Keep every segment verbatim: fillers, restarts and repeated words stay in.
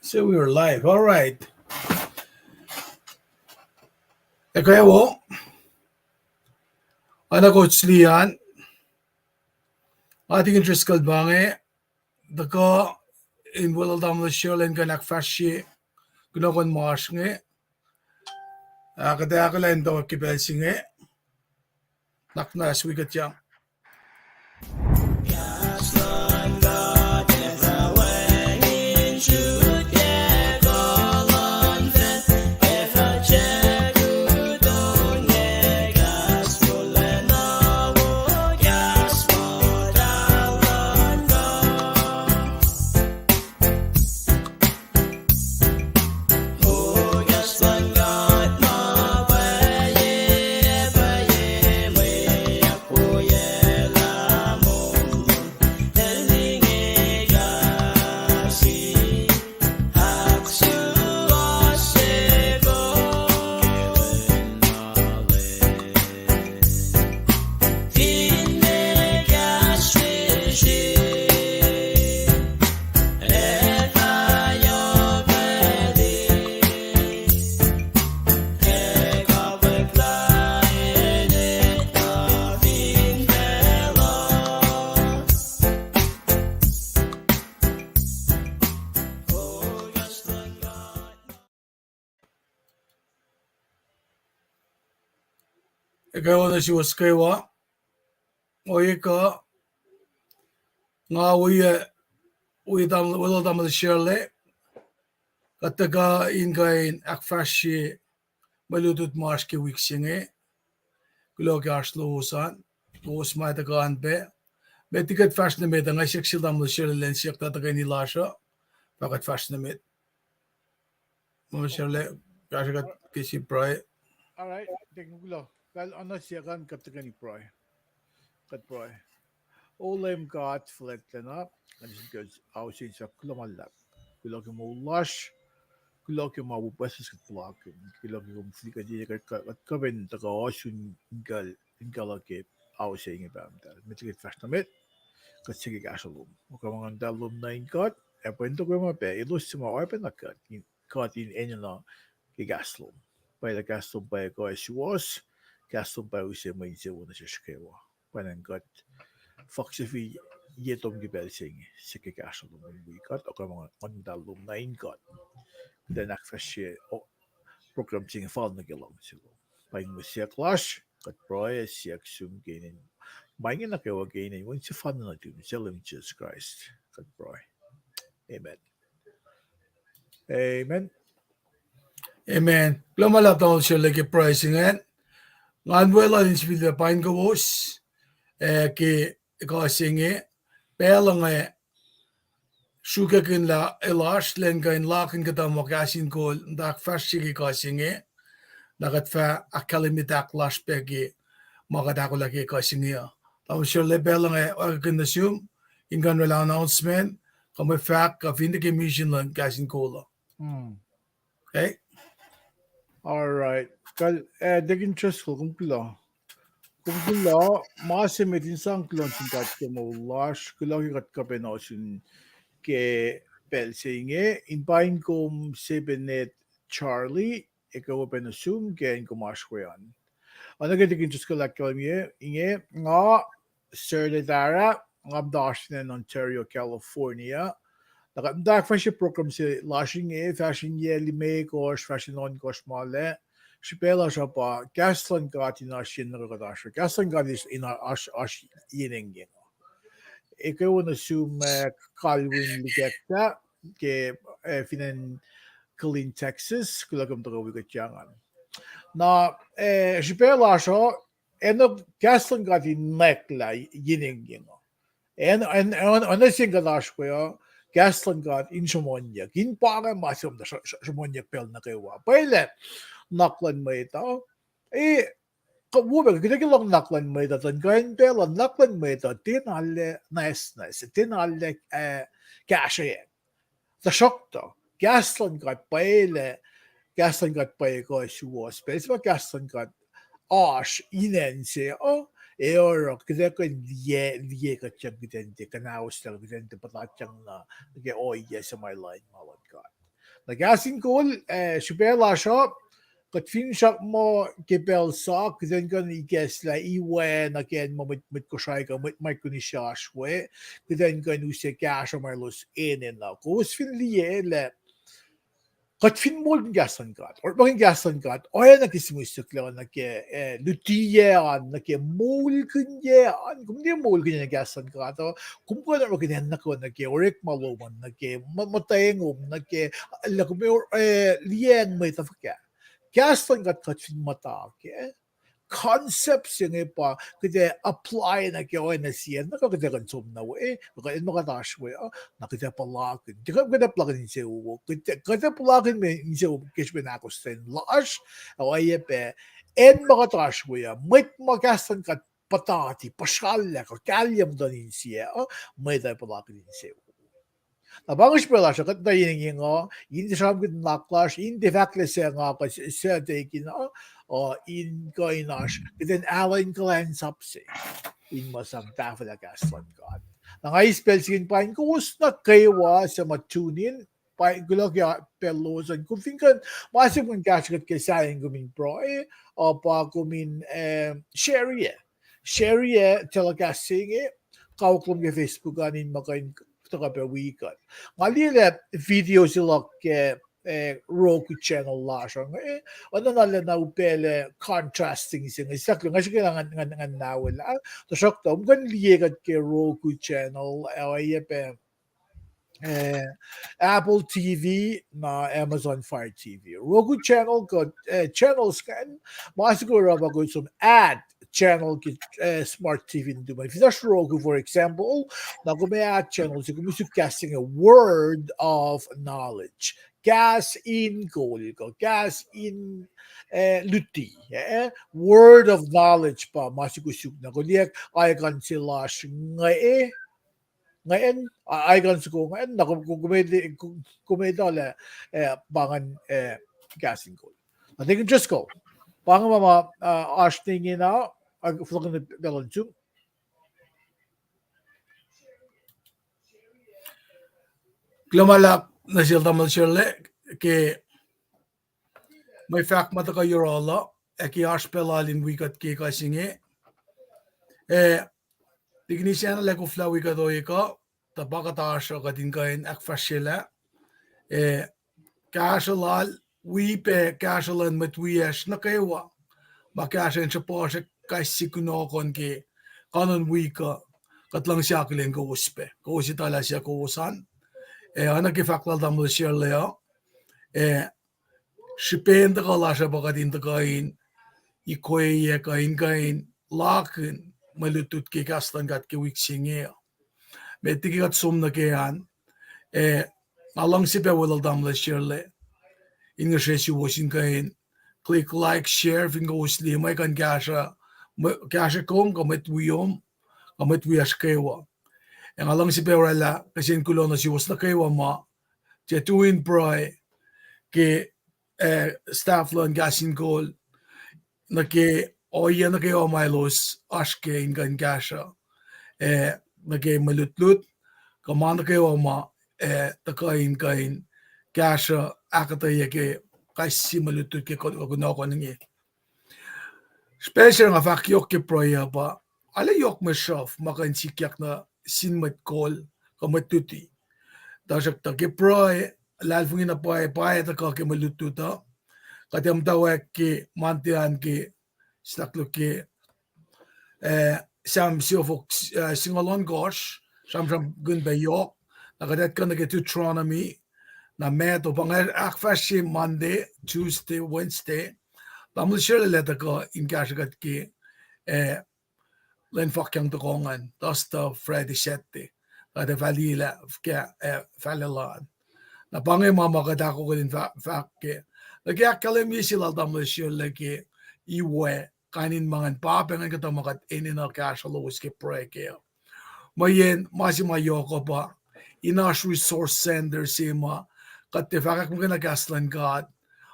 So we are live. All right. Ekuh wo. Oacna kuht liye an, nga Deacon Driscoll pa inge, tuhkuh in weluhl tamuhlwel Sherlin kuh in ahkfahsrye kunohkohn ma oasr inge. Ahkuhtweyac kuloh in tok ke pacl se inge. Nuhnak muhnahs wi kuht yang. Ekuh wo nuh suwos kwewa. Ohiyac kuh, nga wi, wi tamuhlwel, weluhl tamuhlwel Sherlin, kuht tuhkuh in kuh in ahkfahsrye mwe lutlut ma oasr ke wik se inge. Kuloh ke oasr lowos an, lowos ma tuhkuh an pac. Met liki kuht fahsr nuh met uh, nga siyuck sel tamuhlwel Sherlin siyuck tuh tuhkweni lasr uh, fah kuht fahsr nuh met. Tamuhlwel Sherlin, kahsruh kuht ke sie pruhe. All right, thank you, kuloh. Kal oacna siyuck an, kuht tuhkweni pruhe. Kuht pruhe. O Leum God fuhlwactlacna, nga nuh sin kuh ausin siyuck kuloh ma luhlahp. Kuloh ke moul lasr, kuloh ke ma wo pucspucs kuht puhlakihn, kuloh ke kom fihliyac kuht, kuht kuh pac in tuhkuh ohsun in kuh, in kuh luhk ke ao se inge Pahpah muhtahl. Met liki kuht fahsr nuh met, kuht siyuck ke kahsruh lom. Okoe ma nguhn muhtahl lom nuh in God, ac pwacye in tohkoh ma pac elos suc ma oacpacna kuht, kuht in enenuh ke kahs lom. Pwacye lah kahs lom pwacye kuh ac suwohs, kahs lom pwacye use mwe insewowo nuh sesr kwewa. Pwacnwacng kuht faksefi ye tom ke pacl se inge, siyuck ke kahsruh lom in wi kuht, okoe ma nguhn muhtahl lom nuh in God. Kuht in ahkfahsrye program se inge fal nuh ke luhngse lom. Pa inge mwe siyuck lasr, kuht pruhe ac siyuck sum ke inen, ma inge nuh kwewa ke inen Wen sefanna nuhtum, suc Leum Jisus Kraist, kuht pruhe. Amen. Amen. Amen. Kuloh ma luhlahp tamuhlwel Sherlin ke pruhe se ingacn. Ngan weluhl in sifilpac paing kowos, ah, ke ekuh se inge, pacl inge sruhkwackihn lah elasr lwen kuh in lakihn kuhtuh ma kahs in kol, muhta ahkfahsrye ke ekuh se inge, na kuht fah ahkkahlwemye tahk lasr pac ke ma kuht ahkolah ke ekuh se inge uh. Tamuhlwel Sherlin, pacl inge oakwuckihn nuh sum in kuh in oraclah announcement, kuh mwe fahk, kuh finne ke mission luhn kahs in kol uh. All right. Kal, ah, Deacon Driscoll, kom kuloh. Kom kuloh, ma se met in sang kuloh nuh sin God ke moul lasr, kuloh ke kuht kuh pac in ohsun ke pacl se inge, in paing kom Sebenet Charlie, ekuh wo pac nuh sum ke acn kom oasr we an. Oacna ke Deacon Driscoll ahkkahlwemye inge, nga Sir Letara, nga muhta oasr fin acn Ontario, California. Na kuht muhta ahkfahsrye program se lasr inge fahsr in yac limekohsr, fahsr in ohnkohsr ma lac. Srihpac lasr uh pa kahs luhn God in oasr yen nuh ke kuht oasr we. Kahs luhn God in oasr, oasr yen engyeng uh. Ekuh wo nuh sum, ah, Kalwin Likekta ke, ah, fin acn Killeen, Texas, kuloh ke kom tuhkuh wi kuht yang an. Na, ah, srihpac lasr uh, enenuh kahs luhn God in nwacklah yen engyeng uh. Ac, ac, ac, oacna se kuht oasr we uh, kahs luhn God in sruhmuhnyuck, in pa inge ma se kom tuh sr-, sr-, sruhmuhnyuck pacl nuh kwewa. Pwacye lah nuhnak luhn mwet uh, e, kuh wo pac kuht ke lohng nuhnak luhn mwet uh, tuh in kuh in pacl uh nuhnak luhn mwet uh tiacna arlac nwacsnwacs, tiacna arlac, ah, kahsrweyuck. Tuhsruhktuh kahs luhn God pwacye, kahs luhn God pwacye kuh suwohs, pacl se ma kahs luhn God oasr in acn se uh, ac oruh kuht ac kuh in liye, liye kuht yang kuht in tiac kuhnahoslah, kuht in tiac puhtatyang nuh ke ohiyac se ma lain ma luhn God. Na kahs in kol, eh, srihpac lasr uh, kuht finsrak muh ke pacl sa, kuht in kuh in ikacslah iwac nuh ke ma mwet, mwet Kosrae kuh mwet, mwet kunisyacsr we, kuht in kuh in use kahsruh ma elos enenuh. Kowos fin liye lah kuht fin moulkihn kahs luhn God, orekmakihn kahs luhn God, oacna ke simwistok lah nuh ke, eh, lutiyac an, nuh ke moulkihnyac an, kom tiac moulkihn kahs luhn God uh, kom kuh in orekmakihn acn nuh kwewa nuh ke orekma lom an, nuh ke mu-, muhtwacngom, nuh ke, lah kom, eh, liyacacng mwet uh fuhkah. Kahs luhn God kuht fin muhta kac, concept se inge pa kuht ac apply nuh ke oacna sie, na kuh kuht ac kuh in som nuh we, kuh acn ma kuht oasr we uh, na kuht ac puhlakihn. Tiac kuht ac puhlakihn insewowo, kuht ac, kuht ac puhlakihn me insewowo ke srihpen ahkostwen lasr, ac oacyacpac acn ma kuht oasr we uh, mwet ma kahs luhn God puhtati, puhsrallah, kuh kahlyac muhtuhn insiyac uh, mwet uh puhlakihn insewowo. Na pa inge srihpac lasr uh, kuht tuh in inge uh, in tiac sramsramkihn nuhnak lasr, in tiac fahklac se nga kuh se, se tekina, uh, in kuh in oasr, kuht in alu in kuhlwacnsap se in ma sang tahfwelah kahs luhn God. Na nga eis pacl se inge in paing kowos nuh kwewa suc ma tune in, pa kuloh ke pacl lowos an, kom fin kuh in, ma se kom in kahsruh kuht ke sahyacn kom in pruhe, uh, pa kom in, eh, share-i, share-i telecast se inge, kawuck lom ke Facebook an in ma kuh in tuhkuh pac wi kuht. Nga liye lah video se luhk ke, eh, Roku channel lasr uh inge, oacna lah na upaclac contrasting se inge, sahk lah nga srihke na ngan, ngan, ngan nawelah, tuhsruhktuh kom kuh in liye kuht ke Roku channel, ac oacyacpac, eh, Apple T V, na Amazon Fire T V. Roku channel kuh, eh, channels ingacn, ma se kom oruh pa kom som add channel ke, eh, smart T V nuhtum an. Fin oasr Roku, for example, na kom add channel se, kom suk kahs se inge Word of Knowledge. Kahs in kol kuh kahs in, eh, luti, eh? Word of Knowledge pa ma se kom suk na, kom liye icon se lasr inge, ingacn, icon soko ingacn, na kom, kom, kom etuh lah, eh, pa ingacn, eh, kahs in kol. Na tikin just go. Pa inge ma, ma, uh, oasr ne ingena, uh, fohlohkihn pacl luhn sum. Kuloh ma luhlahp nuh sel tamuhlwel Sherle ke mwe fahk ma tuhkuh yohrohl uh, ac ke oasr pacl lal in wi kuht ke ekuh se inge. Eh, tikin Isacn el ac koflah wi kuht ohiyac uh, tuh pa kuht oasr uh kuht in kuh in ahkfahsryelah, eh, kahsruh lal, wi pac kahsruh luhn mwet wiyacsr nuh kwewa ma kahsruh in sruhpuhsr kais sie kunohkohn ke kanon wik uh, kuht luhngse akihlen kowos pac, kowos etuh lah suc kowos an. Eh, oacna ke fahk lal tamuhlwel Sherle uh, eh, srihpen tuhkuh lasr uh pa kuht in tuhkuh in ikweye kuh in kuh in lakihn mwe lutlut ke kahs luhn God ke wik se inge uh. Met liki kuht som nuh ke an, eh, nga luhngse pac welul tamuhlwel Sherle in ngihsre suwos in kuh in click like, share, fin kowos liye ma kuh in kahsruh, kahsruh kom kuh mwet wiom kuh mwet wiyacsr kwewa. Ac nga luhngse pac orwaclah kihsen kuloh nuh suwos nuh kwewa ma tiac tui in pruhe ke, eh, staff luhn Kahs in Kol nuh ke ohiyac nuh kwewa ma elos oasr kac in kuh in kahsruh, eh, nuh ke mwe lutlut kuh ma nuh kwewa ma, eh, tuhkuh in kuh in kahsruh ahkuhtweyac ke kais sie mwe lutlut ke kunohkohn inge. Srihpac se nga fahk yohk ke pruhe uh pa, arlac yohk mwe sruhf ma kuh in sikyak nuh sin mwet kol kuh mwet luti. Tuhsruhktuh ke pruhe, luhlahlfongi na pwacye, pwacye tuhkuh ke mwe lutlut uh. Kuht ac muhtwacwacack ke Monday an ke, staklu ke, eh, Sam siofok, eh, singucul ohnkohsr, sramsramkihn pac yohk, na kuht ac tuhkuh nuh ke Deuteronomy, na Matthew, pa nga ahkfahsrye Monday, Tuesday, Wednesday, tamuhlwel Sherle el ac tuhkuh in kahsruh kuht ke, eh, lwen fakyang tohkoh ingacn, Thursday, Friday, Saturday, kuht ac fah liyelah fuhkah, eh, fahla lal. Na pa inge ma ma kuht ahkolah in fah-, fahk kac. Nuh ke ahkkahlwemye se lal tamuhlwel Sherle ke iwac, kain in ma ingacn pa pac ingacn kuhtuh ma kuht enenuh kahsruh lowos ke pruhe kac. Mweyen ma se ma yohk uh pa, in oasr resource center se ma kuht tiac fahkwack muhkwena kahs luhn God,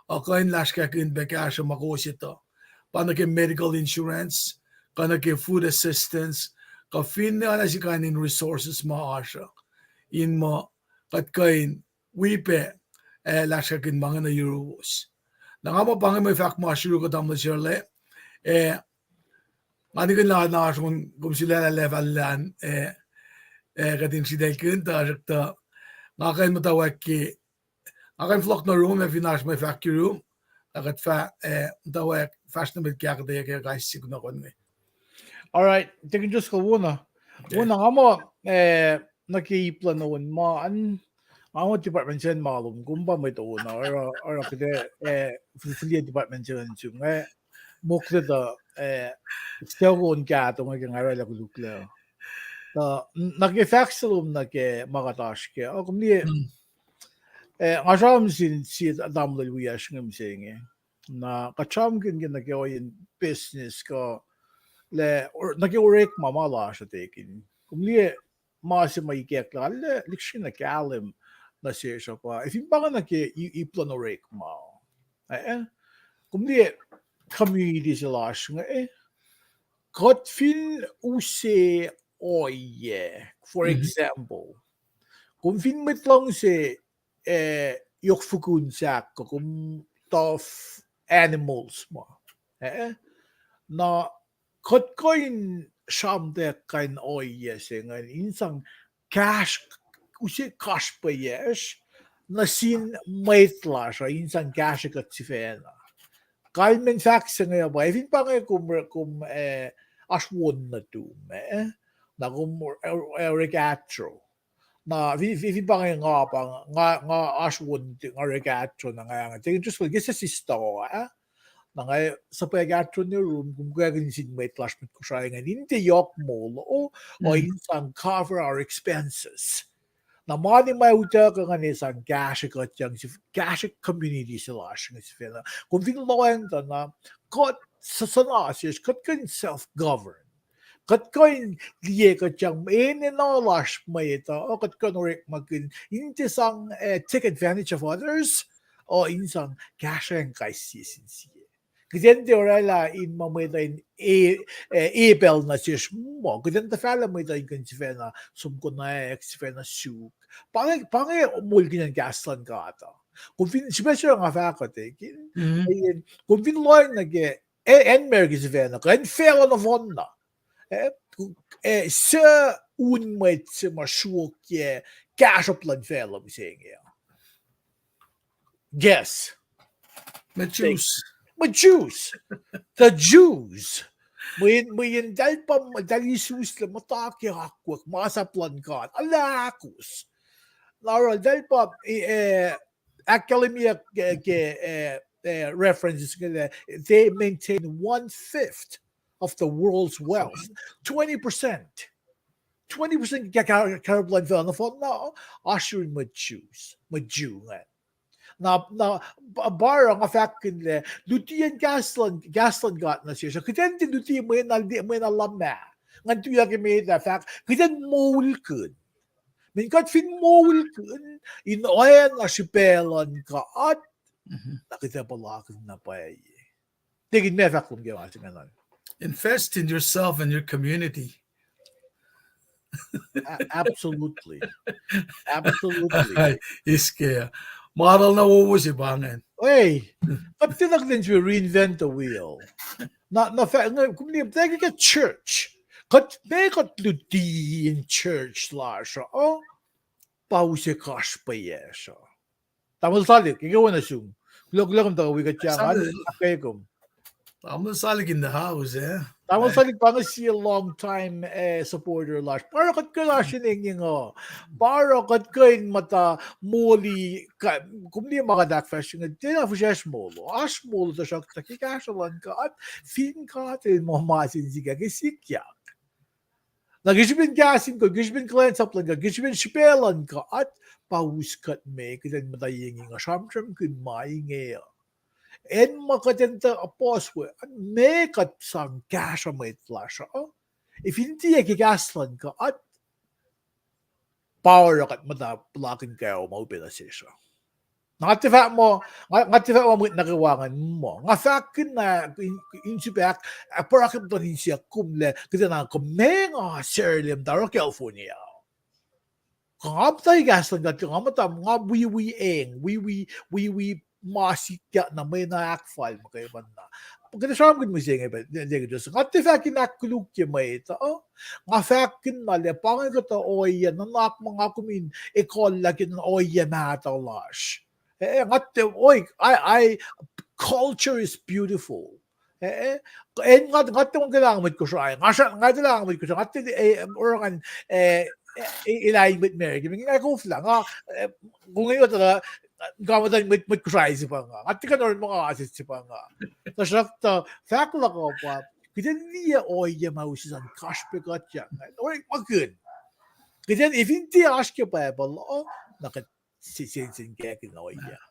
uh, kuh in lasr kahkihn pac kahsruh ma kowos etuh, pa nuh ke medical insurance, kuh nuh ke food assistance, kuh finne oacna se kain in resources ma oasr uh, in muh kuht kuh in wi pac eh, lasr kihn ma inge nuh yuruwos. Na nga muh pa inge mwe fahk ma oasr yuruwos kuh tamuhlwel Sarla, eh, nga nikihn lah na oasr on kom sulaclah lah fal lah, eh, eh, kuht in sritaclkihn, tuhsruhktuh nga kuh in muhtwacwacack ke, nga kuh in fohlohk nuh yurum ac fin oasr mwe fahk yurum, na kuht fah, eh, muhtwacwacack fahsr nuh met ke ahkuhtweyac ke kais sie kunohkohn inge. All right, Deacon Driscoll, wona. Wona, nga muh, eh, nuh ke ip luhn on ma an, nga muh department se ma lom, kom pa mwet on, oruh, oruh kuht, eh, fil-, fihliyac department se in sum, eh, mokle tuh, eh, suc on kahto inge ke nga orwaclah koluklac. Tuh, n-, nuh ke fahk se lom nuh ke ma kuht oasr kac, oh, kom liye, eh, nga sramsram sin sie tamuhlwel wiyacsr inge mihsenge. Na kuht sramsramkihn ke nuh ke ohiyacn business kuh lah, or-, nuh ke orekma ma lasr uh, Deacon. Kom liye ma se ma ikacklah, lah lihksreni na kahlwem nuh sesr uh pa, ac fin pa inge nuh ke i-, ip luhn orekma, eh, kom liye community se lasr inge, eh, kuht fin use ohiyac, for example, kom fin mwet luhngse, eh, yohk fukun sahk kuh kom tough animals ma, eh, na kuht kuh in sramtweack kain ohiyac se ingacn in sang kahsr, use kasrpweyacsr nuh sin mwet lasr uh in sang kahsrwe kuht sifacna. Kalmacn fahk se inge pa, ac fin pa inge kom, kom, eh, oasr won nuhtum, eh, na kom, eh, orek ahtro. Na fin, fin, fin pa inge nga pa, nga, nga oasr won, nga orek ahtro, na nga, nga, Deacon Driscoll, ke se sister ah, na nga suhpwac ahtro nuh yurum, kom kwackin sin mwet lasr mwet Kosrae ingacn in tiac yohk moul, oh, uh, in sang cover our expenses. Na mani ma utuckuh ingacn in sang kahsrwe kuht yang, kahsrwe community se lasr inge sifacna. Kom fin lohacng tuh na, kuht s-, suhna sesr, kuht kuh in self-govern. Kuht kuh in liye kuht yang enenuh lasr mwet uh, kuht kuh in orekmakihn in tiac sang, eh, take advantage of others, uh, in sang kahsrweacng kais sie sin sie. Kuht in tiac orwaclah in ma mwet uh in e-, eh, epacl nuh sesr muh, kuht in tuhfahlah mwet uh in kuh in sifacna som konwacack, sifacna suk. Pa inge, pa inge moulkihn kahs luhn God uh. Kom fin, srihpac se nga fahk uh, Deacon, kom fin lohacng nuh ke, eh, acn America sifacna, kuh acn facluh nohfohnna, eh, eh, suc un mwet se ma sruokyac kahsruhp luhn facluh mihsenge uh? Guess. Mwe Jews. Mwe Jews. The Jews. Mweyen, mweyen eltahl pa, eltahl isuslac muhta ke akwuck, masap luhn God, ahlahkos. Na oruh eltahl pa, eh, ahkkahlwemyeyuck ke, ke, eh, eh, references ke, they maintain one fifth of the world's wealth. Twenty percent. Twenty percent ke ka-, kahsruhp luhn facluh nohfohnna, oasr yurin mwe Jews, mwe Jew ingacn. Na, na, pa, pa oruh nga fahkkihn lah lutiyacn kahs luhn, kahs luhn God nuh sesr uh, kuht in tiac luti mwe na, mwe na luhmah. Ngan tuyak emet ah fahk, kuht in moulkihn. Mweyen kuht fin moulkihn in oacna srihpac luhn God, na kuht ac puhlakihn na pwacye. Tekin, meac fahk lom ke ma se ingacn? Invest in yourself and your community. A-, absolutely. Absolutely. Iskac. Model na wowo se pa ingacn. Ei, kuht tiacna kuht in sifil reinvent the wheel. Na, na fah-, nga, kom liye, take a church. Kuht, meac kuht luti in church lasr uh, pa use kasrpweyacsr uh. Tamuhlwel Salik, eke wo nuh sum. Kuloh, kuloh kom tuhkuh wi kuht, John, ahkkweye kom. Tamuhlwel Salik in the house, eh? Tamuhlwel Salik pa inge sie long time, eh, supporter lasr. Pa oruh kuht kuh in oasr in engyeng uh. Pa oruh kuht kuh in muhta moli, kom liye ma kuht ahkfahsrye inge, tiacna fihsracsr molo. Oasr molo, tuhsruhktuh ke kahsruh luhn God, fin God el muh ma se in sikyak, ke sikyak. Na ke srihpen kahs in kol, ke srihpen kuhlwacnsap luhn God, ke srihpen srihpac luhn God, pa us kuht me, kuht in muhta engyeng uh, sramsramkihn ma inge uh. Acn ma kuht in tuh puhs we, meac kuht sang kahsruh mwet lasr uh. Ac fin tiac ke kahs luhn God, pa oruh kuht muhta puhlakihn kwewa ma upac nuh sesr uh. Nga tiac fahk muh, nga, nga tiac fahk muh mwet nuh kwewa ingacn muh. Nga fahkkihn na in, in sifahk, ah, pa oruh kuht muhta in siyuck kom lah, kuht in na kom meac nga Sarla muhta oruh California. Kuh nga muhta kahs luhn God, nga muhta, nga wiwi eng, wiwi, wiwi ma sikyak na mwe na ahkfal muhkwena. Kuht ac sramsramkihn mihsenge pa, nga tiac fahk in ahkkolukye mwet uh, nga fahk in na lah pa inge kuhtuh ohiyac nuhnak ma nga kom in ekuhllah ke ohiyac mahtuh lasr. Eh, nga tiac, oi, I, I, culture is beautiful. Eh, eh, nga, nga tiac kuh in mwet Kosrae, nga, nga tiac kuh in mwet Kosrae, nga tiac, eh, oruh ngan, eh, eh, elan mwet America, nga koflah, nga, eh, kom in otuh, nga muhta mwet, mwet Kosrae se pa nga, nga tiac kuh in oruh ma nga se pa nga. Tuhsruhktuh, fahk luhk uh pa, kuht in liye ohiyac ma use an kasrpekuhtyak. Oruh ma kuht in, kuht in, if in tiac oasr ke Bible uh, na kuht sensenkackihn ohiyac.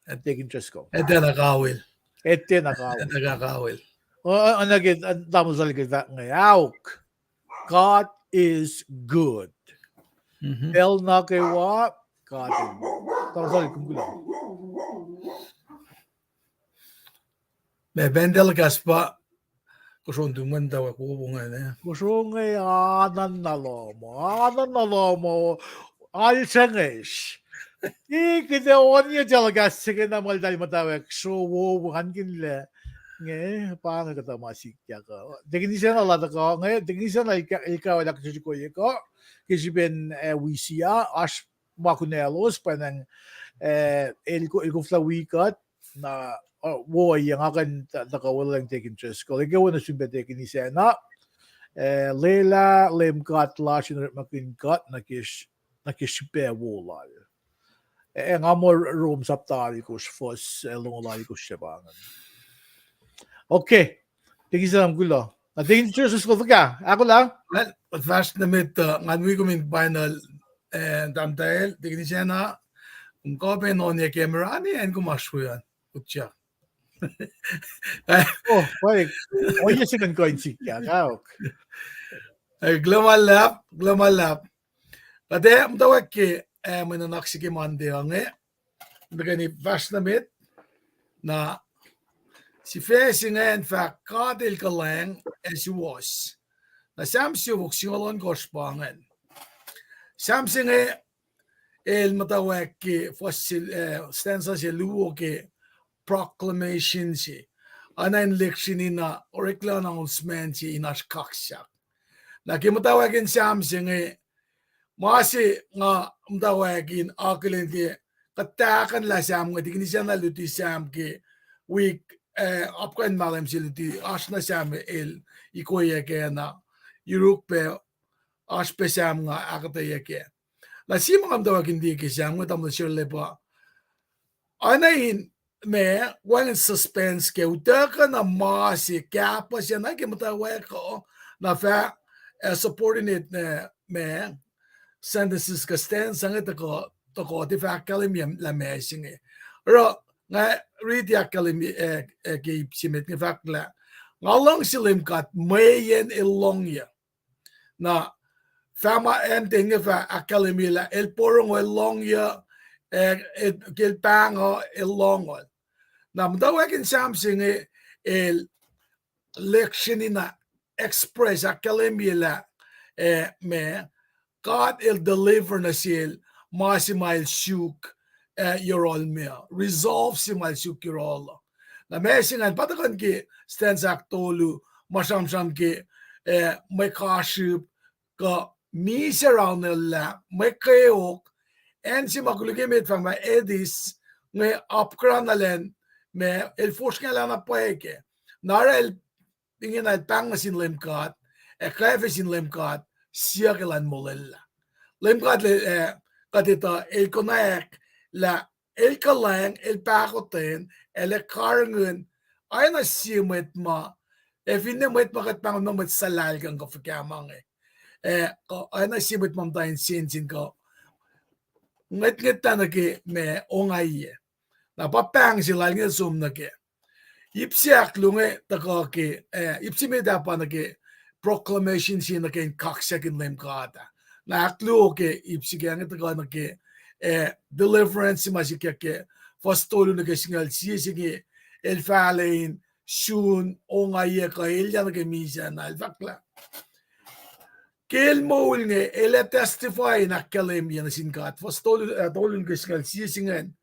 Etekin Driscoll. Etuh na kawel. Etuh na kawel. Etuh na kawel. Oacna ke, uh, tamuhlwel ke fahk inge, aok. God is good. Pacl nuh kwewa, God is good. Tamuhlwel, kom kuloh. Ma pacl telecast pa, kosro tu mwet muhtwacwacack wowo ingacn. Kosro inge, anan na lohm, anan na lohm, alsengwesr. Ke kuht ac oan ye telecast se ke na muhltahl muhtwacwacack sro wowo ngan kihnlah. Nge, pa inge kuhtuh ma sikyak uh. Tekini sacna la tuhkuh inge, tekini sacna el ka-, el kawelak srihsrihkoyek uh. Ke srihpen, eh, wisiya, oasr ma kunaclos, pwacnwacng, eh, el ko-, el koflah wi kuht, na, uh, wo, nga kuh in tuhkuh weluhlacng Tekini Driscoll. Eke wo nuh sum pac tekini sacna, eh, lwelah Leum God lasr in orekmakihn kuht nuh ke, nuh ke srihpac wo lal. Eh, nga muh Rom sapta alkosr, fuhs, eh, longoul alkosr se pa ingacn. Okay. Tekini sacna kuloh. Na Tekini Driscoll fuhkah? Ahkolah? Well, fahsr nuh met uh, ngan wi kom in final, eh, tahmtahel, tekini sacna, kom kuh pac in on ye camera, ani acn kom oasr we an, utyak. Oh, pwacye, ohiyac se ingacn kuh in sikyak, aok. Eh, kuloh ma luhlahp, kuloh ma luhlahp. Kuht ac muhtwacwacack ke, eh, mwe nuhnak se ke Monday uh inge, tuhkweni fahsr nuh met, na sifac se ingacn fahk God El kuhlwacng ac suwohs. Na Sam siofok singucul ohnkohsr pa ingacn. Sam se inge el muhtwacwacack ke fuhs se, eh, stanza se luo ke proclamation se. Oacna in election in, uh, oreklac announcement se in oasr kaksak. Na ke muhtwacwacack in Sam se inge, ma se nga muhtwacwacack in akihlen ke kuht tahkuhnlah Sam inge, tekini sacna luti Sam ke wik, eh, apkuhran mahlwem se luti, oasr na Sam el ikoyac kac na, yuruk pac, oasr pac Sam nga ahkuhtweyac kac. Na sie ma nga muhtwacwacack in liye ke Sam inge, tamuhlwel Sherley, pa oacna in ma, wacngihn suspense ke utuckuh na ma se kahpuh se na ke muhtwacwacack uh, na fah, eh, subordinate, eh, ma, sentences kuh stanza se inge tuhkuh, tuhkuh tiac fah ahkkahlwemye lah ma se inge. Oruh nga riti ahkkahlwemye, eh, eh, ke ip se met inge fahk lah, nga luhngse Leum God mweyen El lohngyuc. Na fah ma acn ten inge fah ahkkahlwemye lah El porongo, El lohngyuc, eh, El, ke El pahngon, El lohngol. Na muhtwacwacack in Sam se inge el election in, uh, express, ahkkahlwemye lah, eh, ma, God El deliver nuh sel ma se ma el suk, eh, yohrohl me, resolve se ma el suk yohrohl. Na ma se ingacn pa tuhkuh ke stanza ahktolu, ma sramsram ke, eh, mwe kasrihp, kuh misac raunellah, mwe kweok, acn se ma koluk emet fahk ma Hades, inge apkuhran na elan, ma, el fosrngahlah na pwacye kac. Na oruh el, ingena el pahng nuh sin Leum God, ac kwacfe sin Leum God, siyuck elan molwelah. Leum God El, eh, kuht etuh, El konwacack lah El kuhlwacng, El pahkotwen, El ac karihngihn, oacna sie mwet ma, ac finne mwet ma kuht pahngon muh mwet suhlahlkihn kuh fuhkah ma inge. Eh, kuh oacna sie mwet ma muhta in sensen kuh ngwetngwet ah nuh ke ma ongaiyac. Na pa pahng se lal inge som nuh ke ip se ahkluo inge tuhkuh ke, eh, ip se met ah pa nuh ke proclamation se nuh ke in kaksakihn Leum God ah. Na ahkluo ke ip se ke inge tuhkuh nuh ke, eh, deliverance se ma sikyak ke fuhs tolu nuh ke singucul sie se inge, el fahlac in sun ongaiyac kuh elyah nuh ke misac na el fahk lah Ke el moul inge, el ac testify in ahkkahlwemye nuh sin God. Fuhs tolu, ah, tolu nuh ke singucul sie se ingacn.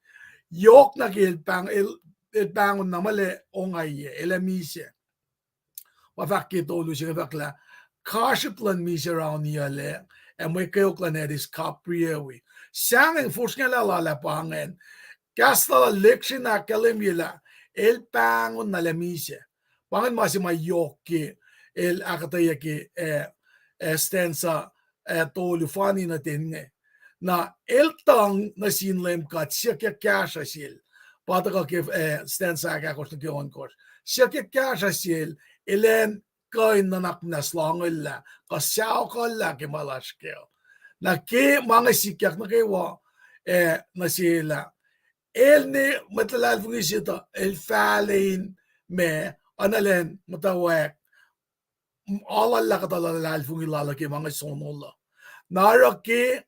Yohk nuh ke el pahng-, el, el pahngon na muh el ongaiyac, el ac misac. Ma fahk ke tolu se inge fahk lah, kahsruhp luhn misac rauniyuclac, ac mwe kweok luhn eis kapriyucwi. Sahngweng fosrngahlah lal ah pa ingacn. Kahs lal ah lihksreni ahkkahlwemye lah, el pahngon na el ac misac. Pa ingacn ma se ma yohk ke el ahkuhtweyac ke, eh, eh, stanza, eh, tolu fani nuh ten inge. Na el tuhng nuh sin Leum God siyuck kahsruh sel. Pa tuhkuh ke, eh, stanza ahkosr nuh ke ohnkohsr. Siyuck kahsruh sel, elan kuh in nuhnak muhnahs lohnglah, kuh suhkawihl ke ma lasr kac. Na ke ma inge sikyak nuh kwewa, eh, nuh sel ah, el ne mwet luhlahlfongi se tuh, el fahlac in ma, analen muhtwacwacack, alu lah kuhtuh luhlahlfongi lal uh ke ma inge sonohl uh. Na oruh ke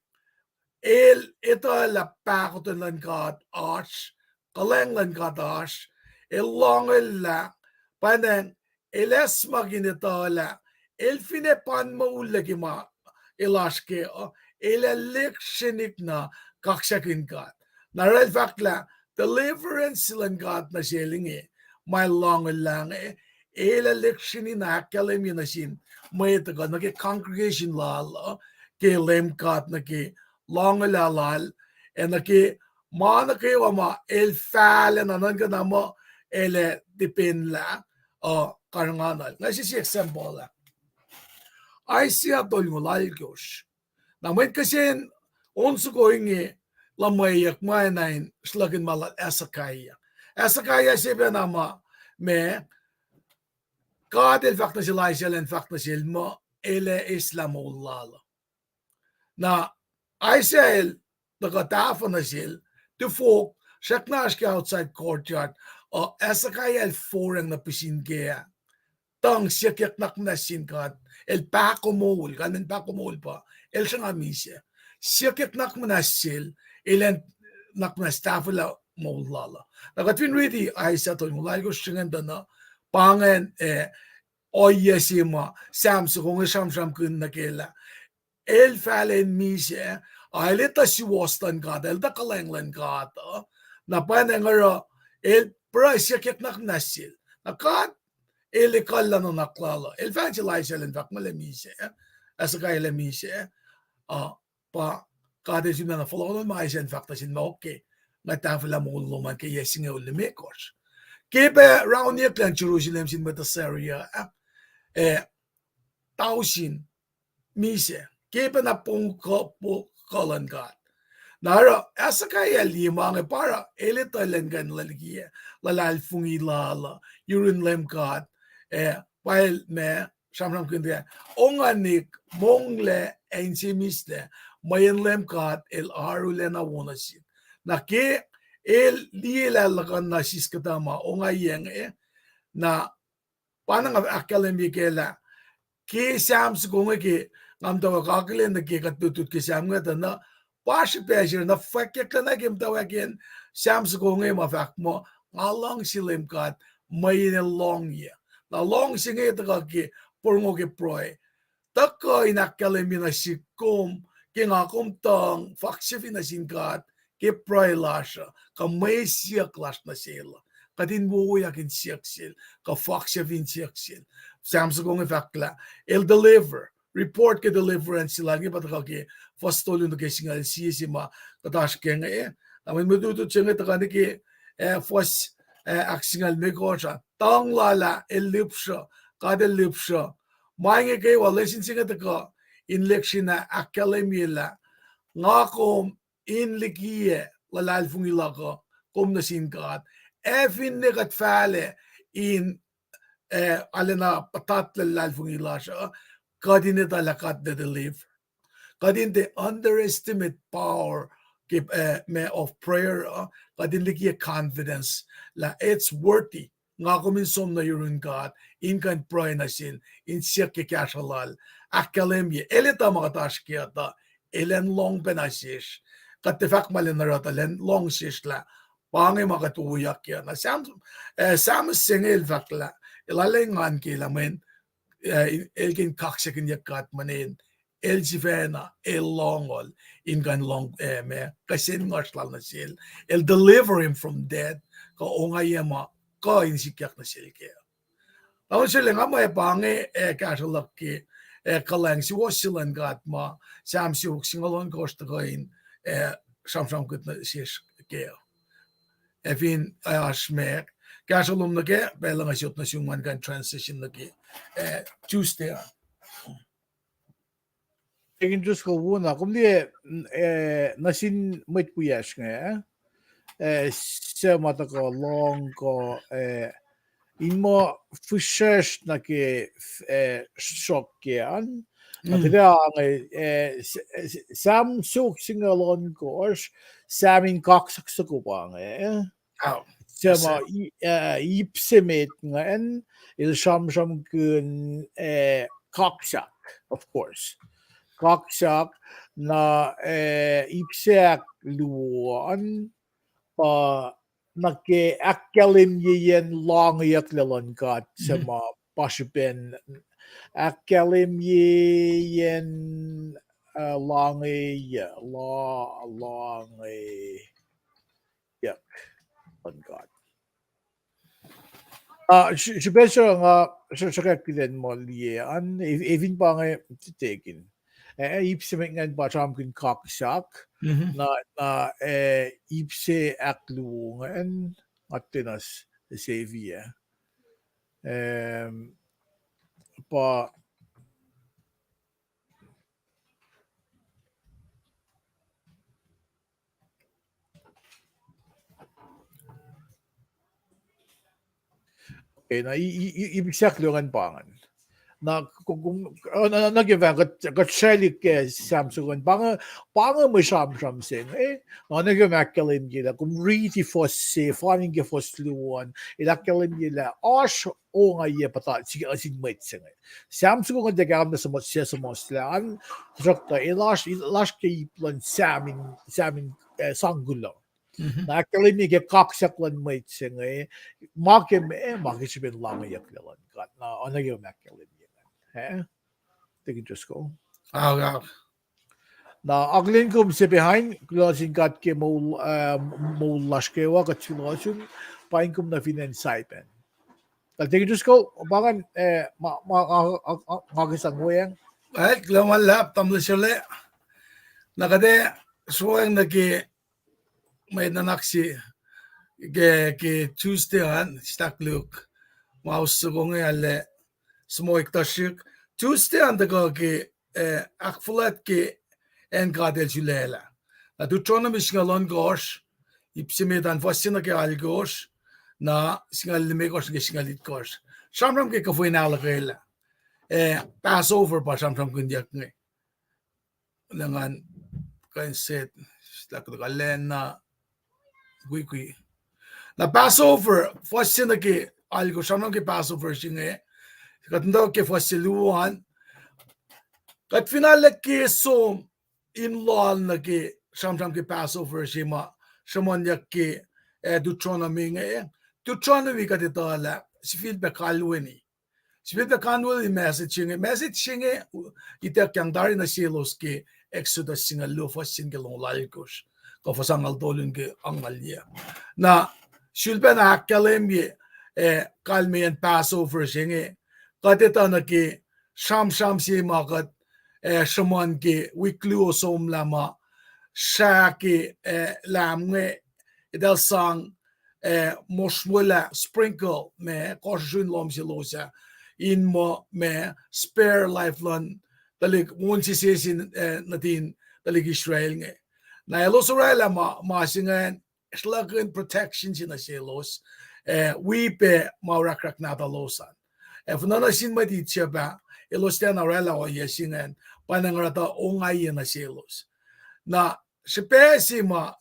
el etuh lah pahkotwen luhn God oasr, kuhlwacng luhn God oasr, el lohnglah, pwacnwacng el acsmakihn etuh lah, el finne pa in moul ke ma el oasr kac uh, el ac lihksreni na kaksakihn God. Na oruh el fahk lah, deliverance luhn God nuh sel inge, ma el lohnglah inge, el ac lihksreni na ahkkahlwemye nuh sin mwet uh kuh nuh ke congregation lal uh, ke Leum God nuh ke lohnglah lal, ac nuh ke ma nuh kwewa ma el fahlac na nuhnkuh na muh el ac tipenlah, uh, karihngihnuhl. Nga sisi example ah. Isaiah tolngoul alkosr. Na mweyen kihsen on soko inge luhmweyuck ma na in sruhlahkihn ma lal Hezekiah. Hezekiah se pacna ma, ma God el fahk nuh sel Isaiah elan fahk nuh sel muh el ac eslah moul lal uh. Na Isaiah el tuhkuh tahfuh nuh sel, tufok, srackna oasr ke outside courtyard, uh, Hezekiah el foracng nuh pihsin kac ah. Tuhng siyuck nuhnak muhnahs sin God, el pahkomuhl, kalmen pahkomuhl pa, el sruhnga misac. Siyuck nuhnak muhnahs sel, el an nuhnak muhnahs tahfwelah moul lal uh. Na kuht fin riti Isaiah tolngoul alkosr se ingacn tuh na, pa ingacn, eh, ohiyac se ma Sam soko inge sramsramkihn nuh kac lah, el fahlac in misac, a el etuh suwohs luhn God, el etuh kuhlwacng luhn God uh. Na pwacnwacng oruh, el pruhe siyuck nuhnak muhnahs sel. Na God, el ekuhllah nuhnak lal uh. El fahk nuh sel Isaiah elan fahk muh el ac misac, Hezekiah el ac misac, uh, pa God el sifacna fohlohkohn ma Isaiah in fahk nuh sin ma, okay, nga tahfwelah moul lom an ke yac singucul limekohsr. Ke pac rauniyucklac Jerusalem sin mwet Assyria, eh, tausin misac, ke pacna pong kuh, po-, kuh luhn God. Na oruh Hezekiah el liye ma inge pa oruh el etuh elan kuh in lalikiyac luhlahlfongi lal uh yurin Leum God, eh, pa el ma sramsramkihn kac, onganik, monglac, ac inse mihslac, mweyen Leum God el arulacna wo nuh sihk. Na ke el liye lah luhkuhn na siskuhtuh ma ongaiyac inge, na pa na nga ahkkahlwemye kac lah ke Sam soko inge ke nga muhtwacwacack akihlen nuh ke kuht lutlut ke Sam inge tuh na, pa srihpac se na fwackyucklac na ke muhtwacwacack in Sam soko inge ma fahk muh, nga luhngse Leum God, mweyen el lohngyac. Na luhngse inge tuhkuh ke porongo ke pruhe. Tuhkuh in ahkkahlwemye nuh sihk kom, ke nga kom tuhng, faksafi nuh sin God, ke pruhe lasr uh, kuh mwe siyuck lasr nuh sel uh. Kuht in wowoyak in siyuck sel, kuh faksafi in siyuck sel. Sam soko inge fahk lah, el deliver, report ke deliverance se lal inge pa tuhkuh ke fuhs tolu nuh ke singucul sie se ma kuht oasr ke inge. Na mwe lutlut se inge tuhkuh nuh ke, eh, fuhs, eh, ahksingucul limekohsr ah. Tuhng lal ah el lihpsruh, God el lihpsruh. Ma inge kwewa, lesin se inge tuhkuh in lihksreni ahkkahlwemye lah, nga kom in likiyac luhlahlfongi luhk uh, kom nuh sin God. Ac finne kuht fahlac in, eh, arulacna puhtatlac luhlahlfongi lasr uh, kuht in etuh lah God el deliver. Kuht in tiac underestimate power ke, eh, ma of prayer uh, kuht in likiyac confidence lah it's worthy. Nga kom in som nuh yurin God, in kuh in pruhe nuh sel, in siyuck ke kahsruh lal, ahkkahlwemye, el etuh ma kuht oasr ke uh tuh, elan lohng pacna sesr. Kuht tiac fahk ma elan oruh tuh elan lohng sesr lah, pa inge ma kuht wowoyak ke uh. Na Sam, eh, Sam se inge el fahk lah, el arulacna engan ke lah mweyen, eh, el ke in kaksakihnyuck God mweyen el sifacna, el lohngol, in kuh in lohng, eh, ma, kihsen nguhsr lal nuh sel, el deliver him from death, kuh ongaiyac ma, kuh in sikyak nuh sel kac. Tamuhlwel, nga muh pa inge, eh, kahsruh luhk ke, eh, kuhlwacng suwohs se luhn God ma, Sam siofok singucul ohnkohsr tuhkuh in, eh, sramsramkihn nuh sesr kac. Ac fin, eh, oasr ma, kahsruh lom nuh kac, pacl nga sot nuh sum ngan kuh in transition nuh ke, eh, Tuesday an. Tekin Driscoll, wona, kom liye, eh, nuh sin mwet wiyacsr inge, eh, suc ma tuhkuh lohng kuh, eh, in muh fihsracsr nuh ke, eh, sruhk ke an. Na kuht ac ange, eh, Sam siofok singucul ohnkohsr, Sam in kaksak soko pa inge. Suc ma, eh, ip se met ingacn, el sramsramkihn, eh, kaksak, of course. Kaksak, na, eh, ip se ahkluo an, pa nuh ke ahkkahlwemyeyacn lohngeyucklac luhn God, suc ma pa srihpen ahkkahlwemyeyacn, uh, lohngeyuc, lo-, lohngeyuck luhn God. Ah, srihpac se nga sruhkwack kuht in muh liye an, e-, efin pa inge tekin. Eh, ip se met ingacn pa sramsramkihn kaksak, na, na, eh, ip se ahkluo ingacn, nga tiacna save ah. Em, pa Okay, na i-, i-, i-, ip se ahkluo ingacn pa ingacn. Na, kom, kom, uh, na, na, nuh ke fahk, kuht, kuht sraclihk ke Sam soko an, pa inge, pa inge mwe sramsram se inge, eh? Na nuh ke ma ahkkahlwemye lah, kom riti fuhs se, fan in ke fuhs luo an, el ahkkahlwemye lah, oasr ongaiyac puhtatlac sin mwet se inge. Sam soko ingacn tiac kahlwem na suhmuhslah an, tuhsruhktuh el oasr, el oasr ke ip luhn Sam in, Sam in, eh, sang kuloh. Na ahkkahlwemye ke kaksak luhn mwet se inge, ma ke ma, eh, ma ke srihpen lohngeyucklac luhn God. Na, oacna ke ma ahkkahlwemye ingacn. Eh? Tekin Driscoll. Na akihlen kom se behind, kuloh nuh sin God ke moul, eh, moul lasr kwewa, kuht suloh sum, paing kom nuh fin acn Saipan. Kuht Tekin Driscoll, pa ingacn, eh, ma, ma, nga ke sang weacng. Kuloh ma luhlahp, tamuhlwel Sele. Na kuht ac soacng nuh ke mwe nuhnak se ke, ke Tuesday an, stak luk, ma us soko inge arlac smoik tuhsrihk. Tuesday an tuhkuh ke, eh, ahkfuhlwact ke acn God El sulaclah. Na Deuteronomy singucul ohnkohsr, ip se met an fuhs se nuh ke alkosr, na singucul limekohsr nuh ke singucul itkohsr. Sramsram ke kuhfa in ahluhkwelah. Eh, Passover pa sramsramkihnyuck inge. Ngan kuh in set, stak tuhkuh lacna, kwikwi. Na Passover, fuhs se nuh ke alkosr, sramsram ke Passover se inge, kuht muhta ke fuhs se luo an, kuht fin arlac ke som in loal nuh ke sramsram ke Passover se ma sruhmuhnyuck ke, eh, Deuteronomy inge. Deuteronomy kuht etuh lah sifilpac kalweni. Sifilpac kalweni message se inge. Message se inge ituckyang tari nuh selos ke Exodus singucul luo fuhs se nuh ke longoul alkosr, kuh fuhs angngaul tolu nuh ke angngaul yac. Na sulpacna ahkkahlwemye, eh, kalmeyacn Passover se inge, kuht etuh nuh ke sramsram se ma kuht, eh, sruhmuhn ke wik luo somlah ma srah ke, eh, lam inge, eltahl sang, eh, mosrwelah, sprinkle, ma kohsrusrun lohm selos ah, in muh ma spare life luhn tuhlihk on sesese, eh, nuhtin tuhlihk Israel inge. Na elos orwaclah ma, ma se ingacn, sruhlahkihn protection se nuh selos, eh, wi pac ma orahkrahk nahtuhlos an. Eh, finne nuh sin mwet Egypt ah, elos tiacna orwaclah ohiyac se ingacn, pa inge oruh tuh ongaiyac nuh selos. Na srihpac se ma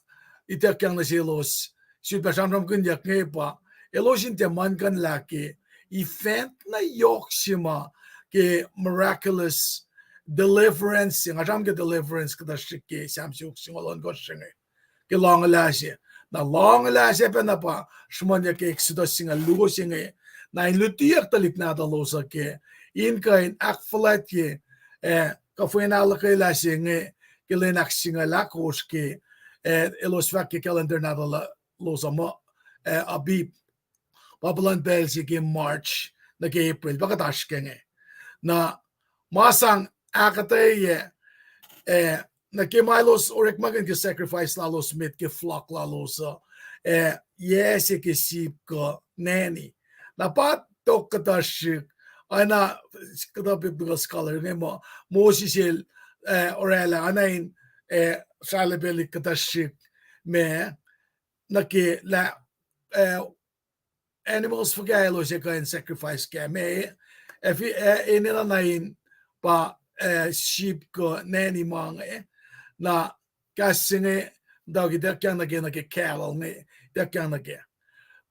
ituckyang nuh selos, sulpac sramsramkihnyuck inge pa, elos in tiac muhlkuhnlah ke event na yohk se ma ke miraculous deliverance, nga sramsram ke deliverance kuhtuh srihk ke Sam siofok singucul ohnkohsr se inge, ke lohnglah se. Na lohnglah se pacna pa sruhmuhnyuck ke Exodus singucul luo se inge, na in lutiyuck tuhlihk nahtuhlos uh ke, in kuh in ahkfuhlwactye, eh, kuhfwen ahluhkwelah se inge ke lwen ahksingucul ahkosr ke, eh, elos fahk ke calendar nahtuhlos uh muh, eh, Abib. Pa puhlan pacl se ke March nuh ke April, pa kuht oasr ke inge. Na ma sang ahkuhtweyac, eh, nuh ke ma elos orekmakihn ke sacrifice lalos met ke flock lalos uh, eh, yac se ke sip kuh nanny. Na pa tok kuhtuh srihk, oacna kuhtuh biblical scholar inge muh Moses el, eh, oraclah oacna in, eh, sralapaclik kuhtuh srihk ma nuh ke lah, eh, animals fuhkah elos ac kuh in sacrifice kac me, ac fi-, ac enenuh na in pa, eh, sip kuh nanny ma inge, na kahs se inge, tuh ituckyang nuh ke, nuh ke cattle inge, ituckyang nuh ke.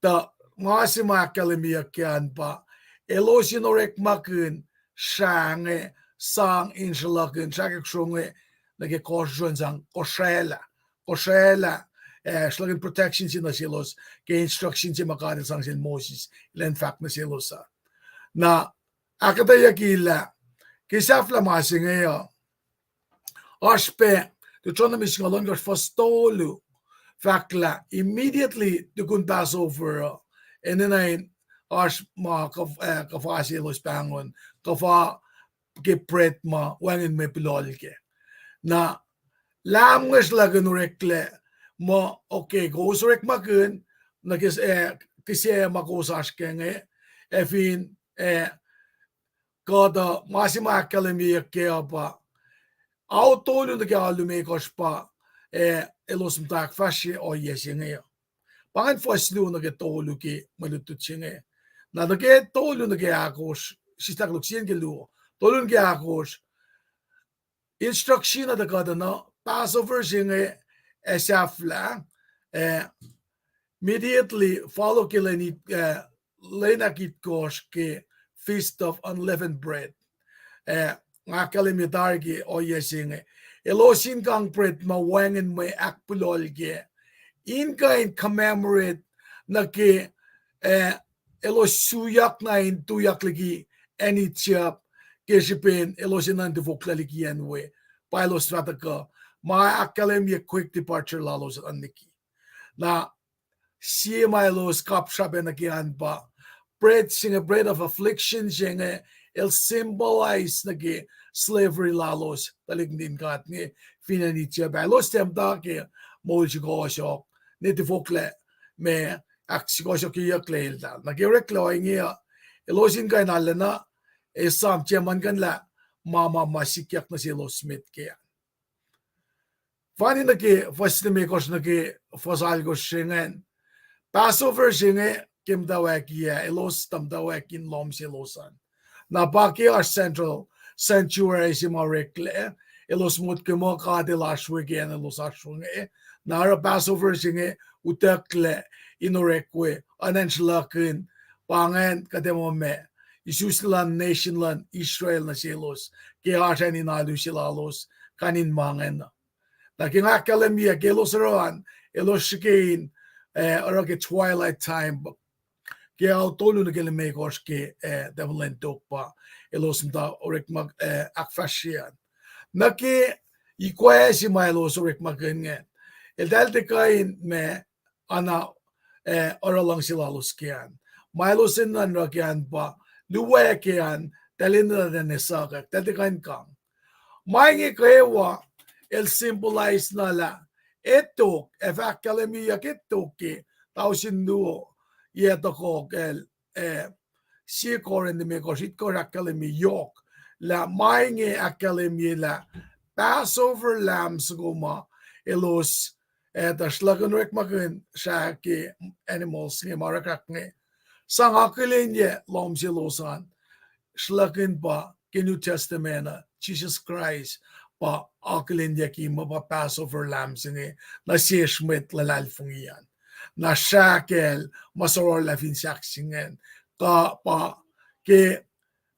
Tuh ma se ma ahkkahlwemyeyuck ke an pa, elos in orekmakihn srah inge sang in sruhlakihn srahkwack srong inge nuh ke kohsruhsruhn sang kosraclah, kosraclah, eh, sruhlakihn protection se nuh selos ke instruction se ma God el sang sel Moses, elan fahk nuh selos uh. Na ahkuhtweyucki lah ke sahflah ma se inge uh, oasr pac Deuteronomy singucul ohnkohsr fuhs tolu, fahk lah immediately tukun Passover uh, enenuh in oasr ma kuh-, eh, kuhfa selos pahngon, kuhfa ke bread ma wacngihn mwe puhlohl kac. Na lahm inge sruhlakihn oreklac muh, okay, kowos orekmakihn nuh ke, eh, kihsac ma kowos oasr ke inge, ac fin, eh, kuhtuh ma se ma ahkkahlwemyeyuck kac uh pa, ao tolu nuh ke ao limekohsr pa, eh, elos muhta ahkfahsrye ohiyac se inge uh. Pa ingacn fuhs luo nuh ke tolu ke mwe lutlut se inge. Na nuh ke tolu nuh ke ahkosr, sislah koluk sie nuh ke luo, tolu nuh ke ahkosr, instruction uh tuh kuht uh na Passover se inge ac sahflah, eh, immediately follow ke lwen it-, eh, lwen ahkitkohsr ke Feast of Unleavened Bread. Eh, nga ahkkahlwemye tari ke ohiyac se inge. Elos in kang bread ma wacngihn mwe ahkpuhlohl kac, in kuh in commemorate nuh ke, eh, elos suyak na in tuyak liki acn Egypt, ke srihpen elos enenuh in tifoklac liki acn we, pa elos fah tuhkuh, ma ahkkahlwemye quick departure lalos an liki. Na sie ma elos kapsrapacna ke an pa bread se inge, bread of affliction se inge, el symbolize nuh ke slavery lalos tuhlihk nuhtin God inge fin acn Egypt ah. Elos tiac muhta ke moul sukohsohk, ne tifoklac ma ahksukohsohkyeyucklac eltahl. Na ke oreklac ohinge uh, elos in kuh in arulacna esam tiac muhlkuhnlah ma, ma, ma sikyak nuh selos met ke an. Fani nuh ke fuhs limekohsr nuh ke fuhs alkohsr se ingacn, Passover se inge ke muhtwacwacack ah, elos tuh muhtwacwacack in lohm selos an. Na pa ke oasr central sanctuary se ma oreklac, elos motko muh God el oasr we ke acn elos oasr we inge. Na oruh Passover se inge utucklac in orek we, oacna in sruhlakihn, pa ingacn kuht ac muh ma, isuslac luhn nation luhn Israel nuh selos, ke oasr acn in alu se lalos, kain in ma ingacn. Na ke nga ahkkahlwemye ke elos oruh an, elos srihke in, eh, oruh ke twilight time, ke ao tolu nuh ke limekohsr ke, eh, tamuhlwel tok pa elos muhta orekma, eh, ahkfahsrye an. Nuh ke ikoac se ma elos orekmakihn ingacn, eltahl tiac kuh in ma, oacna, eh, oruh luhngse lalos ke an. Ma elos enenuh in oruh ke an pa, luo ke an, eltahl enenuh in esuhkack, eltahl tiac kuh in kang. Ma inge kwewa el symbolize na lah etok, ac fah ahkkahlwemyeyuck etok ke tausin luo yac tohkoh kacl, eh, sie Corinth limekohsr, itkohsr ahkkahlwemye yohk, lah ma inge ahkkahlwemye lah Passover lamb soko ma elos, eh, tuh sruhlakihn orekmakihn srah ke animals inge ma orekrak inge, sang akihlenyac lohm selos an, sruhlakihn pa ke New Testament uh, Jisus Kraist pa akihlenyucki muh pa Passover lamb se inge nuh sesr mwet luhlahlfongi an. Na srah kacl ma sororlah fin sahk se ingacn, kuh pa ke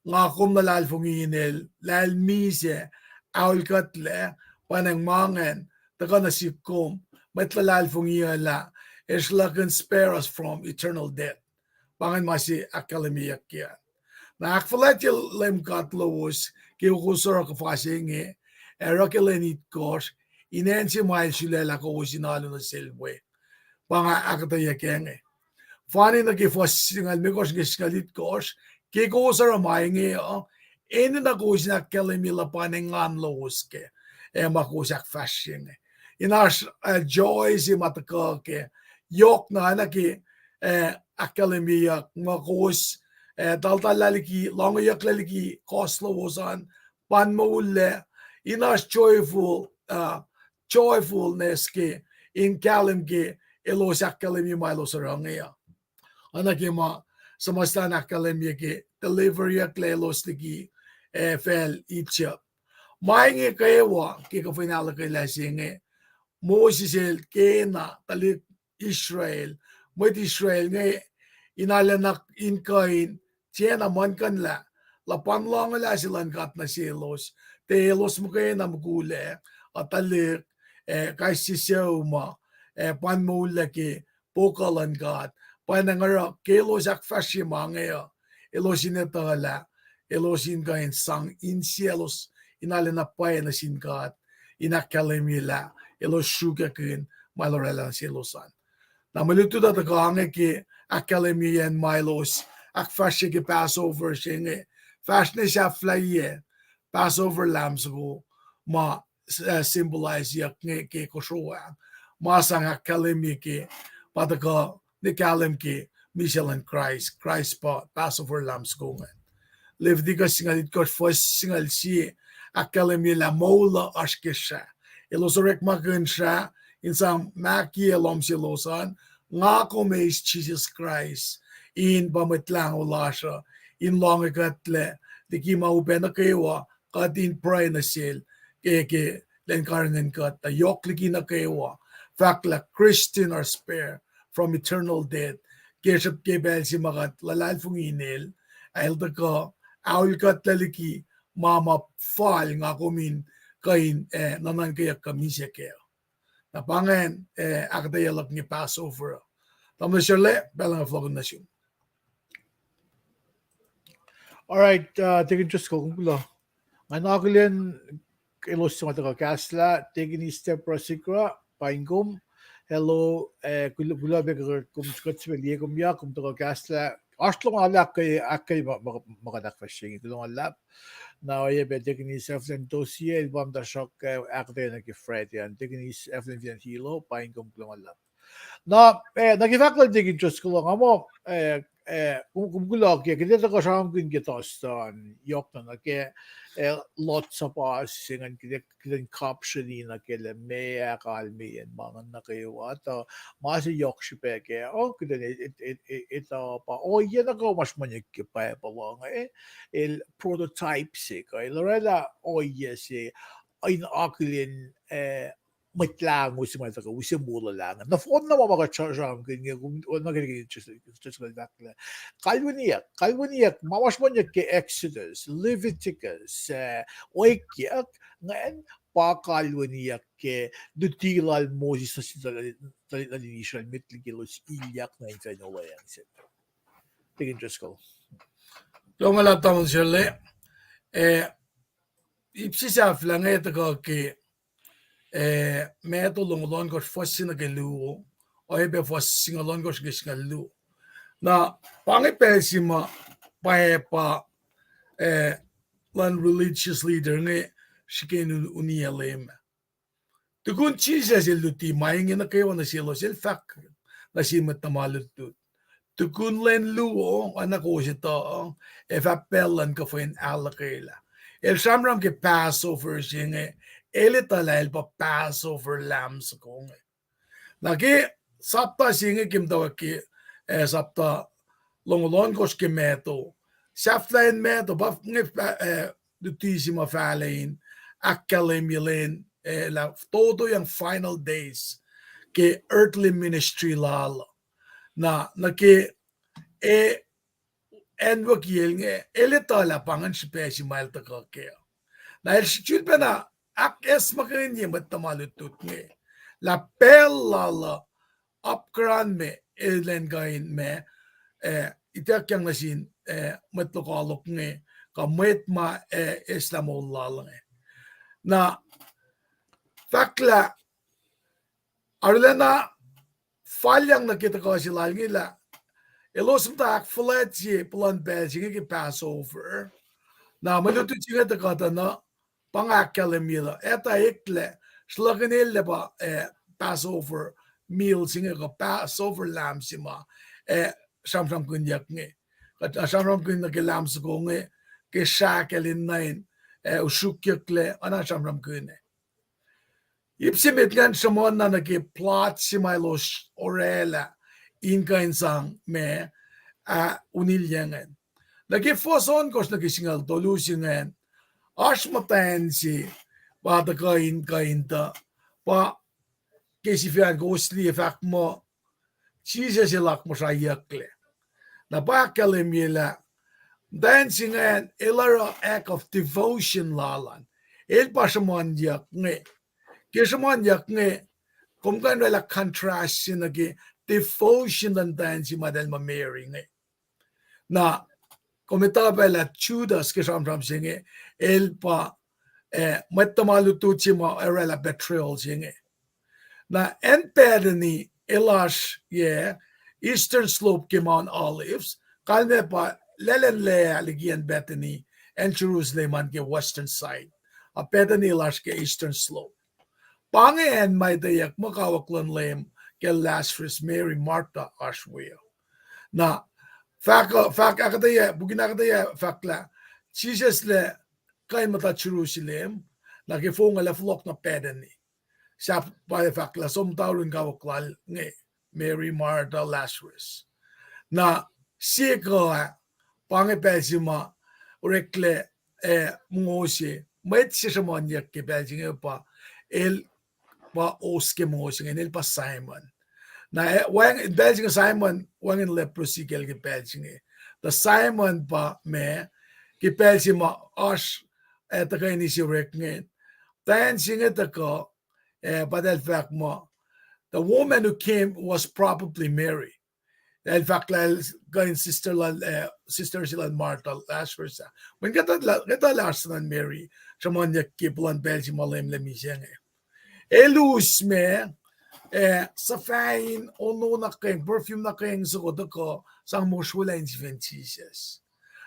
nga kom luhlahlfongi inel, lah el misac, aolkuhtlac, pa nacng ma ingacn tuhkuh nuh sihk kom, mwet luhlahlfongi uh, lah el sruhlakihn spare us from eternal death. Pa ingacn ma se ahkkahlwemyeyuck ke an. Na ahkfuhlwactye Leum God lowos ke kowos oruh kuhfa se inge, ac oruh ke lwen itkohsr, in acn se ma El sulaclah kowos in alu nuh sel we. Pa nga ahkuhtweyac kac inge. Fani nuh ke fuhs singucul limekohsr nuh ke singucul itkohsr, ke kowos oruh ma inge uh, enenuh kowos in ahkkahlwemye luhpan engan lowos kac, ac ma kowos ahkfahsrye inge. In oasr, uh, joy se ma tuhkuh kac, yohk na, na ke, uh, ahkkahlwemyeyuck ma kowos, uh, taltallac liki, lohngeyucklac liki kohs lowos an, pa in moullac, in oasr joyful, uh, joyfulness ke, in kahlwem ke, elos ahkkahlwemye ma elos oruh inge uh. Oacna ke ma suhmuhslah in ahkkahlwemye ke deliveryucklac elos liki, uh, facl Egypt. Ma inge kwewa ke kuhfa in ahluhkwelah se inge, Moses el kena tuhlihk Israel, mwet Israel inge, in arulacna in kuh in tiacna muhlkuhnlah luhpan lohngolah se luhn God nuh selos, tuh elos muhkwena mukul ac, uh, tuhlihk, ac kais sie sucu ma, ac pa in moullac ke pohkuh luhn God, pa in oruh ke elos ahkfahsrye ma inge uh, elos in etuh lah, elos in kuh in sang insiyaclos in arulacna pwacye nuh sin God, in ahkkahlwemye lah, elos sruokwackihn ma El oraclah nuh selos an. Na mwe lutlut uh tuhkuh inge ke ahkkahlwemyeyacn ma elos ahkfahsrye ke Passover se inge, fahsr ne sahflahiyac Passover lamb soko, ma, uh, symbolizeyuck inge ke kosro ah, ma sang ahkkahlwemye ke, pa tuhkuh ne kahlwem ke misac luhn Kraist, Kraist pa Passover lamb soko ingacn. Leviticus singucul itkohsr fuhs singucul sie, ahkkahlwemye lah moul uh oasr ke srah. Elos orekmakihn srah, in sang mahkiyac lohm selos an, nga kom eis Jisus Kraist, in pa Mwet Lahngo lasr uh, in lohngekuhtlac, liki ma upac nuh kwewa, kuht in pruhe nuh sel, ke, ke lwen karihngihn kuht, tuh yohk liki nuh kwewa, fahk lah Christian are spared from eternal death, ke srihpac ke pacl se ma kuht luhlahlfongi in El, ac El tuhkuh, aol kuhtlac liki, ma ma fal nga kom in kuh in, eh, nuhnuhnkweyuck kuh misac kac. Na pa ingacn, eh, ahkuhtweyac luhk inge Passover. Tamuhlwel Sharle, pacl nga fohlohkihn nuh sum. All right, uh, Deacon Driscoll, kom kuloh. Nga akihlen elos suc ma tuhkuh kahslah, Deaconess Deborah Sigrah, paing kom. Hello, eh, kul-, kuloh pac ke kom kuht sifacna liye kom ya, kom tuhkuh kahslah. Oasr lohngoul lah ke, ahkkweye ma, ma, ma kuht ahkfahsrye inge, kuloh ma luhlahp. Na oacyacpac Deaconess Evelyn Dossier, el pa muhtahsruhk, eh, ahkuhtweyac nuh ke Friday an. Deaconess Evelyn Villan Hilo, paing kom, kuloh ma luhlahp. Na, eh, nuh ke fahk lal Deacon Driscoll, nga muh, eh, eh, kom, kom kuloh ke, kuht ac tuhkuh sramsramkihn ke Thursday an, yohk na nuh ke, eh, Lord's Supper se ingacn, kuht ac, kuht in kapsreni nuh ke lah meac kalmeyacn ma ingacn nuh kwewa, tuh ma se yohk srihpac kac, oh, kuht in, eh, eh, eh, eh, etuh pa ohiyac nuh kwewa ma sruhmuhnyuck ke Bible uh inge, el prototype se kuh, el oraclah ohiyac se in akihlen, eh, Mwet Lahngo se ma tuhkuh use moul luhlahp. Nohfohn na ma ma kuht sra-, sramsramkihn inge, kom, nuh ke, ke, just, just kuh in fahk lah kalweniyuck, kalweniyuck, ma, ma sruhmuhnyuck ke Exodus, Leviticus, eh, Oekyuck, ingacn pa kalweniyuck ke luti lal Moses nuh sin tuhlihk, tuhlihk, tuhlihk Israel met liki elos ilyak nuh infacn olweacng se. Deacon Driscoll. Kuloh ma luhlahp Tamuhlwel Sharle, eh, ip se sahflah inge tuhkuh ke, eh, Matthew longoul ohnkohsr fuhs se nuh ke luo, oacyacpac fuhs singucul ohnkohsr ke singucul luo. Na, pa inge pacl se ma pwacye pa, eh, luhn religious leader inge srihke in un-, uniyac Leum ah. Tukun Jisus el luti ma inge nuh kwewa nuh selos, el fahk nuh sin mwet tuhma lutlut, tukun lwen luo, oacna kowos etuh, ac fah pacl luhn kuhfa in ahluhkwelah. El sramsram ke Passover se inge, el etuh lah el pa Passover lamb soko inge. Na ke sapta se inge ke muhtwacwacack ke, eh, sapta longoul ohnkohsr ke Matthew, sahflahiyacn Matthew pa inge, eh, luti se ma fahlac in ahkkahlwemye lwen, eh, lah totoyang final days ke earthly ministry lal. Na, nuh ke, eh, acnwucki el inge, el etuh lah pa ingacn srihpac se ma el tuhkuh kac. Na el srihk sulpacna ahkacsmakihnye mwet tuhma lutlut inge lah pacl lal uh apkuhran me el enenuh in kuh in ma, eh, ituckyang nuh sin eh, mwet lokoalok inge, kuh mwet ma, eh, eslah moul lal inge. Na fahk lah arulacna falyang nuh ke tuhkuh se lal inge lah elos muhta ahkfuhlwactye puhlan pacl se inge ke Passover. Na mwe lutlut se inge tuhkuh tuh na pa nga ahkkahlwemye lah etuh eklac, sruhlahkihn el lah pa, eh, Passover meal se inge kuh Passover lamb se ma, eh, sramsramkihnyuck inge. Kuht sramsramkihn nuh ke lamb soko inge ke srahkacl in nuh in, eh, usrukyucklac, oacna sramsramkihn ah. Ip se met ingacn sruhmuhn na nuh ke plot se ma elos orwaclah in kuh in sang ma, ah, unilyac ingacn. Nuh ke fuhs ohnkohsr nuh ke singucul tolu se ingacn, oasr muhtwacn se pa tuhkuh in kuh in tuh, pa ke sifacna kowos liye fahk muh Jisus el akmuhsrahyucklac. Na pa ahkkahlwemye lah muhtwacn se ingacn el oruh act of devotion lal an. El pa sruhmuhnyuck inge. Ke sruhmuhnyuck inge, kom kuh in orwaclah contrast se nuh ke devotion luhn muhtwacn se ma eltahl muh Mary inge. Na kom etuh pac lah Judas ke sramsram se inge, el pa, eh, mwet tuhma lutlut se ma orwaclah betrayal se inge. Na acn Bethany el oasr, yac, eastern slope ke Mount Olives, kalmac pa laclenlac liki acn Bethany, acn Jerusalem an ke western side. A Bethany el oasr ke eastern slope. Pa inge acn ma etweyuck muh kawuck luhn Leum kacl Lazarus, Mary, Martha oasr we uh. Na fahk, fahk ahkuhtweyac, puk in ahkuhtweyac fahk lah Jisus lac kuh in muhta Jerusalem, na ke fong ah lac fohlohk nuh Bethany. Sahp pa fahk lah som muhta yurin kawuck lal inge, Mary, Martha, Lazarus. Na sie kuh ah, pa inge pacl se ma oreklac, eh, mongo se, mwet se sruhmuhnyuck ke pacl se inge pa, el pa host ke mongo se inge, el pa Simon. Na, eh, wacng-, pacl se inge Simon, wacngihn leprosy kacl ke pacl se inge. Tuh Simon pa ma, ke pacl se ma oasr, eh, tuhkweni se orek inge. Muhtwacn se inge tuhkuh, eh, pa eltahl fahk muh, the woman who came was probably Mary. El fahk lah el kuh in sister lal, eh, sister se lal Martha, Lazarus ah. Mweyen kuht etuh lah oasr nuhn Mary sruhmuhnyuck ke puhlan pacl se ma Leum El misac inge. El us ma, eh, suhfahna ono nuh kwewa, perfume nuh kwewa soko tuhkuh sang mosrwelah in sifacn Jisus.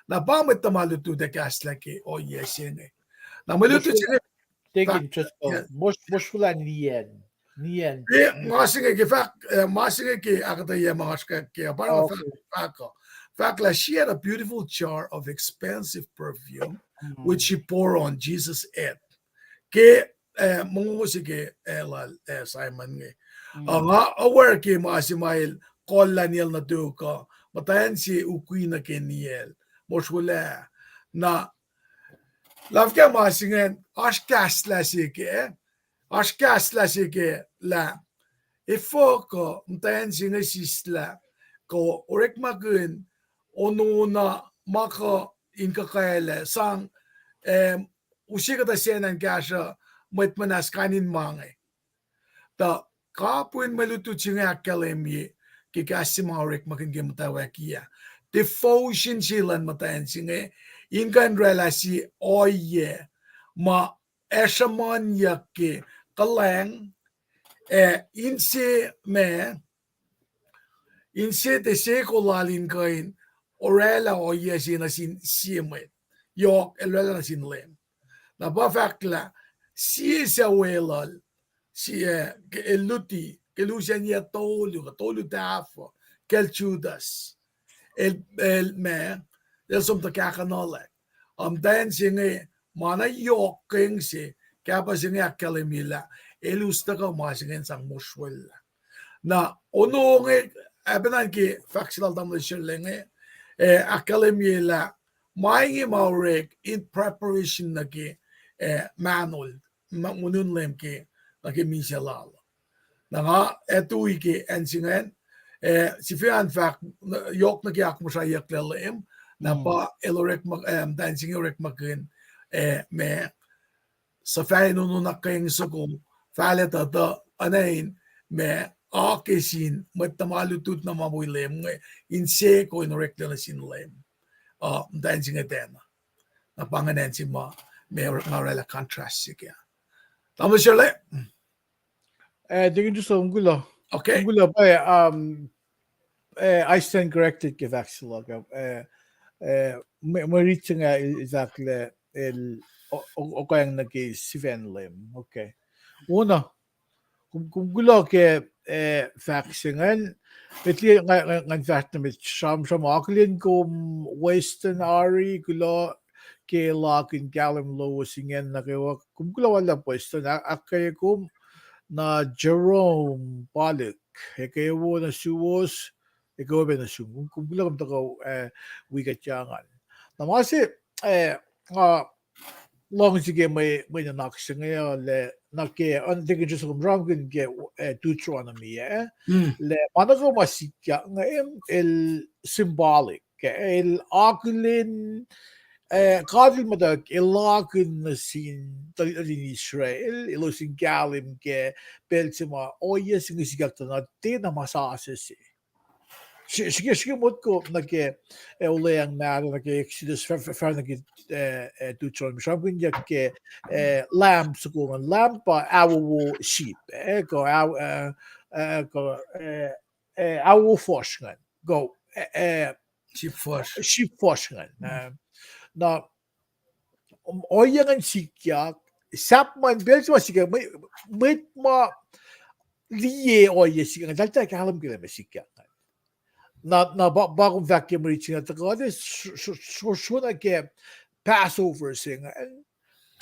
Na pa mwet tuhma lutlut ah kahslah ke ohiyac se inge. Na mwe lutlut se inge, mosrwelah niyacn, niyacn. Ma se inge ke fahk, eh, ma se inge ke ahkuhtweyac ma oasr ke, ke, pa fahk, fahk lah she had a beautiful jar of expensive perfume, which she poured on Jesus' head. Ke, eh, mongo se ke, eh, lal, eh, Simon inge. Nga aware ke ma se ma el kohllah niyacl nuh tok uh, muhtwacn se ukwi nuh ke niyacl, mosrwelah. Na, lafka ma se ingacn, oasr kahslah se ke, oasr kahslah se ke lah, efuh kuh muhtwacn se inge sislah, kuh orekmakihn, ono na ma kuh in kuhkaclac sang, eh, use kuhtuh sacn in kahsruh mwet muhnahs kain in ma inge. Tuh kapihn mwe lutlut se inge ahkkahlwemye ke kahs se ma orekmakihn ke muhtwacwacack ah. Devotion se luhn muhtwacn se inge, in kuh in orwaclah sie ohiyac ma ac sruhmuhnyuck ke kuhlwacng, ac inse ma, inse tiac seko lal in kuh in orwaclah ohiyac se nuh sin sie mwet. Yohk el orwaclah nuh sin Leum. Na pa fahk lah sie suc weluhl, sie, ke el luti, ke lusen yac tolu, kuh tolu tahfuh, kacl Judas. El, el ma, el som tuh kahkuhnuhlak. Muhtwacn se inge, ma na yohk keng se, kahpah se inge ahkkahlwemye lah, el us tuhkuh ma se inge in sang mosrwelah. Na, ono inge, apacnan ke fahk se lal tamuhlwel Sherle inge, eh, ahkkahlwemye lah, ma inge ma orek in preparation nuh ke, eh, mahnol, ma-, monun Leum ke, nuh ke misac lal. Na nga ac tui ke acn se ingacn, eh, sifacna fahk, yohk nuh ke akmuhsrahyucklac Leum, na pa el orekma-, eh, muhtwacn se inge orekmakihn, eh, ma, suhfahna ono nuh kwewa soko, fahlac tuh tuh, oacna in ma, ake sin mwet tuhma lutlut na ma wi Leum inge, inse ko in oreklac nuh sin Leum. uh, muhtwacn se inge tiacna. Na pa ingacn se ma, ma nga orwaclah contrast se kac. Tamuhlwel Sharle? Eh, Deacon Joseph, kom kuloh. Okay. Kom kuloh, pa, um, eh, I stand corrected ke fahk se luhk, eh, eh, mwe, mwe rit se inge el, el fahk lah el o-, o-, okang nuh ke sifacn Leum. Okay. Wona. Kom, kom kuloh ke, eh, fahk se ingacn. Met liki nga, nga, ngan fahsr nuh met sramsram, akihlen kom Weston Ari, kuloh ke lakihn kahlwem lowos ingena nuh kwewa. Kom kuloh wal lah Weston, a-, ahkkweye kom, na Jerome Palik, eke wo nuh suwos, eke wo pac nuh sum. Kom, kom kuloh kom tuhkuh, eh, wi kuht ingacn. Na ma se, eh, nga luhngse ke mwe, mwe nuhnak se inge uh, lah nuh ke, un, Deacon Joseph, kom sramsramkihn ke, eh, Deuteronomy, eh? Mm. Lah ma nuh kwewa ma sikyak inge, em, el symbolic, eh, el akihlen, eh, God El muhta, el akihlen nuh sin tuhlihk nuhtin Israel, elos in kahlwem ke pacl se ma ohiyac se inge sikyak tuh na tiacna ma sasuc se. Srihke, srihke motko nuh ke, eh, Olweacng Mahtuh, nuh ke Exodus, fah, fah, fah nuh ke, eh, eh, Deuteronomy, sramsramkihnyuck ke, eh, lamb soko ingacn, lamb pa awowo sheep, eh, kuh, aw-, eh, eh, kuh, eh, eh, awowo fuhsr ingacn, kuh, eh, eh, sheep fuhsr. Sheep fuhsr ingacn. Mm. Eh, na, um, ohiyac ingacn sikyak, sahp ma in pacl se ma sikyak, mwe-, mwet ma liye ohiyac sikyak ingacn, eltahl tiac kahlwem ke lah ma sikyak ingacn. Na, na pa, pa kom fahk ke mwe rit se inge tuhkuh, s-, s-, s-, sona ke Passover se ingacn,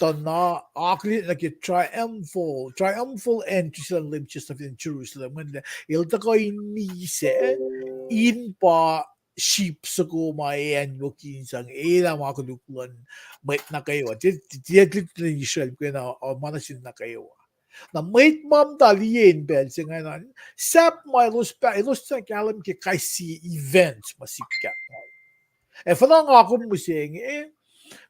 tuh na akihlen nuh ke triumphal, triumphal entry se luhn Leum Jisus nuh fin Jerusalem, ingacn lah el tuhkuh in misac, in pa sheep soko ma acnwuki in sang elah ma koluk luhn mwet nuh kwewa. Tiac, tiac tuhlihk nuhtin Israel kwacna, uh, ma nuh sin nuh kwewa. Na mwet ma muhta liye in pacl se ingacn an, sahp ma elos pa, elos tiacna kahlwem ke kais sie event ma sikyak ingacn. Ac fuhnuh nga kom mihsenge,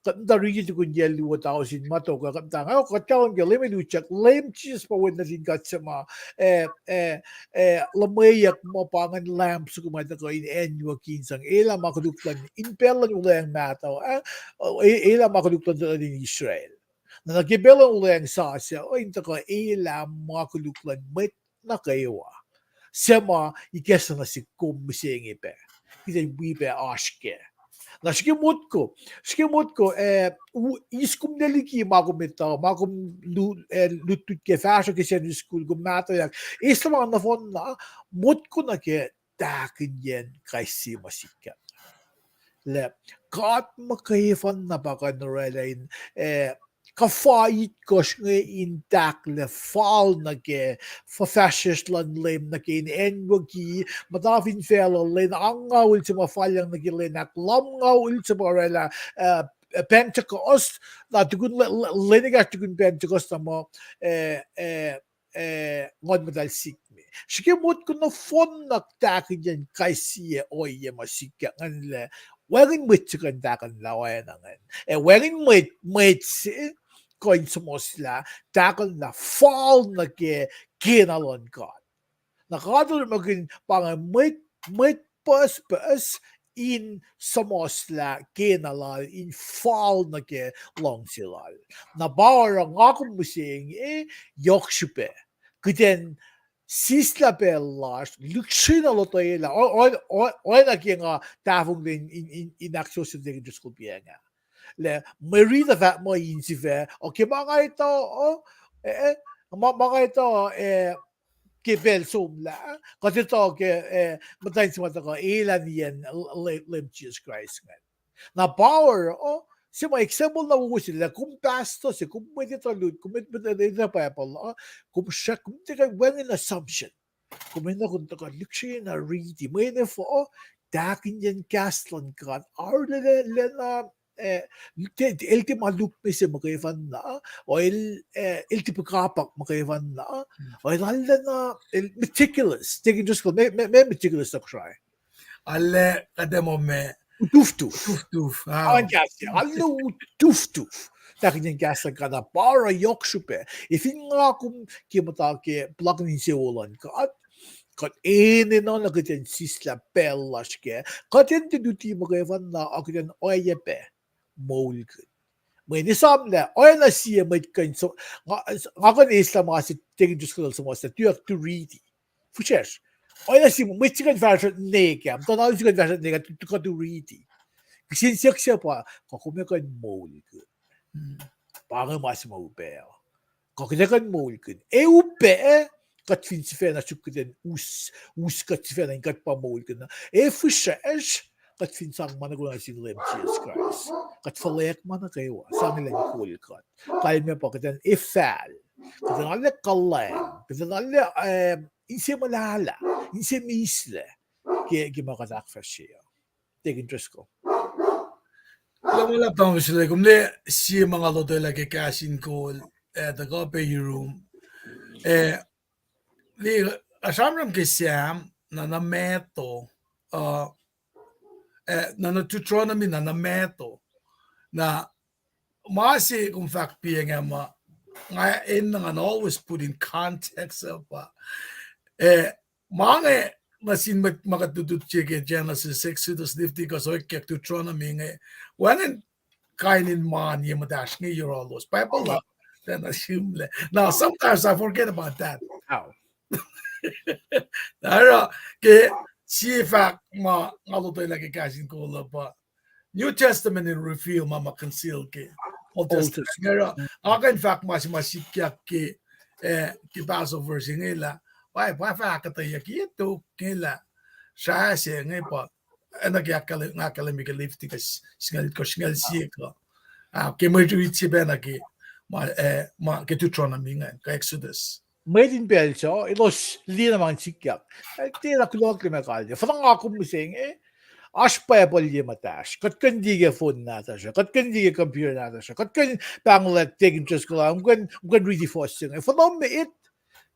kuht muhta riti tukun yac luo tausin ma tok, kuht muhta nga, kuht kahlwem ke Leum el utyak, Leum Jisus pa Wen nuhtin God se ma, eh, eh, eh, luhmweyuck ma pa ingacn lamb soko ma tuhkuh in acnwuki in sang elah ma koluk luhn, in pacl luhn Olweacng Mahtuh, eh, e-, elah ma koluk luhn tuhlihk nuhtin Israel. Na, na ke pacl luhn Olweacng Sasuc, uh, in tuhkuh elah ma koluk luhn mwet nuh kwewa. Suc ma ikacslah nuh sihk kom mihsenge pac, kuht in wi pac oasr kac. Na srihke motko, srihke motko, eh, u-, eis kom ne liki ma kom etuh, ma kom lu-, eh, lutlut ke fahsruh ke Sunday school, kom mahtuhyak, eis ma nohfohn na, motko nuh ke tahkihnyacn kais sie ma sikyak. Lah God muhkwena pa kuh in orwaclah in, eh, kuhfa itkohsr inge in tahklac fal nuh ke fuhfahsryucsr luhn Leum nuh ke in acnwuki muhta fin facluh, lwen angngaul se ma falyang nuh ke lwen ahklumngaul se ma orwaclah, eh, Pentecost, na tukun lwen, lwen ekahsr tukun Pentecost na muh, eh, eh, eh, Nguhn Muhtahl sikme. Srihke motko nohfohn na tahkihnyacn kais sie ohiyac ma sikyak ingacn lah wacngihn mwet se kuh in tahkuhnlah oacna ingacn. Ac wacngihn mwet, mwet se kuh in suhmuhslah tahkuhnlah fal nuh ke kena luhn God. Na God el orekmakihn pa inge mwet, mwet pucspucs in suhmuhslah kena lal in fal nuh ke luhngse lal. Na pa oruh nga kom mihsenge, yohk srihpac kuht in sislah pacl lasr lihksreni lotwelah, o-, o-, o-, oacna ke nga tahfonglac in, in, in, in ahksuwohsyacl Deacon Driscoll pa inge. Lah mwe riti fahk muh insifac, o ke ma nga etuh, o, eh, eh, ma, ma nga etuh, eh, ke pacl somlah, kuht etuh ke, eh, muhtwacn se ma tuhkuh elah niyacn Leum Jisus Kraist ingacn. Na pa oruh, o, se ma example na wowo se lah kom pastor se, kom mwet etuh lut, kom mwet, mwet etuh Bible, o, kom srack, kom tiac kuh wacngihn assumption. Kom enenuh kom tuhkuh lihksreni riti, mweyen efuh, o, tahkihnyacn kahs luhn God arulacna, eh, el tiac ma lukmac se muhkwena, o el, eh, el tiac pihkapak muhkwena, o el arulacna, el meticulous, Deacon Driscoll, ma, ma, ma meticulous na Kosrae? Arlac kuht ac muh ma, utuftuf. Utuftuf, ah. Arlac utuftuf. Tahkihnyacn kahs luhn God, na pa oruh yohk srihpac, e fin nga kom ke muhta ke puhlakihn insewowo luhn God, Kuht enenuh na kuht in sislah pacl lasr kac. Kuht in tiac luti muhkwena, a kuht in oacyacpac moulkihn. Mweyen esamlah, oacna sie mwet kuh in so, nga, nga kuh in eslah ma se Deacon Driscoll el suhmuhslah, tuyak tu riti. Fihsracsr. Oacna sie mwet se kuh in fahsruh ne kac, tuh na se kuh in fahsruh ne kac, tuh kuh tu riti. Kihsen siyuck se pa, kuh kom ac kuh in moulkihn. Pa inge ma se ma upac uh. Kuh kuht ac kuh in moulkihn. Ac upac, kuht fin sifacna suk kuht in us, us kuht sifacna in kuht pa moulkihn. Ac fihsracsr, kuht fin sang ma nuh kwewa nuh sin Leum Jisus Kraist. Kuht fuhlweack ma nuh kwewa, sang elan kol kuht. Kalmac pa kuht in efahl. Kuht in arlac kuhlwacng. Kuht in arlac, eh, inse muhlahlah. Inse mislac. Ke, ke ma kuht ahkfahsrye uh. Deacon Driscoll. Kuloh ma luhlahp tamuhlwel, kom liye sie ma nga lotwelah ke kahs in kol, eh, tuhkuh pac yurum. Eh, liye, asramsram ke Sam, na, na Matthew, uh, eh, na, na Deuteronomy, na, na Matthew. Na, ma se kom fahk piacng ah ma, nga enenuh ngan always put in context uh pa, eh, ma inge nuh sin mwet ma kuht lutlut se ke Genesis, Exodus, Leviticus, Orekyak, Deuteronomy inge, wacngihn kain in ma ye muhtahsr inge yohrohlos. Bible uh tiacna sihmlac. Now, sometimes I forget about that. Oruh, ke sie fahk ma nga lotwelah ke kahs in kol uh pa, New Testament in reveal ma ma conceal ke Old Testament. Oruh, nga kuh in fahk ma se ma sikyak ke, eh, ke Passover se inge lah, pa, pa fahk kuhtuh yuck ke tok inge lah, srah se inge pa, eh, nuh ke ahkkahlwem, nga ahkkahlwemye ke Leviticus singucul, singucul sie kuh, ah, ke mwe rit se pacna ke, ma, eh, ma ke Deuteronomy ingacn, kuh Exodus. Mwet in pacl se, elos liye na ma in sikyak. Eh, tiacna kuloh ke ma kalye. Fahna nga kom mihsenge, oasr Bible ye muhtahsr. Kuht kuh in liye ke phone nahtuhsr uh. Kuht kuh in liye ke computer nahtuhsr uh. Kuht kuh in pahnglah Deacon Driscoll, kom kuh in, kom kuh in riti fuhs se inge. Fahna met,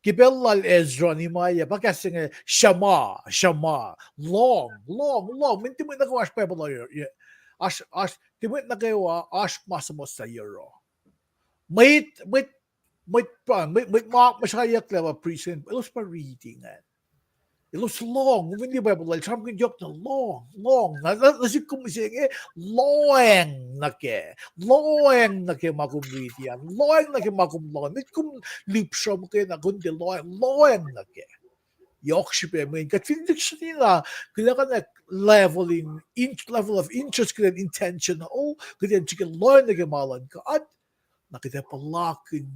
ke pacl lal Ezra, Nehemiah, pa kahs se inge, Shema, Shema, lohng, lohng, lohng. Mweyen tiac mwet nuh kwewa oasr Bible uh, ye, oasr, oasr, tiac mwet nuh kwewa oasr ma suhmuhslah yohroh. Mwet, mwet, mwet pa, mwet, mwet ma, ma srayucklah pa prison, elos pa riti ingacn. Elos lohng, kom fin liye Bible lal, sramsramkihn yohk na lohng, lohng. Na, na, nuh sik kom mihsenge, lohacng nuh kac, lohacng nuh ke ma kom riti an, lohacng nuh ke ma kom lohng, met kom lihpsruhk muhkwena, kom tiac lohacng, lohacng nuh kac. Yohk srihpac mweyen kuht fin lihksreni na, kuht ac kuh in level in, in, level of interest, kuht in intentional, kuht in srihke lohacng nuh ke ma luhn God, na kuht ac puhlakihn,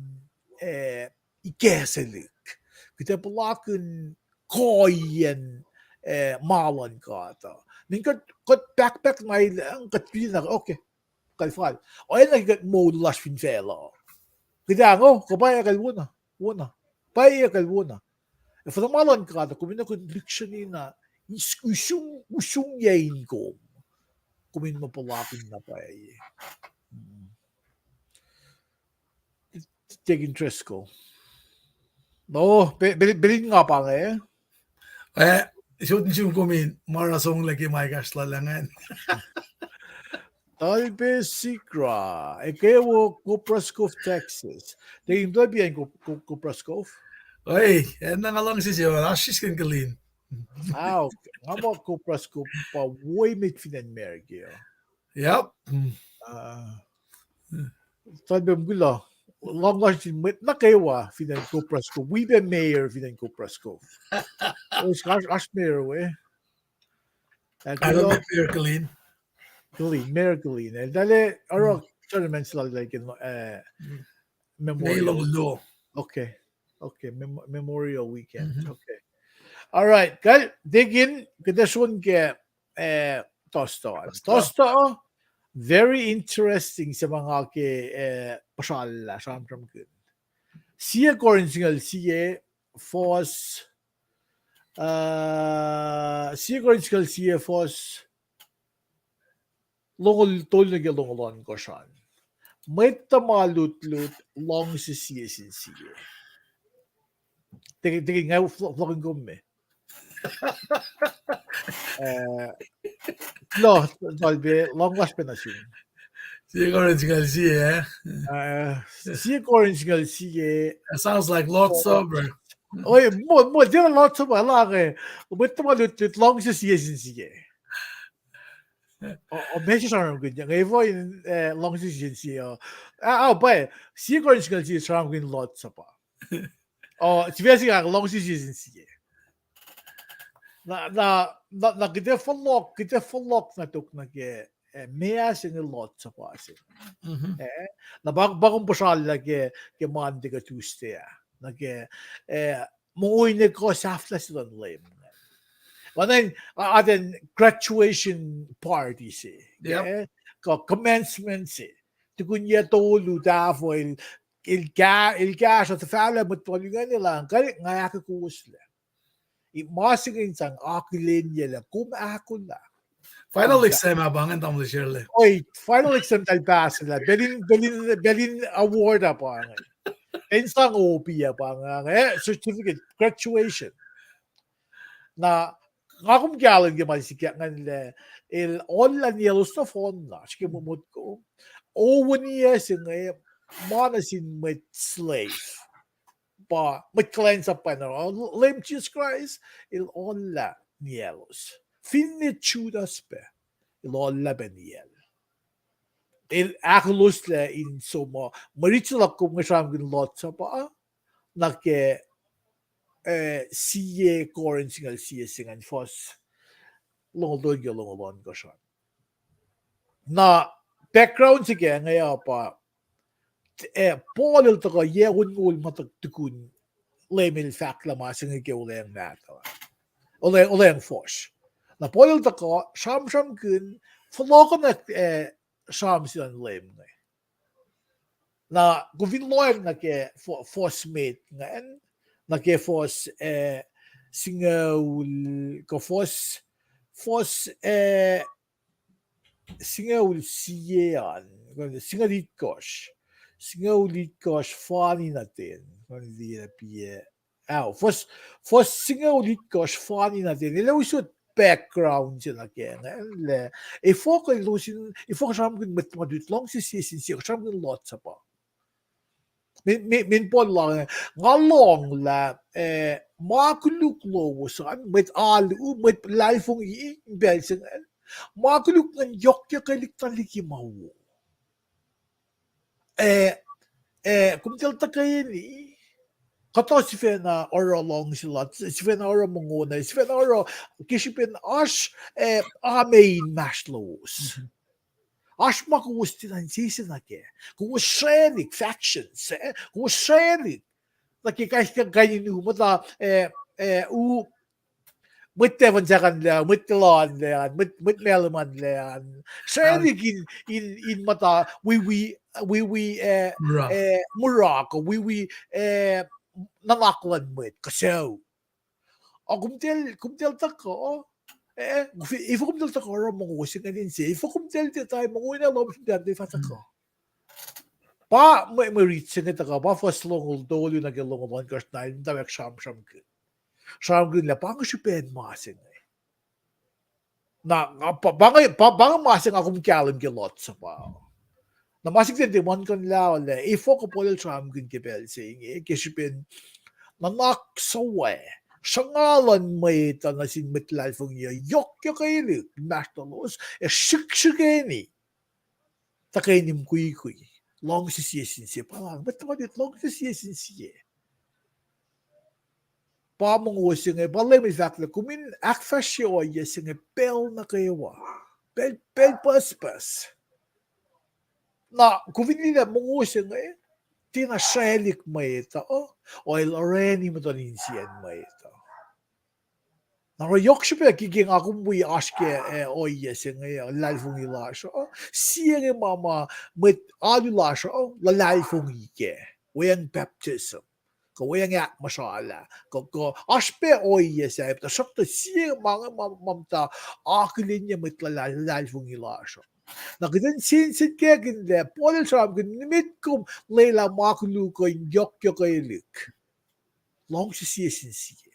eh, ikacslah lihk. Kuht ac puhlakihn koiyen, eh, ma luhn God uh. Mweyen kuht, kuht backpack na el, kuht pil na, okay. Kalfal. Oacna ke kuht moul lasr fin facluh. Kuht ango, kuh pwacye kuh wona, wona. Pwacye kuh wona. Ac fahna ma luhn God uh, kom in kuh in lihksreni na, us-, usung, usungyac in kom. Kom in muh puhlakihn na pwacye. Deacon Driscoll. No, pe-, pe-, pacl in nga pa inge. Eh, sot nuh sum kom in ma oruh songlac ke ma ekahsr lal ingacn. Talbe Sikra, ekwe wo Copperas Cove, Texas. Deacon, tuh pian Cop-, Cop-, Copperas Cove? Oi, enenuh nga luhngse se, oasr sisken Killeen. Ao, nga muh Copperas Cove pa wo emet fin acn America. Yep. Talbe, kom kuloh. Lohng lasr nuh sin mwet nuh kwewa fin acn Copperas Cove. Wi pac mayor fin acn Copperas Cove. Oasr, oasr mayor we. Mayor Killeen. Killeen, Mayor Killeen. El tahl oruh tournament se lal ke, eh, Memorial. Okay. Okay, Mem-, Memorial Weekend. Okay. All right, kal, Deacon, kuht ac som ke, eh, Tosta. Tosta, very interesting se ma nga ke, eh, puhsrallah sramsramkihn. Sie Corinth singucul sie, fuhs, uh, sie Corinth singucul sie, fuhs longoul tolu nuh ke longoul ohnkohsr an. Mwet tuhma lutlut luhngse sie sin sie. Teke, teke, nga fl-, flogging kom me. Eh, no, Talbe, lohng lasr pac nuh sum. Sie Corinth singucul sie, eh? Eh, sie Corinth singucul sie. That sounds like Lord's Supper. Oi, mwe, mwe, tiacna Lord's Supper, lah inge, mwet tuhma lutlut luhngse sie sin sie. O, o, meac se sramsramkihn, inge efuh in, eh, luhngse sie sin sie, uh, ah, ah, pwacye, sie Corinth singucul sie sramsramkihn Lord's Supper. O, sifac se inge luhngse sie sin sie. Na, na, na, na kuht ac fohlohk, kuht ac fohlohk nuh tok nuh ke, eh, meac se inge Lord's Supper se. Eh, na pa, pa kom puhsrallah ke, ke Monday kuh Tuesday ah. Nuh ke, eh, mongo in ekuh sahflah se luhn Leum. Oacna in, a, atacn graduation party se. Eh, kuh commencement se. Tukun yac tolu tahfuh el, el ka-, el kahsruh tuh fahlah mwet tuhma lutlut ingacn lah, nga ahkkowoslac. It ma se inge in sang akihlenyuck lah kom ahkolah. Final exam ah pa ingacn, tamuhlwel Sherle. Oi, final exam tahl pass lah. Pacl in, pacl in, pacl in award ah pa ingacn. Pacl in sang opi ah pa ingacn, eh, certificate, graduation. Na, nga kom kahlwem ke ma sikyak ingacn lah, el ohllah niaclos nohfohn na, srihke motko. Owo niyac se inge, ma nuh sin mwet slave. Pa, mwet kuhlwacnsap pa na, Leum Jisus Kraist, el ohllah niaclos. Finne Judas pac, el ohllah pac niacl. El ahkoloslac in som, mwe rit se luhk kom inge sramsramkihn Lord's Supper, nuh ke, eh, sie Corinth singucul sie se ingacn fuhs longoul tolu ke longoul ohnkohsr an. Na background se ke inge uh pa, eh, Paul el tuhkuh yac onngoul ma tuh tukun Leum el fahklah ma se inge ke Olweacng Mahtuh, Olweacng, Olweacng Fuhsr. Na Paul el tuhkuh sramsramkihn, fohlohkohnak, eh, sramsram se luhn Leum inge. Na kom fin lohacng nuh ke fuhs met ingacn, nuh ke fuhs, eh, singucul, kuh fuhs, fuhs, eh, singucul sie an, singucul itkohsr, singucul itkohsr fani nuh ten, liye, ah, fuhs, fuhs singucul itkohsr fani nuh ten, el ac usot background se nuh ke inge lah, efuh kuh elos in, efuh kuh sramsramkihn mwet tuhma lutlut luhngse sie sin sie, kuh sramsramkihn Lord's Supper. Min, min, min Paul lah, nga lohng lah, eh, ma koluk lowos an, mwet alu, mwet luhlahlfongi pacl se ingacn, ma koluk ingacn yohkyohkwelihk tuhlihk ma wo. Eh, eh, komtacl tuhkweni, kuhtuh sifacna oruh luhngse lal, sifacna oruh mongo na, sifacna oruh ke srihpen oasr, eh, amen inmahsrlowos. Oasr ma kowos tiac insese nuh kac. Kowos sraclihk factions, eh, kowos sraclihk. Nuh ke kais, kain in u muhta, eh, eh, u, mwet Tafunsakuhnlac, mwet Talanlac an, mwet, mwet Malumanlac an. Sraclihk in, in, in muhta wi, wi, wi, wi, eh, mura, eh, mura kuh wi, wi, eh, nuhnak luhn mwet kuh sucu. Ac komtacl, komtacl tuhkuh, eh, efuh komtacl tuhkuh oruh mongo se ingacn inse, efuh komtacl tiac tari mongo na lohm sum tiac fah tuhkuh. Pa mwe, mwe rit se inge tuhkuh, pa fuhs longoul tolu nuh ke longoul ohnkohsr na el muhta ahksramsramkihn. Sramsramkihn lah pa inge srihpen ma se inge. Na, pa, pa inge, pa, pa inge ma se nga kom kahlwem ke Lord's Supper. Na ma se kihtin tiac muhlkuhnlah lah efuh kuh Paul el sramsramkihn ke pacl se inge, ke srihpen nuhnak suwohs, sruhnga luhn mwet uh nuh sin mwet luhlahlfongi uh yohkyohkwelihk inmahsrlowos, ac srihksrihkeni tuhkweni mukwikwi luhngse sie sin sie, pa inge, mwet tuhma lutlut luhngse sie sin sie. Pa mongo se inge, pa Leum el fahk lah kom in ahkfahsrye ohiyac se inge pacl nuh kwewa, pacl, pacl pucspucs. Na kom fin liye lah mongo se inge tiacna sraclihk mwet uh, el orani muhtuhn insiyacn mwet uh. Na oruh yohk srihpac ke, ke nga kom wi oasr ke, eh, ohiyac se inge, uh, luhlahlfongi lasr uh, sie inge ma, ma mwet alu lasr uh luhlahlfongi kac, weacng baptism, kuh weacng ahkmuhsralah, kuh, kuh oasr pac ohiyac sahyac, tuhsruhktuh sie ma inge ma, ma muhta akihlenyac mwet luhlah-, luhlahlfongi lasr uh. Na kuht in sensenkackihn lah Paul el sramsramkihn nimet kom lwelah ma koluk uh in yohkyohkwelihk luhngse sie sin sie.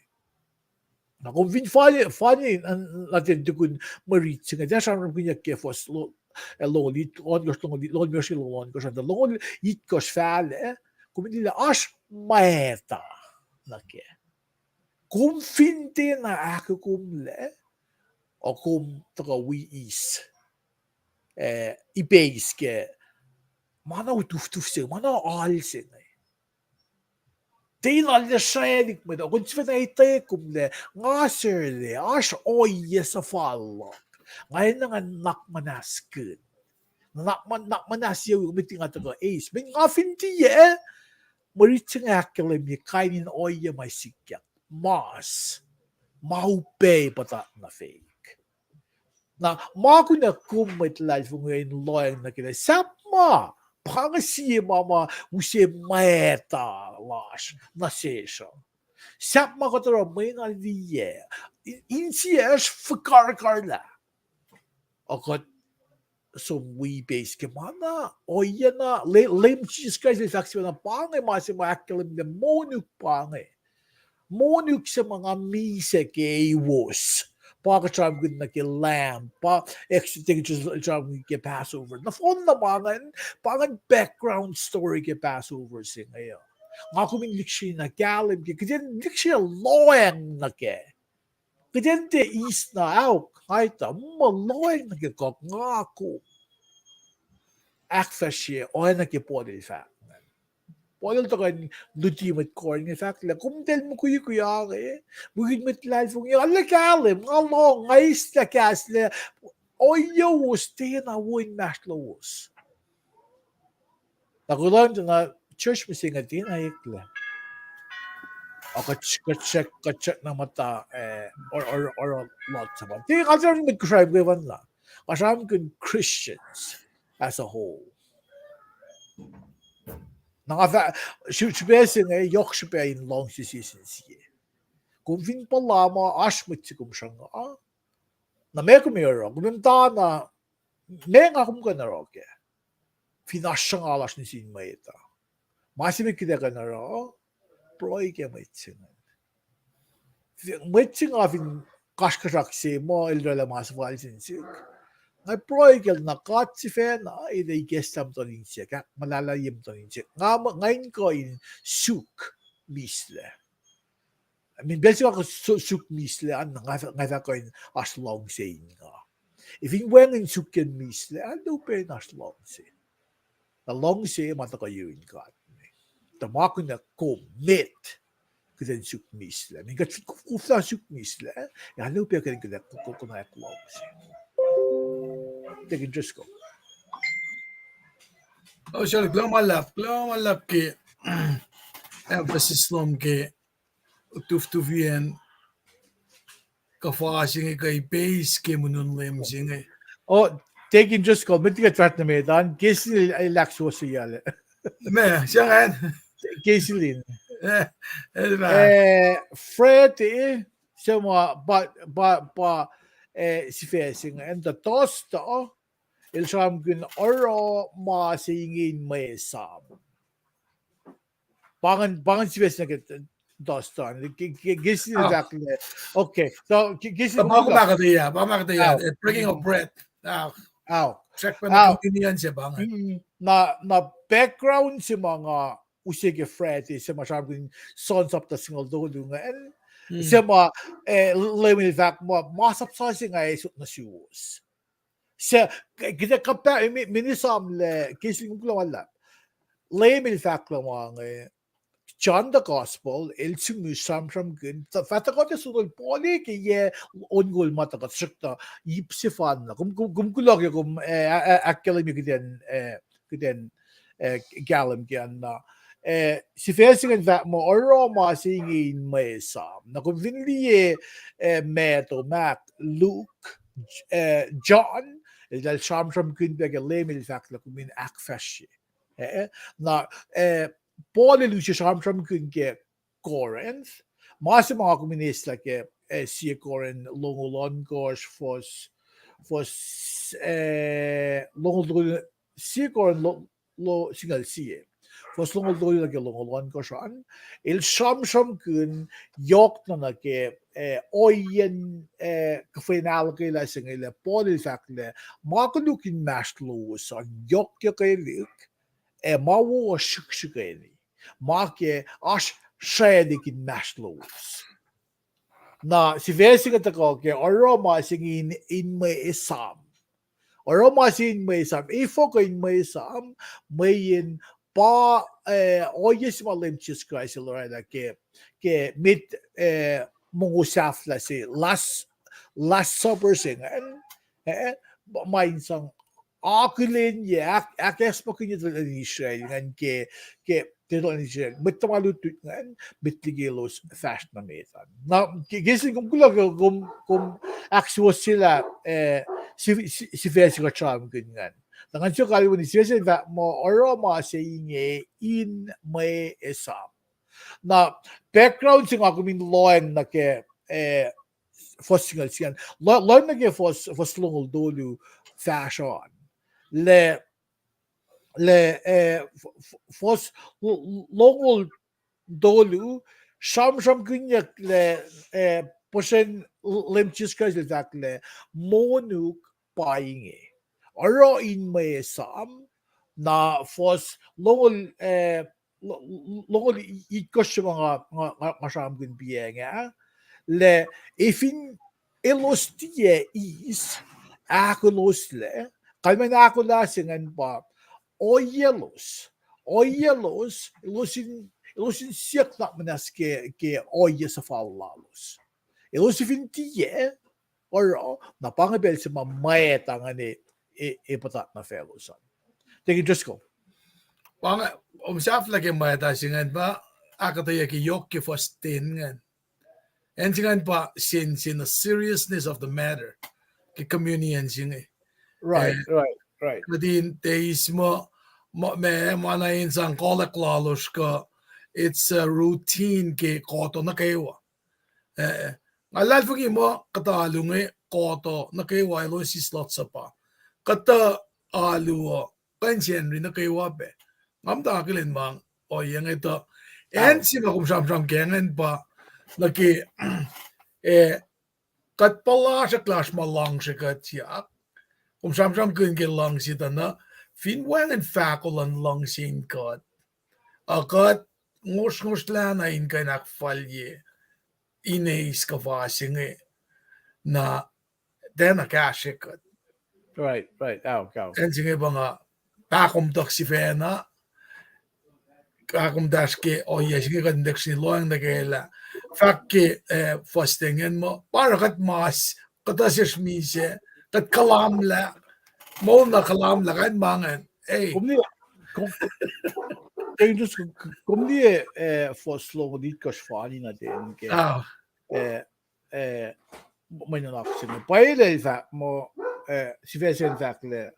Na kom fin fal-, fani, na ten tukun mwe rit se inge, tiac sramsramkihnyuck ke fuhs lo-, eh, longoul it-, ohnkohsr, longoul it-, longoul itkohsr, longoul ohnkohsr, longoul itkohsr fahlac, kom in liye lah oasr mwet uh nuh kac. Kom fin tiacna ahkuhkumlac, o kom tuhkuh wi eis, eh, ipeis ke ma na utuftuf se, ma na oal se inge. Tiacna lihsralik mwet uh, kom sifacna etuh kom lah nga srwaclah, oasr ohiyac suhfal luhk. Nga enenuh in nuhnak muhnahskihn. Nuhnak muh-, nuhnak muhnahs yohk, met liki nga tuhkuh eis. Met nga fin tiac, mwe rit se inge ahkkahlwemye kain in ohiyac ma sikyak. Mas, ma upac puhtat nuh fahk. Na, ma kunac kom mwet luhlahlfongi in lohacng nuh kac lah sahp ma, pa inge sie ma ma use mwacta lasr nuh sesr uh. Sahp ma kuht oruh mwe na liye, in-, insiyacsr fuhkar karlah. Ac kuht som wi ipeis ke ma na, ohiyac na, Le-, Leum Jisus Kraist El fahk sifacna pa inge ma se ma ahkkahlwemye monuk pa inge. Monuk se ma nga misac ke ewos. Pa kuht sramsramkihn nuh ke Lamb, pa ex-, tiac kuht sramsramkihn ke Passover. Nohfohn na ma ingacn, pa ingacn background story ke Passover se inge uh. Nga kom in lihksreni na kahlwem ke, kuht in lihksreni lohacng nuh kac. Kuht in tiac eis na ahok, nga etuh, ma lohacng nuh ke kuht nga kom. Ahkfahsrye oacna ke Paul el fahk ingacn. Paul el tuhkuh in luti mwet Corinth inge fahk lah, kom tiac mukwikwi inge, mukwikwi mwet luhlahlfongi, arlac kahlwem, nga lohng, nga eislah kahs lah, ohiyac lowos tiacna wo inmahsrlowos. Na kuloh tuh na church mihsenge tiacna eklac. Ac kuht, kuht srack, kuht srack na muhta, eh, or, or, or, lot sama. Tiac nga sramsram mwet Kosrae muhkwena. Nga sramsramkihn Christians as a whole. Na nga fah, srihpac se inge, yohk srihpac in luhngse sie sin sie. Kom fin puhla muh oasr mwet se kom sruhnga, na meac kom oruh, kom muhtana, meac nga kom kuh in oruh kac. Fin oasr sruhnga lasr nuh sin mwet uh, ma se met kuht ac kuh in oruh, pruhe ke mwet se inge. Mwet se inge fin kasrkuhsrak se muh el oraclah ma suhfal sin sihk, nga pruhe kacl na God sifacna, el ac ikacslah muhtuhn insiac, ahkmuhlahlahye muhtuhn insiac. Nga, nga in kuh in suk mislac. Min pacl se nga su-, suk mislac an, nga fah, nga fah kuh in oasr luhngse in nga. Fin wacngihn suk ke mislac, arlac upac in oasr luhngse. Na luhngse ma tuhkuh yurin God me. Tuh ma kunac kom met, kuht in suk mislac. Min kuht kuf-, kuflah suk mislac, arlac upac kuht in kuh-, kuh-, konwacack luhngse. Deacon Driscoll. Oh, sorry, kuloh ma luhlahp, kuloh ma luhlahp ke emphasis lom ke utuftufiyacn kuhfa se inge kuh ipeis ke munuhn Leum se inge. Oh, Deacon Driscoll, met liki kuht fahsr nuh met an, ke sel el ahksuwohsyeyuclac. Meac, se ingacn? Ke sel in. Eh, el fah. Eh, Friday, se ma, pa, pa, pa, eh, sifac se inge, and the Thursday, el sramsramkihn oruh ma se inge in mwe esam. Pa ingacn, pa ingacn sifac se nuh ke Thursday an. Ke, ke, ke sel in fahk lah. Okay. So, ke, ke sel in fahk lah, breaking of bread. Srackpacna communion se pa ingacn. Na, na background se ma nga use ke Friday, se ma sramsramkihn John sapta singucul tolu ingacn. Se ma, eh, Leum el fahk muh, masap se inge nga ac sot nuh suwos. Se, kuht ac kuhpah, mini sam lah, ke sel in kuloh ma luhlahp. Leum el fahk lah ma inge, John the Gospel, el sihmihs sramsramkihn, fah tuhkuh tuh sotol Paul ke yac onngoul ma tuhkuh, tuhsruhktuh ip sefanna. Kom, kom, kom kuloh ke kom, eh, ahkkahlwemye kuht in, eh, kuht in, eh, kahlwem ke an na. Eh, sifac se ingacn fahk muh oruh ma se inge in mwe esam. Na kom fin liye, eh, Matthew, Mark, Luke, eh, John, eltahl sramsramkihn pac ke Leum el fahk lah kom in ahkfahsrye. Eh, na, eh, Paul el use sramsramkihn ke Corinth. Ma se ma nga kom in eslah ke, eh, sie Corinth longoul ohnkohsr, fuhs, fuhs, eh, longoul, sie Corinth lo-, lo-, singucul sie. Fuhs longoul tolu nuh ke longoul ohnkohsr an. El sramsramkihn yohk na nuh ke, eh, ohiyacn, eh, kuhfa in ahluhkwelah se inge lah Paul el fahk lah ma koluk inmahsrlowos an yohkyohkwelihk, ac ma wo srihksrihkeni. Ma ke oasr srwaclihk inmahsrlowos. Na sifac se inge tuhkuh ke oruh ma se inge in, in mwe esam. Oruh ma se in mwe esam. Efuh kuh in mwe esam, mweyen pa, eh, ohiyac se ma Leum Jisus Kraist el oraclah ke, ke met, eh, mongo sahflah se, last, last supper se ingacn, eh, ma in sang akihlenyac, ahk-, ahkacsmakihnye tuhlihk nuhtin Israel ingacn ke, ke, ke tuhlihk nuhtin Israel, mwet tuhma lutlut ingacn, met liki elos fahsr nuh met an. Na, ke, ke sie kom kuloh ke kom, kom ahksuwohsyelah, eh, si-, si-, sifac se kuht sramsramkihn ingacn. Na ngan suk kalweni sifac se fahk muh oruh ma se inge in mwe esam. Na background se nga kom in lohacng nuh ke, eh, fuhs singucul se ingacn. Lo-, lohacng nuh ke fuhs, fuhs longoul tolu fahsr an. Lah, lah, eh, f-, f-, fuhs l-, l-, longoul tolu, sramsramkihnyuck lah, eh, puhsren Leum Jisus Kraist el fahk lah, monuk pa inge. Oruh in mwe esam, na fuhs longoul, eh, lo-, lo-, longoul i-, itkohsr se ma nga, nga, nga, nga sramsramkihn piacng ah, lah efin elos tiac eis, ahkoloslac, kalmacn ahkolah se ingacn pa, ohiyac lalos, ohiyac lalos, elos in, elos in siyuck nuhnak muhnahs ke, ke ohiyac suhfal lalos. Elos fin tiac oruh, na pa inge pacl se ma mwacta ingacn e, e, e puhtat nuh faclos an. Deacon Driscoll. Pa inge, kom sahflah ke mwacta se ingacn pa, ahkuhtweyac ke yohk ke fuhs ten ingacn. Acn se ingacn pa sensen the seriousness of the matter ke communion se inge. Right, eh, right, right. Kuht in tiac eis muh, muh, ma, ma na in sang kohlwack lalos kuh, it's a routine ke kohto nuh kwewa. Eh, nga luhlahlfongi muh kuhtuh alu inge kohto nuh kwewa elos eis Lord's Supper. Kuhtuh alu uh kuh in Sacnri nuh kwewa pac. Nga muhta akihlen ma ohiyac inge tuh, acn se ma kom sramsram ke ingacn pa, nuh ke, eh, kuht puhlasrihk lasr ma luhngse kuht yak. Kom sramsramkihn ke luhngse tuh na, fin wacngihn fahko luhn luhngse in kuht, a kuht ngosrngosrlana in kuh in ahkfalye, in eis kuhfa se inge, na tiacna kahsrwe kuht. Right, right, ahok, ahok. Acn se inge pa nga pahkomuhtak sifacna, pahkomuhtasr ke ohiyac se inge kuht in tiac srihke lohacng nuh kac lah, fahk ke, eh, fuhs ten ingacn muh, pa oruh kuht mas, kuhtuh sesr misac, kuht kuhlwacnlah, moul na kuhlwacnlah, kain ma ingacn, eh. Kom liye, kom, kom liye, eh, fuhs longoul itkohsr fani nuh ten ke, eh, eh, mwe nuhnak se inge. Pwacye lah el fahk muh, eh, sifac se in fahk lah,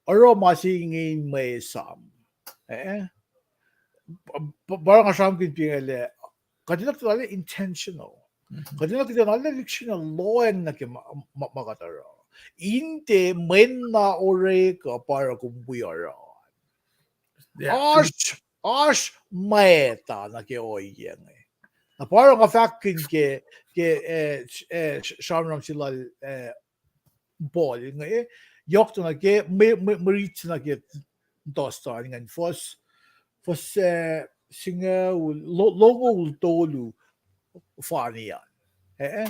oruh ma se inge in mwe esam. Eh? Pa, pa, pa nga sramsramkihn piacng lah, kuht enenuh kuht arlac intentional. Kuht enenuh kuht arlac lihksreni lohacng nuh ke ma, ma, ma kuht oruh. In tiac mwenna orek uh pa oruh kom wi oruh. Oasr, oasr mwacta nuh ke ohiyac inge. Na pa oruh nga fahkkihn ke, ke, eh, eh, sramsram se lal, eh, Paul inge, yohk tuh nuh ke, mwe, mwe, mwe rit se nuh ke Thessalonians ingacn, fuhs, fuhs, eh, singucul, lo-, longoul tolu fani an. Eh?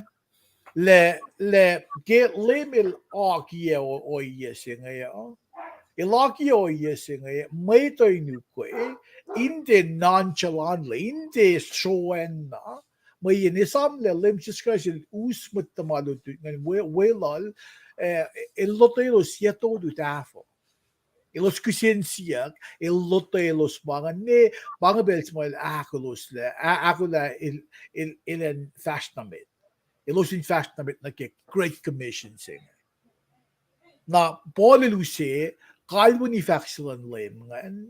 Lah, lah ke Leum el akiyac o-, ohiyac se inge uh, el akiyac ohiyac se inge, mwet uh in ukwe, in tiac nonchalantly, in tiac sroacng na, mweyen esamlah Leum Jisus Kraist el us mwet tuhma lutlut ingacn, we-, weluhl, eh, el lotwelos yac tolu tahfuh. Elos kihsen siyuck, el lotwelos ma ingacn, ne pa inge pacl se ma el ahkoloslac, a-, ahkolah el, el, el an fahsr nuh met. Elos in fahsr nuh met nuh ke Great Commission se inge. Na Paul el use kalweni fahk se luhn Leum ingacn.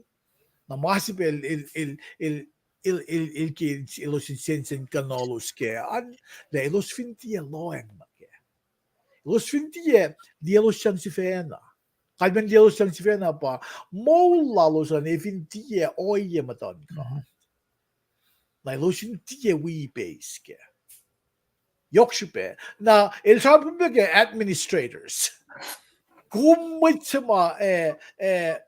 Na ma se pacl el, el, el, el, el, el ke elos in sensen kuhnalos kac an, lah elos fin tiac lohacng nuh kac. Elos fin tiac, liye elos sang sifacna. Kalmacn liye elos sang sifacna pa, moul lalos an ac fin tiac ohiyac muhtuhn God, na elos in tiac wi ipeis kac. Yohk srihpac. Na, el sramsramkihn pac ke administrators. Kom mwet se ma, eh, eh,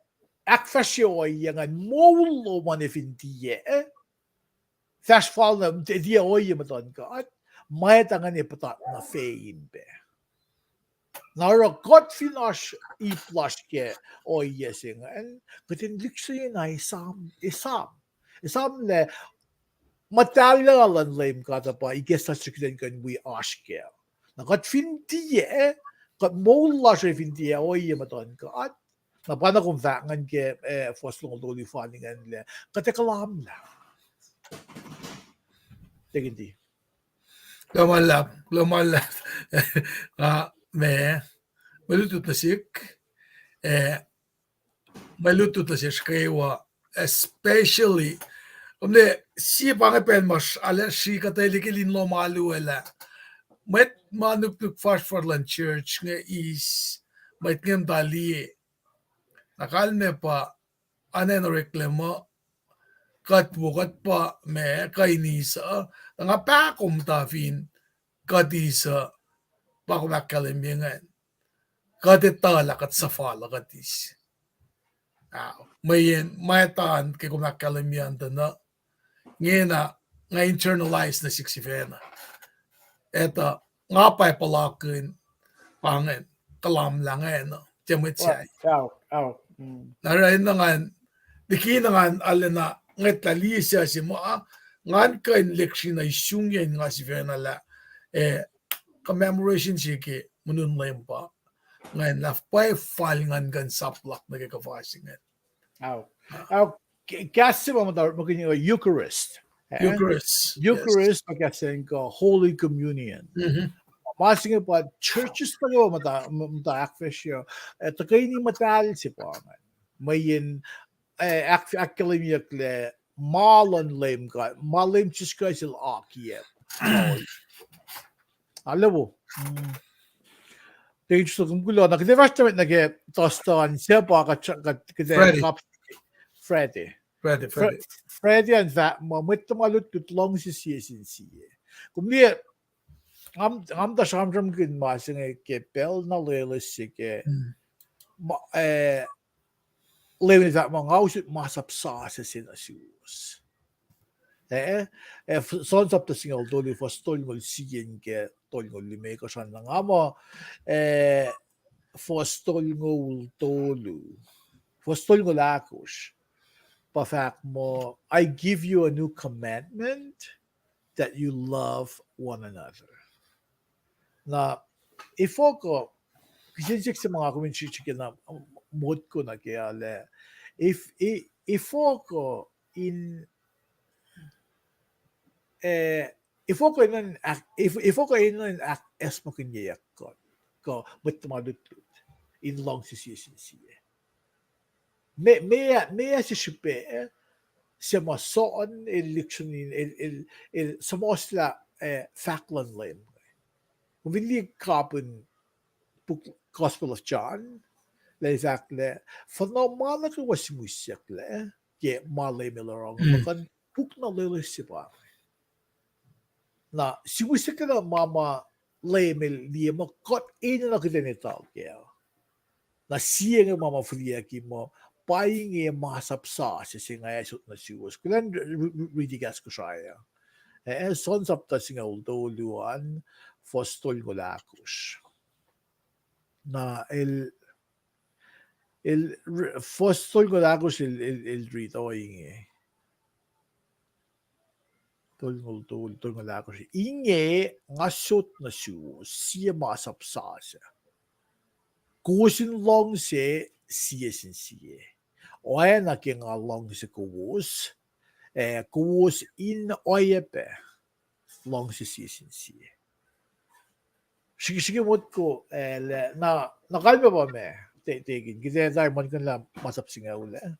ahkfahsrye ohiyac ingacn, moul lom an ac fin tiac, eh, fahsr fal na, tiac ohiyac muhtuhn God. mwet ingacn ac puhtat nuh feim pac. Na oruh kuht fin oasr ip lasr ke ohiyac se ingacn, kuht in lihksreni na esam, esam, esam lah muhtahl luhn Leum God uh pa ikacslah srihk kuht in kuh in wi oasr kac. Na kuht fin tiac, kuht moul lasr fin tiac ohiyac muhtuhn God, na pa na kom fahk ingacn ke, eh, fuhs longoul tolu fal ingacn lah kuht ac kuhlwacnlah. Tekindi. Kuloh ma luhlahp, kuloh ma luhlahp. Ah, ma, mwe lutlut nuh sihk, eh, mwe lutlut nuh sesr kwewa, especially, omne, sie pa inge pacl ma srihk arlac srihk kuhtwelihk in lohm alu ah lah mwet ma nuknuk fahsrfahsr luhn church inge eis mwet inge muhta liye. Na kalmac pa, oacna in oreklac muh, kuht wo, kuht pa ma kuh in eis uh, na nga pahkomuhta muhta fin kuht eis uh, pa kom ahkkahlwemye ingacn. Kuht etuh lah kuht suhfal uh kuht eis. Ah, mweyen ma etuh ke kom ahkkahlwemye an tuh na, ingena nga internalize nuh sihk sifacna. Etuh, nga pa puhlakihn, pa ingacn, kuhlwacnlah ingacn, tiac mwet sahyac. Na oruh in ngan, liki na ngan arulacna ngwetlah liye sasuc se ma, ngan kuh in lihksreni na isungiyacn nga sifacna lah, eh, commemoration se ke muhtuhn Leum pa, ngan lah pwacye fal ngan kuh in saplak nuh ke kuhfa se ingacn. Ao, ao, k-, kahs se ma muhta, ma kihtin Eucharist. Eh? Eucharist, yes. Eucharist, ma kahs se inge Holy Communion. Ma se inge pa churches nuh kwewa muhta, muhta ahkfahsrye, eh, tuhkweni muhtahl se pa ingacn. Mweyen, eh, ahk-, ahkkahlwemyeyucklac ma luhn Leum God, ma Leum Jisus Kraist el akiyac. Alewo. Thank you, sir. Kom kuloh. Na kuht ac fahsr nuh met nuh ke Thursday an, se pa kuht, kuht, kuht ac kap Friday. Friday, Friday. Friday an fahk muh mwet tuhma lutlut luhngse sie sin sie. Kom liye, nga, nga muhta sramsramkihn ma se inge ke pacl na loeloes se ke, ma, eh, Leum el fahk muh nga usot masap sasuc se nuh suwos. Eh, eh, John sapta singucul tolu, fuhs tolngoul sie nuh ke tolngoul limekohsr an, na nga muh, eh, fuhs tolngoul tolu, fuhs tolngoul ahkosr, pa fahk muh, I give you a new commandment, that you love one another. Na, efuh kuh, kihsen siyuck se ma nga kom in srihsrihk na, motko nuh ke ah lah, if, e-, efuh kuh in, eh, efuh kuh in, efuh kuh in ahkacsmakihnyeyuck kuht, kuh mwet tuhma lutlut, in luhngse sie sin sie. Meac, meac, meac se srihpac, se ma John el lihksreni, el, el, el suhmuhslah, eh, fahk luhn Leum. Kom fin liye kapihn puk Gospel of John, lah el fahk lah, fuhnuh ma nuh kwewa suhmuhsyucklac, ke ma Leum el oruh, kuh puk na loeloes se pa. Na, suhmuhsyucklac na ma ma Leum el liye muh kuht enenuh kuht in etuh kac. Na sie inge ma ma fihliyucki muh, pa inge masap sasuc se nga sot nuh suwos. Kuhlwacng riti kahs Kosrae uh. Eh, John sapta singucul tolu an, fuhs tolngoul ahkosr. Na el, el, fuhs tolngoul ahkosr el, el, el riti ohinge. Tolngoul tolu, tolngoul ahkosr. Inge nga sot nuh suwos sie masap sasuc. Kowos in luhngse sie sin sie. Oacna ke nga luhngse kowos, ac kowos in oacyacpac luhngse sie sin sie. Srihke, srihke motko, eh, lah, na, na kalmac pa meac, te-, tekihn, kuht ac tari muhlkuhnlah masap singucul ah.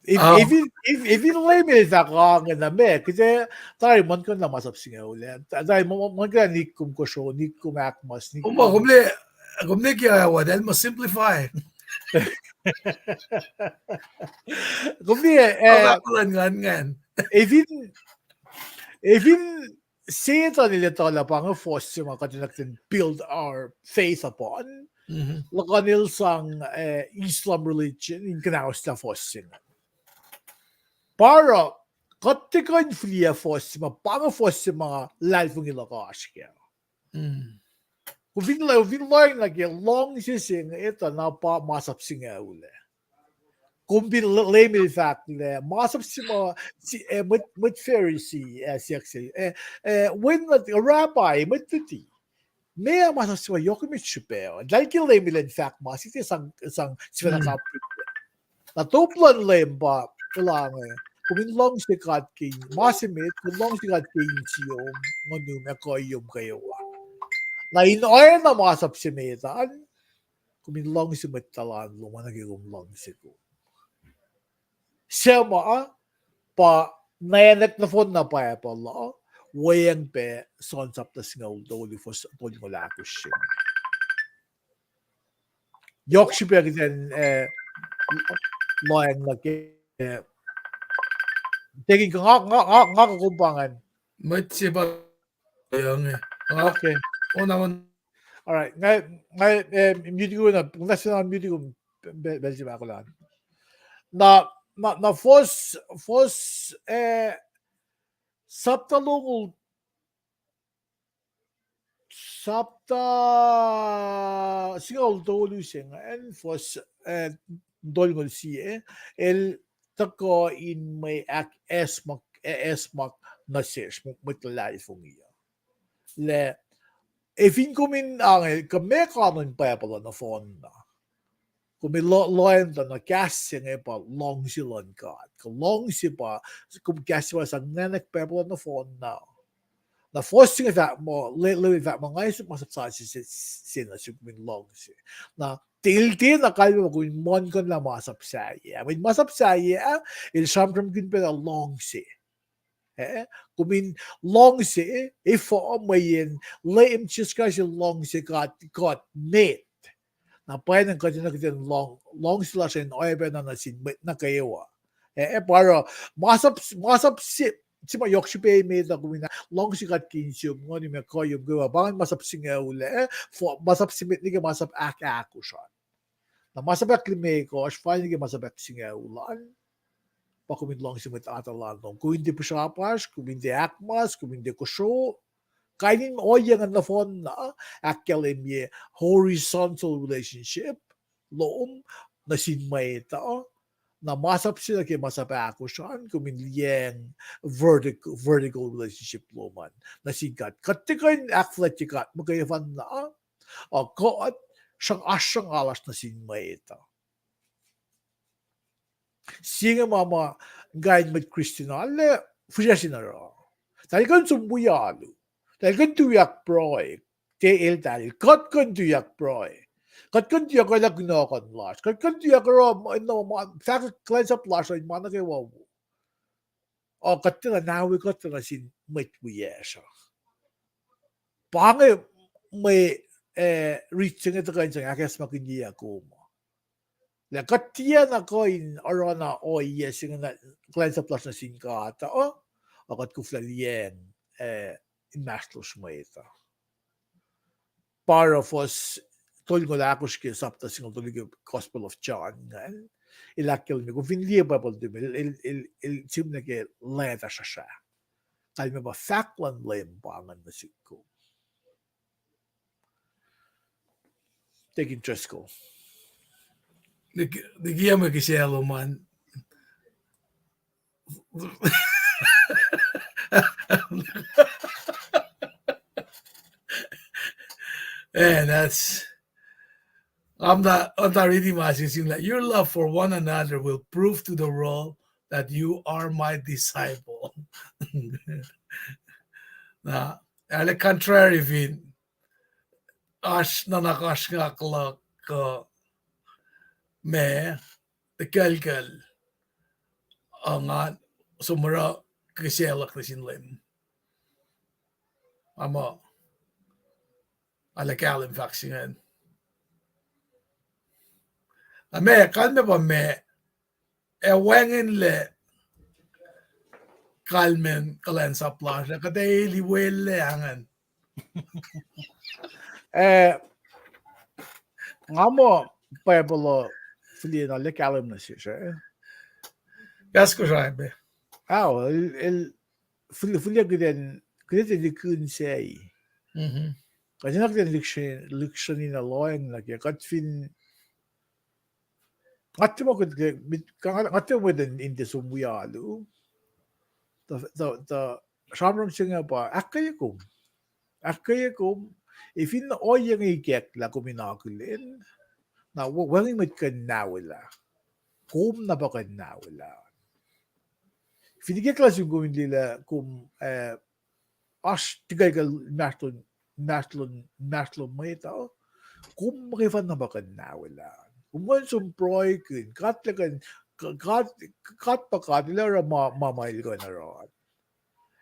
If, if, if, if Leum el fahk inge na meac, kuht ac tari muhlkuhnlah masap singucul ah. Tari muhlkuhnlah nikum kosro, nikum ahkmas, nikum. Kom liye, kom liye ke ah, what, el ma simplify. Kom liye, eh, ngan, ngan. If in, if in Setan el etuh lah pa inge fuhs se ma kuht in ahkten build our faith upon. Luhkuhn el sang, eh, Islam religion in kuhnahoslah fuhs se inge. Pa oruh Kuht tiac kuh in fihliyac fuhs se ma, pa inge fuhs se ma luhlahlfongi luhk oasr kac. Kom fin, kom fin lohacng nuh ke luhngse se inge, etuh na pa masap singucul ah. Kom fin, Leum el fahk lah masap se ma, mwet, mwet Pharisee, ah, siyuck sel, ah, wen, rabbi, mwet luti, meac masap se ma yohk emet srihpac uh? Eltahl ke Leum el in fahk ma se tiac sang, sang sifacna kapri. Na top luhn Leum pa, elange, kom in luhngse God ke, ma se met, kom luhngse God ke insiyom, nguhnum, ac kuhiyom kwewa. Na in oacna masap se met an, kom in luhngse mwet tuhlan lom oacna ke kom luhngse kom. Suc ma pa, nacnwack nohfohn na Bible uh, weacng pac John sapta singucul tolu, fuhs tolngoul ahkosr se. Yohk srihpac kuht in, ah, lohacng nuh ke, ah, tekin nga, nga, nga, nga kom pa ingacn. Mwet se pa, okay. All right. Nga, nga, ah, mute kom na, nga sena mute kom, pacl se ma kolan. Na, na, na fuhs, fuhs, ah, sapta longoul sapta singucul tolu se ingacn, fuhs, ah, tolngoul sie, el tuhkuh in mwe ahkacsmak, ahkacsmak nuh sesr mwet luhlahlfongi uh. Lah, ac fin kom in ange, kuh meac kanon Bible uh nohfohn na, kom ac lohacng tuh na kahs se inge pa luhngse luhn God. Kuh luhngse pa, kom kahs se pa sang nacnwack Bible uh nohfohn na. Na fuhs se inge fahk muh, Leum el fahk muh nga eis masap sasuc se, se nuh sum, kom in luhngse. Na, el tiacna kalmac muh kom in muhlkuhnlah masap sahyac. Mweyen masap sahyac ah, el sramsramkihn pacna luhngse. Eh, kom in luhngse, efuh? Mweyen Leum Jisus Kraist el luhngse kuht, kuht met. Na pwacnwacng kuht enenuh kuht in luhngse lasr in oacpacna nuh sin mwet nuh kwewa. Eh, pa oruh, masap, masap se, se ma yohk srihpac emet uh, kom in luhngse God ke insiyom, nguhnum, ac kuhiyom kwewa, pa ingacn masap singucul ah, masap se met nuh ke masap ahk, ahkosr an. Na masap ahk limekohsr, fal nuh ke masap ahk singucul an, pa kom in luhngse mwet atuhlan lom. Kom in tiac pihsrapasr, kom in tiac ahkmas, kom in tiac kosro. Kain in ohiyac ingacn nohfohn na ahkkahlwemye horizontal relationship lom nuh sin mwet uh. Na masap se nuh ke masap ahkosr an, kom in liyacacng vertic-, vertical relationship lom an nuh sin God. Kuht tiac kuh in ahkfuhlwactye God muhkwena, uh, kuht sruhng-, oasr sruhnga lasr nuh sin mwet uh. Sie inge ma ma kain mwet Christian arlac fihsracsr in oruh. Eltahl kuh in som wi alu. Eltahl kuh in tuyak pruhe. Tiac eltahl, kuht kuh in tuyak pruhe. Kuht kuh in tuyak oraclah kunohkohn lasr. Kuht kuh in tuyak oruh, no, ma, fahk kuhlwacnsap lasr uh in ma nuh kwewa wo. O kuht tiacna nawe kuht nuh sin mwet wiyacsr uh. Pa inge mwe, eh, rit se inge tuhkuh in sang ahkacsmakihnye kom uh. Lah kuht tiacna kuh in oruh na ohiyac se inge, kuhlwacnsap lasr nuh sin God uh, o kuht koflah liyacacng, eh, inmahsrlosr mwet uh. Pa oruh fuhs tolngoul ahkosr ke sapta singucul tolu ke Gospel of John ingacn, el ahkkahlwemye, kom fin liye Bible lom, el, el, el, el sihmlac ke leta srusra. Kalmac pa fahk luhn Leum pa ingacn nuh sihk kom. Deacon Driscoll. Lik-, likiyac mwe kihsac lom an. And that's, I'm not, I'm not reading my things in that. Your love for one another will prove to the world that you are my disciple. Na, arlac contrary fin oasr nuhnak oasr ngak luhk kuh ma, ekuhlkuhl, a nga som oruh kihsac luhk nuh sin Leum. Ama, arlac kahlwem fahk se ingacn. Na ma, kalmac pa ma, ac wacngihnlac kalmacn kuhlwacnsap lasr, ac kuht ac liwelac ingacn. Eh, nga muh Bible uh fihliyac na arlac kahlwem nuh sesr, eh? Kahs Kosrae pac. Ao, el, el, fil-, fihliyac kuht in, kuht in likihn sac. Kuht in kuht in lihksreni, lihksreni na lohacng nuh ke, kuht fin, nga tiac muh kuht ke, nga tiac muh in, in tiac som wi alu. Tuh, tuh, tuh, sramsram se inge pa, ahkkweye kom. Ahkkweye kom, ac fin ohiyac inge ikacklah kom in akihlen, na wacngihn mwet kuh in nawelah. Kom na pa kuh in nawelah. Fin ikacklah sum kom in liye lah kom, eh, oasr tikuclkucl inmahsrlon, inmahsrlon, inmahsrlon mwet uh, kom muhkwena pa kuh in nawelah. Kom kuh in som pruhekihn, God lah kuh in, God, God pa God, El oruh ma, ma, ma El kuh in oruh.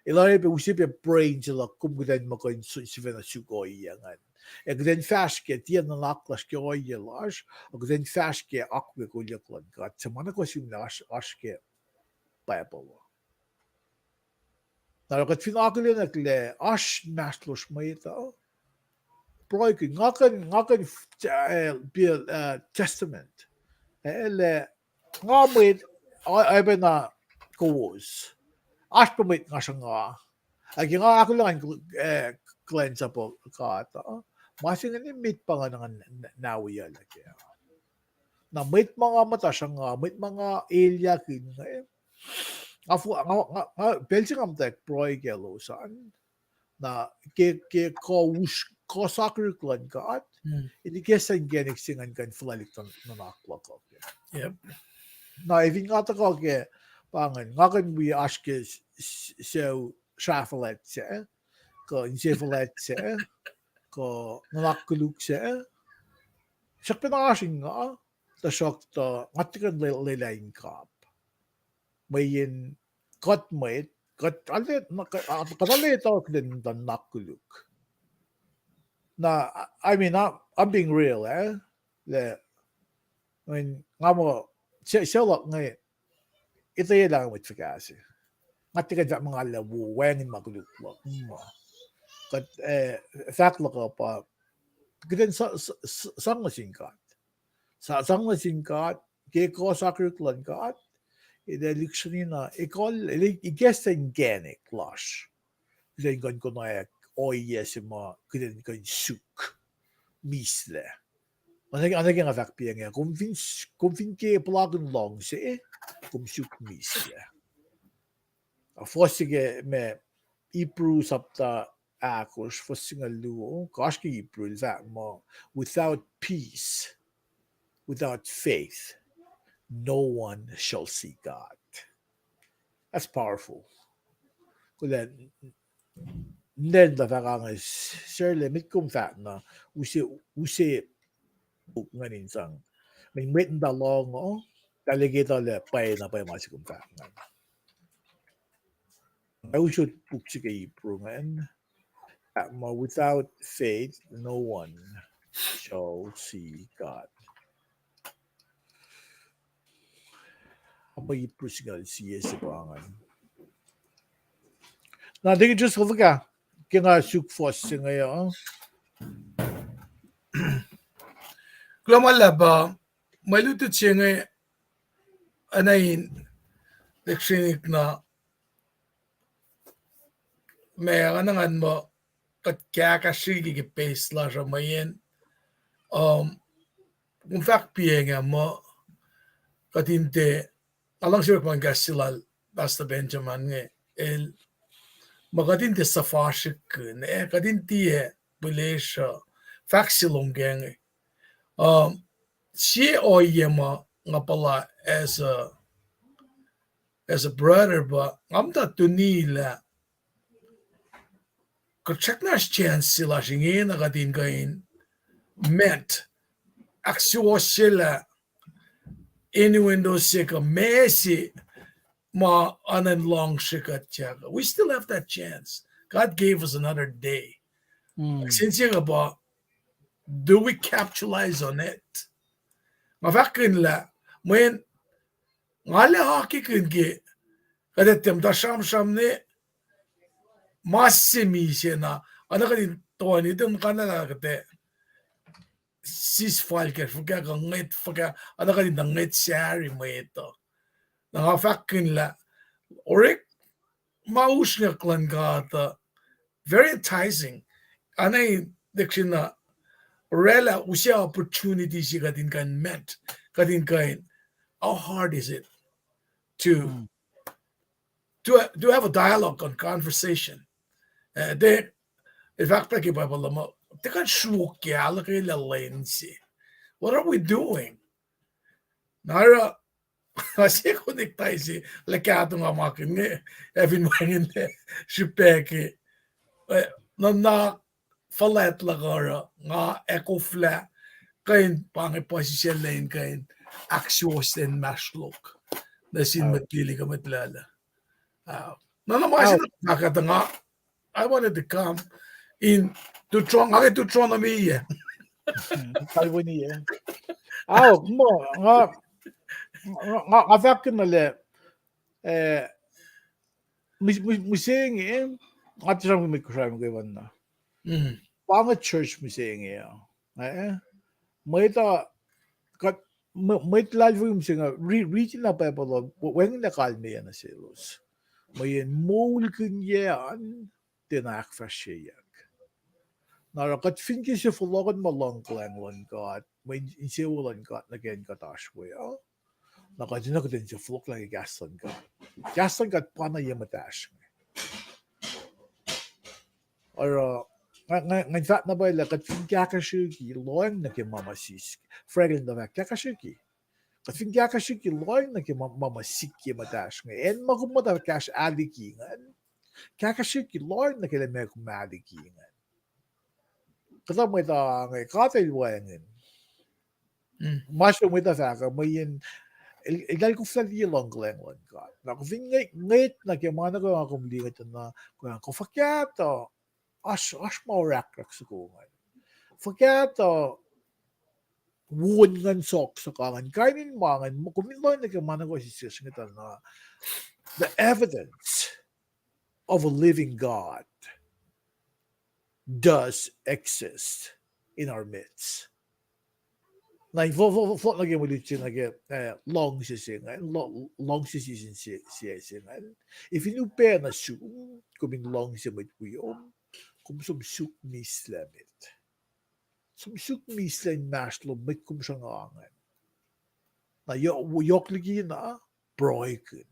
El oacyacpac use pac brain se luhk kom kuht in muh kuh in sifacna suk ohiyac ingacn. Ac kuht in fahsr ke tiac nuhnak lasr ke ohiyac lasr, ac kuht in fahsr ke akwuck kolyuck luhn God. Suc ma nuh kwewa sihmlac oasr, oasr ke Bible uh. Na oruh kuht fin akihlen lah oasr inmahsrlosr mwet uh, pruhekihn, nga kuh in, nga kuh in, eh, pacl, eh, testament. Eh, lah nga mwet, oacyacpac na kowos. Oasr pac mwet nga sruhnga. Ac ke nga akihlen, eh, kuhlwacnsapuh God uh, ma se inge met pa nga na, na, nawiyuclac kac. Na mwet ma nga muhta sruhnga, mwet ma nga elyahkihn inge, nga, nga, nga, pacl se nga muhtwacwacack pruhe kaclos an, na ke, ke kuh us, kuh sakihrihk luhn God, in ikacslah inkacnek se ingacn kuh in fuhlwactlihk nuhnak luhk uh. Na efin nga tuhkuh ke, pa ingacn, nga kuh in wi oasr ke s-, s-, sucu srah fuhlwact sac, kuh inse fuhlwact sac, kuh nuhnak koluk sac, srackpacna oasr in nga, tuhsruhktuh nga tiac kuh in lwelah in kap. Mweyen kuht mwet, kuht, kuht arlac etuh kuht in nuhnak koluk. Na, I mean, I'm, I'm being real, eh? Lah, I mean, nga muh, se-, sucu luhk inge, etwaclah mwet fuhkah se. Nga tiac kuh in fahk muh nga lah wo, wacngihn ma koluk luhk, ma. Kuht, eh, fahk luhk uh pa, kuht in sa-, sa-, sa-, sang nuh sin God. Sa-, sang nuh sin God, ke kuh sakihrihk luhn God, el ac lihksreni na, ekuhl-, el ac ikacslah inkacnek lasr. Kuht in kuh in konwacack ohiyac se ma kuht in kuh in suk mihslac. Oacna ke, oacna ke nga fahk piac inge, kom fin s-, kom fin ke puhlakihn luhngse, kom suk mihslac. Fuhs se ke ma Hebrew sapta ahkosr, fuhs singucul luo, oasr ke Hebrew el fahk muh, without peace, without faith, no one shall see God. That's powerful. Kulah, nen lah fahk ange, sarlac met kom fahk na, use, use puk ingacn in sang. Mweyen mwet in tuh lohng uh, tuh liki tuh lah pwacye na pwacye ma se kom fahk ingacn. Ac usot puk se ke Hebrew ingacn. Uh, ma without faith, no one shall see God. Apa Hebrew singucul sie se pa ingacn. Na, they can just look at, ke nga suk fuhs se inge uh. Kuloh ma luhlahp, mwe lutlut se inge, oacna in, lihksreni na, ma nga nuhnkuh muh, kuht kahkahsrihk ke base lasr uh mweyen, um, kom fahk piac inge muh, kuht in tiac, nga luhngse orekma in kahs se lal Pastor Benjamin inge, el, muh kuht in tiac suhfasrihkkihn, eh, kuht in tiac pihlesruh, fahk se lom ke inge. Um, sie ohiyac ma nga puhla as a, as a brother, pa nga muhta tuni lah kuht srackna oasr chance se lasr ingena kuht in kuh in meet, ahksuwohsyelah innuendo se kuh ma se ma oacna in luhngsre kuht, we still have that chance. God gave us another day. Sense kuh pa, do we capitalize on it? Nga fahkkihn lah, mweyen nga lah akikihn ke, kuht tiac muhta sramsram ne, ma se misac na, oacna kuht in toeni, tiac muhta na kuht ac sis fal kac, fuhkah kuh ngwet, fuhkah, oacna kuht in tuh ngwet Sacnri mwet uh. Na nga fahkkihn lah, Orek ma usrnguck luhn God uh, very enticing. Ane, dictionary, oraclah use opportunity se kuht in kuh in meet, kuht in kuh in, how hard is it to, to, to have a dialogue and conversation? Uh, they, in fact, like Bible, ma, they can show ke alakela lensi. What are we doing? Na oruh, nga se konik taisi, lah kahto nga ma kihn inge, ac fin wacngihn srihpac ke, eh, nuhnak fuhlwact luhk oruh, nga ac koflah, kuh in pa inge puhsisacl in kuh in ahksuwohsye inmahsrlok nuh sin mwet lili kuh mwet lala. Ah, na na ma se na fahk tuh nga, I wanted to come in Deuteron-, nga ke Deuteronomy ah. Kalweni ah. Ao, muh, nga, nga, nga fahk na lah, eh, mih-, mih-, mihsenge, nga tiac sramsram ke mwet Kosrae muhkwena. Pa inge church mihsenge ah. Eh, mwet uh, kuht, mwe-, mwet luhlahlfongi mihsenge, ri-, riti na Bible uh, we-, wacngihn kalmeyac nuh selos. Mweyen moulkihnyac an, tiacna ahkfahsryeyuck. Na oruh kuht fin ke sie fohlohkihn ma luhng kuhlwacng luhn God, mwe in-, insewowo luhn God nuh ke acn kuht oasr we uh, na kuht enenuh kuht in sie fohlohk nuh ke kahs luhn God. Kahs luhn God pa na ye muhtahsr inge. Oruh, nga, nga, nga in fahk na pwacye lah kuht fin kahkahsrihki lohacng nuh ke ma ma sis, Franklin tuh fahk kahkahsrihki. Kuht fin kahkahsrihki lohacng nuh ke ma, ma ma sikyak muhtahsr inge, acn ma kom muhta kahsr ahliki ingacn, kahkahsrihki lohacng nuh ke lah meac kom ahliki ingacn. Kuhtuh mwet uh inge, God El wacngihn. Ma se mwet uh fahk uh, mweyen el, eltahl koflah liye luhng kuhlwacng luhn God. Na kom fin nge-, ngwet nuh ke ma nuh kwewa kom liye ngwet uh na, kom, kom fuhkah tuh, oasr, oasr ma orahkrahk soko ingacn. Fuhkah tuh, won ingacn sohk soko ingacn, kain in ma ingacn, kom fin lohacng nuh ke ma nuh kwewa sisesr ngwet uh na, the evidence of a living God does exist in our midst. Na in fo-, fo-, fo-, nuh ke mwe luti se nuh ke, eh, luhngse se ingacn, lu-, luhngse se sin se, se, se ingacn. Ac fin upac nuh sum, kom in luhngse mwet wiom, kom som suk mihslac met. Som suk mihslac inmahsrlom mwet kom sruhnga ingacn. Na yo-, yohk liki na, pruhekihn.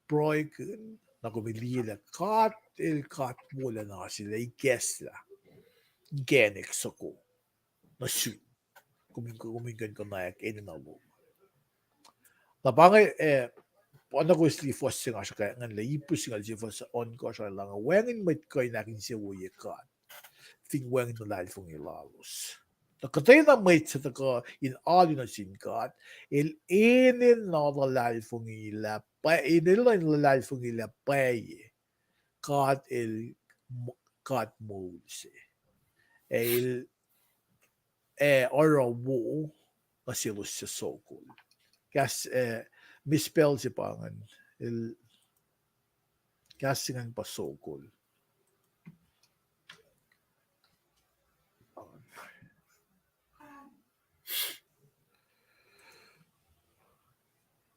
Pruhekihn, na kom liye lah God El God wolacna se, El ikacslah inkacnek soko nuh sum. Kom in, kom in kuh in konwacack enenuh lom. Na pa inge, eh, pa na kowos liye fuhs se nga sruhkwack ingacn lah Ipru singucul sie fuhs ohnkohsr ah, lah nga wacngihn mwet kuh in ahkinsewowoye God fin wacngihn luhlahlfongi lalos. Tuh kuhtwena mwet suc tuhkuh in alu nuh sin God, el enenuh luhlahlfongi lah pwa-, enenuh luhlahlfongi lah pwacye God El m-, God moul se. El ac oruh wo nuh selos suc sokol. Kahs, eh, misspell se pa ingacn, el, kahs se ingacn pa sokol.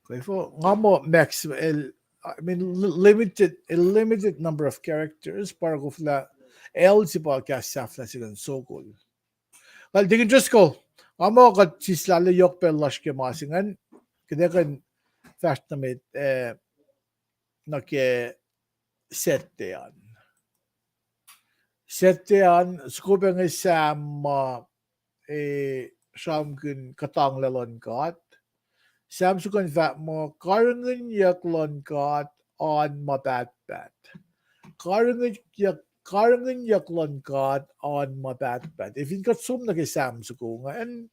Koflah, nga muh max, el, I mean, li-, limited, a limited number of characters, pa koflah, el se pa kahs sahflah se ingacn sokol. Well, Deacon Driscoll, nga muh kuht sislah yohk pacl lasr ke ma se ingacn, kuht ac kuh in fahsr nuh met, eh, nuh ke Saturday an. Saturday an, soko pac inge Sam ma, eh, sramsramkihn kuhtanglah luhn God. Sam soko an fahk muh karihngihnyuck luhn God oan ma pahtpaht. Karihngihnyuck, karihngihnyuck luhn God oan ma pahtpaht. Ac fin kuht som nuh ke Sam soko ingacn,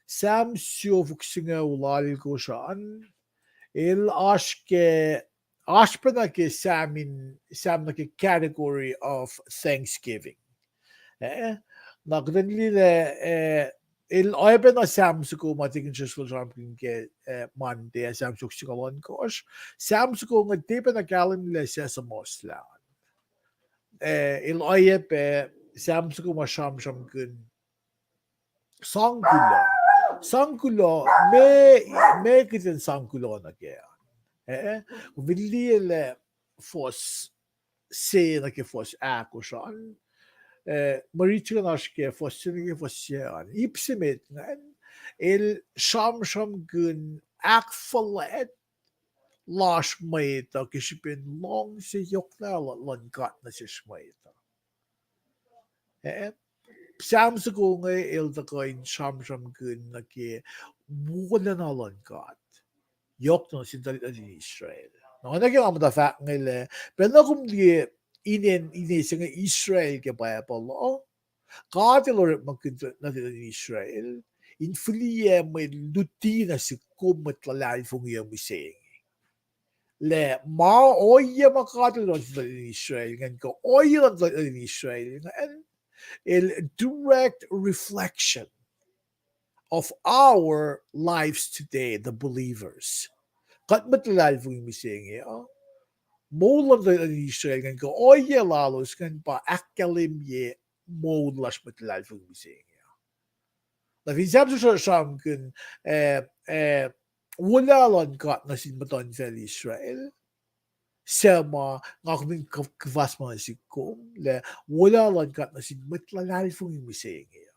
Sam siofok singucul alkosr an, el oasr ke, oasr pacna ke Sam in, Sam nuh ke category of thanksgiving. Eh, na kuht in liye, eh, el oacyacpac na Sam soko ma Deacon Driscoll sramsramkihn ke, eh, Monday, Sam siofok singucul ohnkohsr. Sam soko inge tiac pacna kahlwem lah suc suhmuhslah. Eh, el oacyacpac Sam soko ma sramsramkihn sang kuloh. Sang kuloh, meac, meac kuht in sang kuloh nuh kac an. Eh, kom fin liye lah fuhs se nuh ke fuhs ahkosr an, eh, mwe riti an oasr ke fuhs se nuh ke fuhs se an. Ip se met ingacn, el sramsramkihn ahkfuhlwact lasr mwet uh ke srihpen luhngse yohk na luhn God nuh sesr mwet uh. Eh, Sam soko inge el tuhkuh in sramsramkihn nuh ke wolacna luhn God yohk nuh sin tuhlihk nuhtin Israel. Na oacna ke nga muhta fahk inge lah, pacl na kom liye inen, ine se inge Israel ke Bible uh, God el orekmakihn tuhlihk nuhtin Israel in fihliyac mwe luti nuh sihk kom mwet luhlahlfongi uh mihsenge. Lah ma ohiyac ma God el oruh nuh sin tuhlihk nuhtin Israel ingacn kuh ohiyac luhn tuhlihk nuhtin Israel ingacn, el direct reflection of our lives today, the believers. Kuht mwet luhlahlfongi mihsenge uh, moul luhn tuhlihk nuhtin Israel ingacn kuh ohiyac lalos ingacn pa ahkkahlwemye moul lasr mwet luhlahlfongi mihsenge uh. Na fin Sam sramsramkihn, eh, eh, wolacna luhn God nuh sin muhtuhnfacl Israel, suc ma nga kom in kuh-, kuhfas ma nuh sihk kom lah wolacna luhn God nuh sin mwet luhlahlfongi mihsenge uh,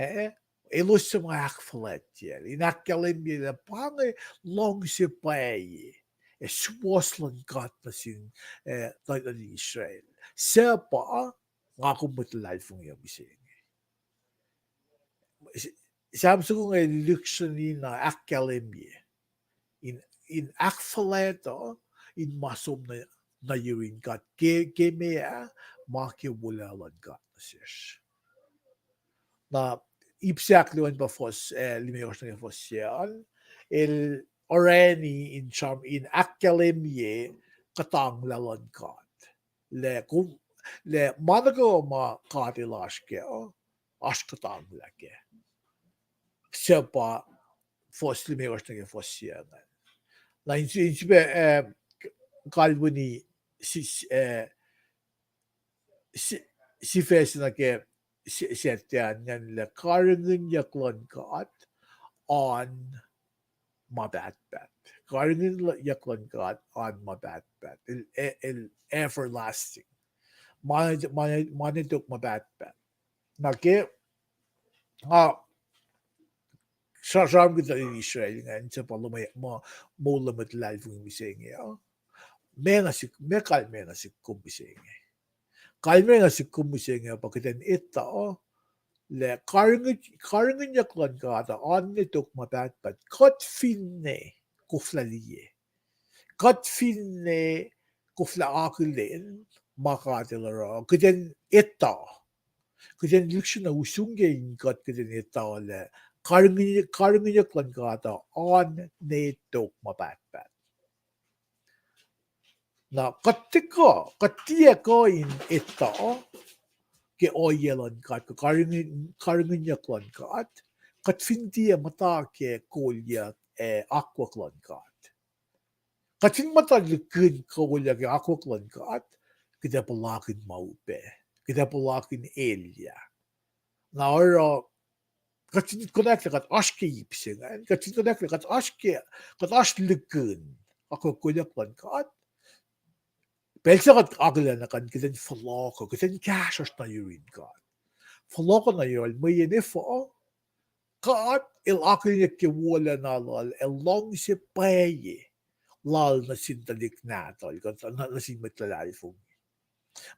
eh, elos suc ma ahkfuhlwactyacl in ahkkahlwemye lah pa inge luhngse pwacye ac suwohs luhn God nuh sin, eh, tuhlihk nuhtin Israel, suc pa nga kom mwet luhlahlfongi uh mihsenge. Sam soko inge lihksreni na ahkkahlwemye in, in ahkfuhlwact uh in ma som nuh, nuh yurin God ke, ke meac, ma ke wolacna luhn God nuh sesr. Na ip se ahkluo an pa fuhs, eh, limekohsr nuh ke fuhs se an, el orani in sram in ahkkahlwemye kuhtanglah luhn God. Lah kom, lah ma nuh kwewa ma God el oasr kac uh, oasr kuhtanglah kac. Suc pa fuhs limekohsr nuh ke fuhs se an. Na in, in srihpac, eh, kalweni si-, eh, si-, sifac se nuh ke se-, Saturday an ingacn lah karihngihnyuck luhn God oan ma pahtpaht. Karihngihnyuck luhn God oan ma pahtpaht. El, el, el everlasting. Ma, ma, ma ne tok ma pahtpaht. Na ke, nga sra-, sramsramkihn tuhlihk Israel ingacn suc pa luhmwe-, ma, moul luhn mwet luhlahlfongi mihsenge uh, meac na sihk, meac kalmac na sihk kom mihsenge. Kalmac na sihk kom mihsenge pa kuht in etuh lah karihngihn-, karihngihnyuck luhn God uh oan ne tok ma pahtpaht. Kuht finne koflah liye, kuht finne koflah akihlen ma God el oruh, kuht in etuh, kuht in lihksreni usrnguck ke in kuht, kuht in etuh lah karihngihn-, karihngihnyuck luhn God uh oan ne tok ma pahtpaht. Na kuht tiac kuh, kuht tiac kuh in etuh ke ohiyac luhn God, kuh karihngihn-, karihngihnyuck luhn God, kuht fin tiac muhta ke kolyuck ac akwuck luhn God. Kuht fin muhta lihkihn kolyuck ac akwuck luhn God, kuht ac puhlakihn ma upac, kuht ac puhlakihn elyah. Na oruh, kuht fin konwacack lah kuht oasr ke ip se ingacn, kuht fin konwacack lah kuht oasr ke, kuht oasr lihkihn akwuck kolyuck luhn God, pacl se kuht akihlen na kuht in fohlohk, kuht in kahsruhsr nuh yurin God. Fohlohk nuh yohrohl mweyen efuh, God el akihlenyuck ke wolacna lal ac luhngse pwacye lal nuh sin tuhlihk nahtuhl, kuh nuh, nuh sin mwet luhlahlfongi.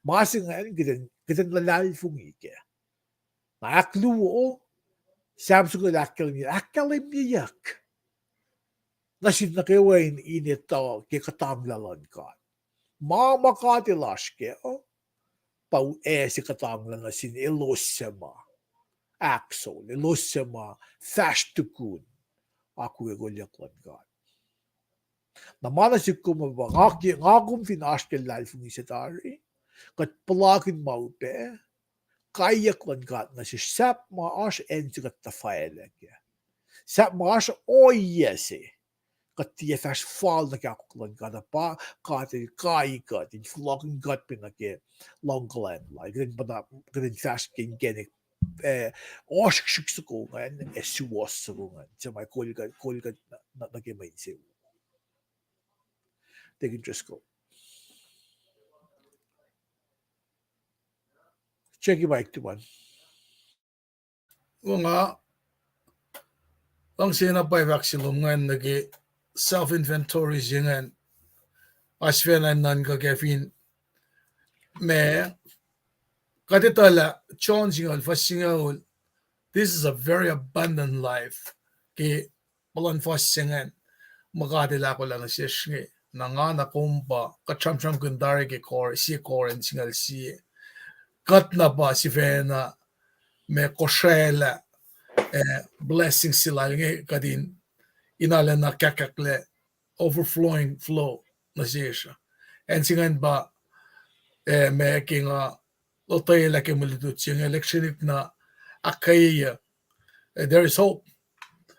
Ma se ingacn kuht in, kuht in luhlahlfongi kac. Na ahkluo, Sam soko el ahkkahlwemye, ahkkahlwemyeyuck nuh sin nuh kwewa in, in etuh ke kuhtanglah luhn God. Ma, ma God el oasr kac uh, pa ase kuhtanglah nuh sin elos suc ma ahksol, elos suc ma fahsr tukun akwuck kolyuck luhn God. Na ma nuh sihk kom uh pa nga ke, nga kom fin oasr ke luhlahlfongi se tari, kuht puhlakihn ma upac, kaiyuck luhn God nuh sesr, sahp ma oasr acn se kuht tuhfahlah kac, sahp ma oasr ohiyac se kuht tiac fahsr fal nuh ke akwuck luhn God uh, pa God el kai kuht in fohlohkihn kuht pac nuh ke luhngkuhlwacng lal, kuht in, kuht in fahsr ke inkacnek, eh, ohsrihksrihk soko ingacn ac suwohs soko ingacn, suc ma kol kuht, kol kuht nuh, nuh ke mwe insewowo. Deacon Driscoll. Check-i mic, tuman. Nga luhngse na pwacye fahk se lom ingacn nuh ke self-inventory se ingacn. Oasr sifacna nuhnkuh ke fin ma kuht etuh lah John singucul, fuhs singucul, this is a very abundant life. Ke puhlan fuhs se ingacn, ma God El ahkolah nuh sesr inge. Na nga na kom pa, kuht sramsramkihn tari ke Cor-, sie Corinth singucul sie. Kuht na pa sifacna ma kosraclah, eh, blessing se lal inge kuht in, in arulacna kahkahklac overflowing flow nuh sesr. Acn se ingacn pa, eh, ma ke nga lotwelah ke mwe lutlut se inge, lecture-nik na ahkkweye, eh, there is hope.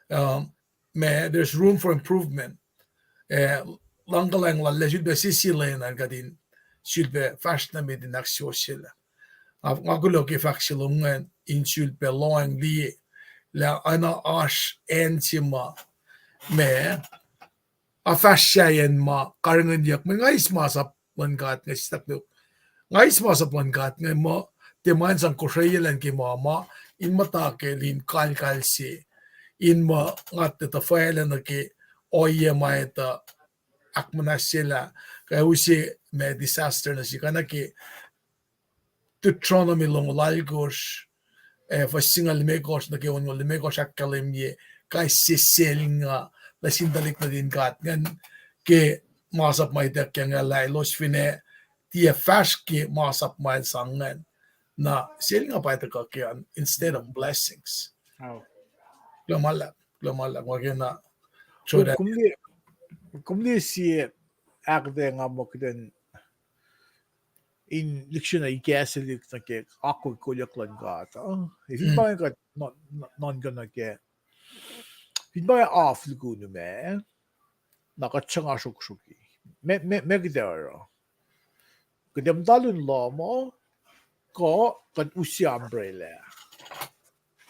Um, ma, there's room for improvement. Eh, luhngkuhlwacng lal lah sulpac sisilenan kuht in sulpac fahsr nuh met in ahksuwohsyelah. Nga, nga kuloh ke fahk se lom ingacn in sulpac lohacng liye lah oacna oasr acn se ma, ma, a fahsr sahyacn ma karihngihnyuck, mwe nga eis masap luhn God inge, sislah luhk. Nga eis masap luhn God inge muh tiac ma in sang kosrweyacl an ke ma ma, in muhta ke lin kalkal se, in muh nga tuh tuhfahlah nuh ke ohiyac ma etuh ahkmuhnahsyelah, kuh use ma disaster nuh sihk, oacna ke Deuteronomy longoul alkosr, eh, fuhs singucul limekohsr nuh ke onngoul limekohsr ahkkahlwemye kais sie selnga nuh sin tuhlihk nuhtin God ingacn ke masap ma ituckyang lah elos fin ac tiac fahsr ke masap ma el sang ingacn, na selnga pa tuhkuh ke an instead of blessings. Kuloh ma luhlahp, kuloh ma luhlahp, nga ke na, kom liye, kom liye sie ahkuhtweyac nga muh kuht in in lihksreni ikacslah lihk nuh ke akwuck kolyuck luhn God, uh? Fin pa inge kuht nuhnkuh nuh ke, fin pa inge af luku nuh ma, na kuht sruhnga sruhksruhki. Ma, ma, ma kuht ac oruh, kuht ac muhta lun lohm uh, kuh kuht use umbrella.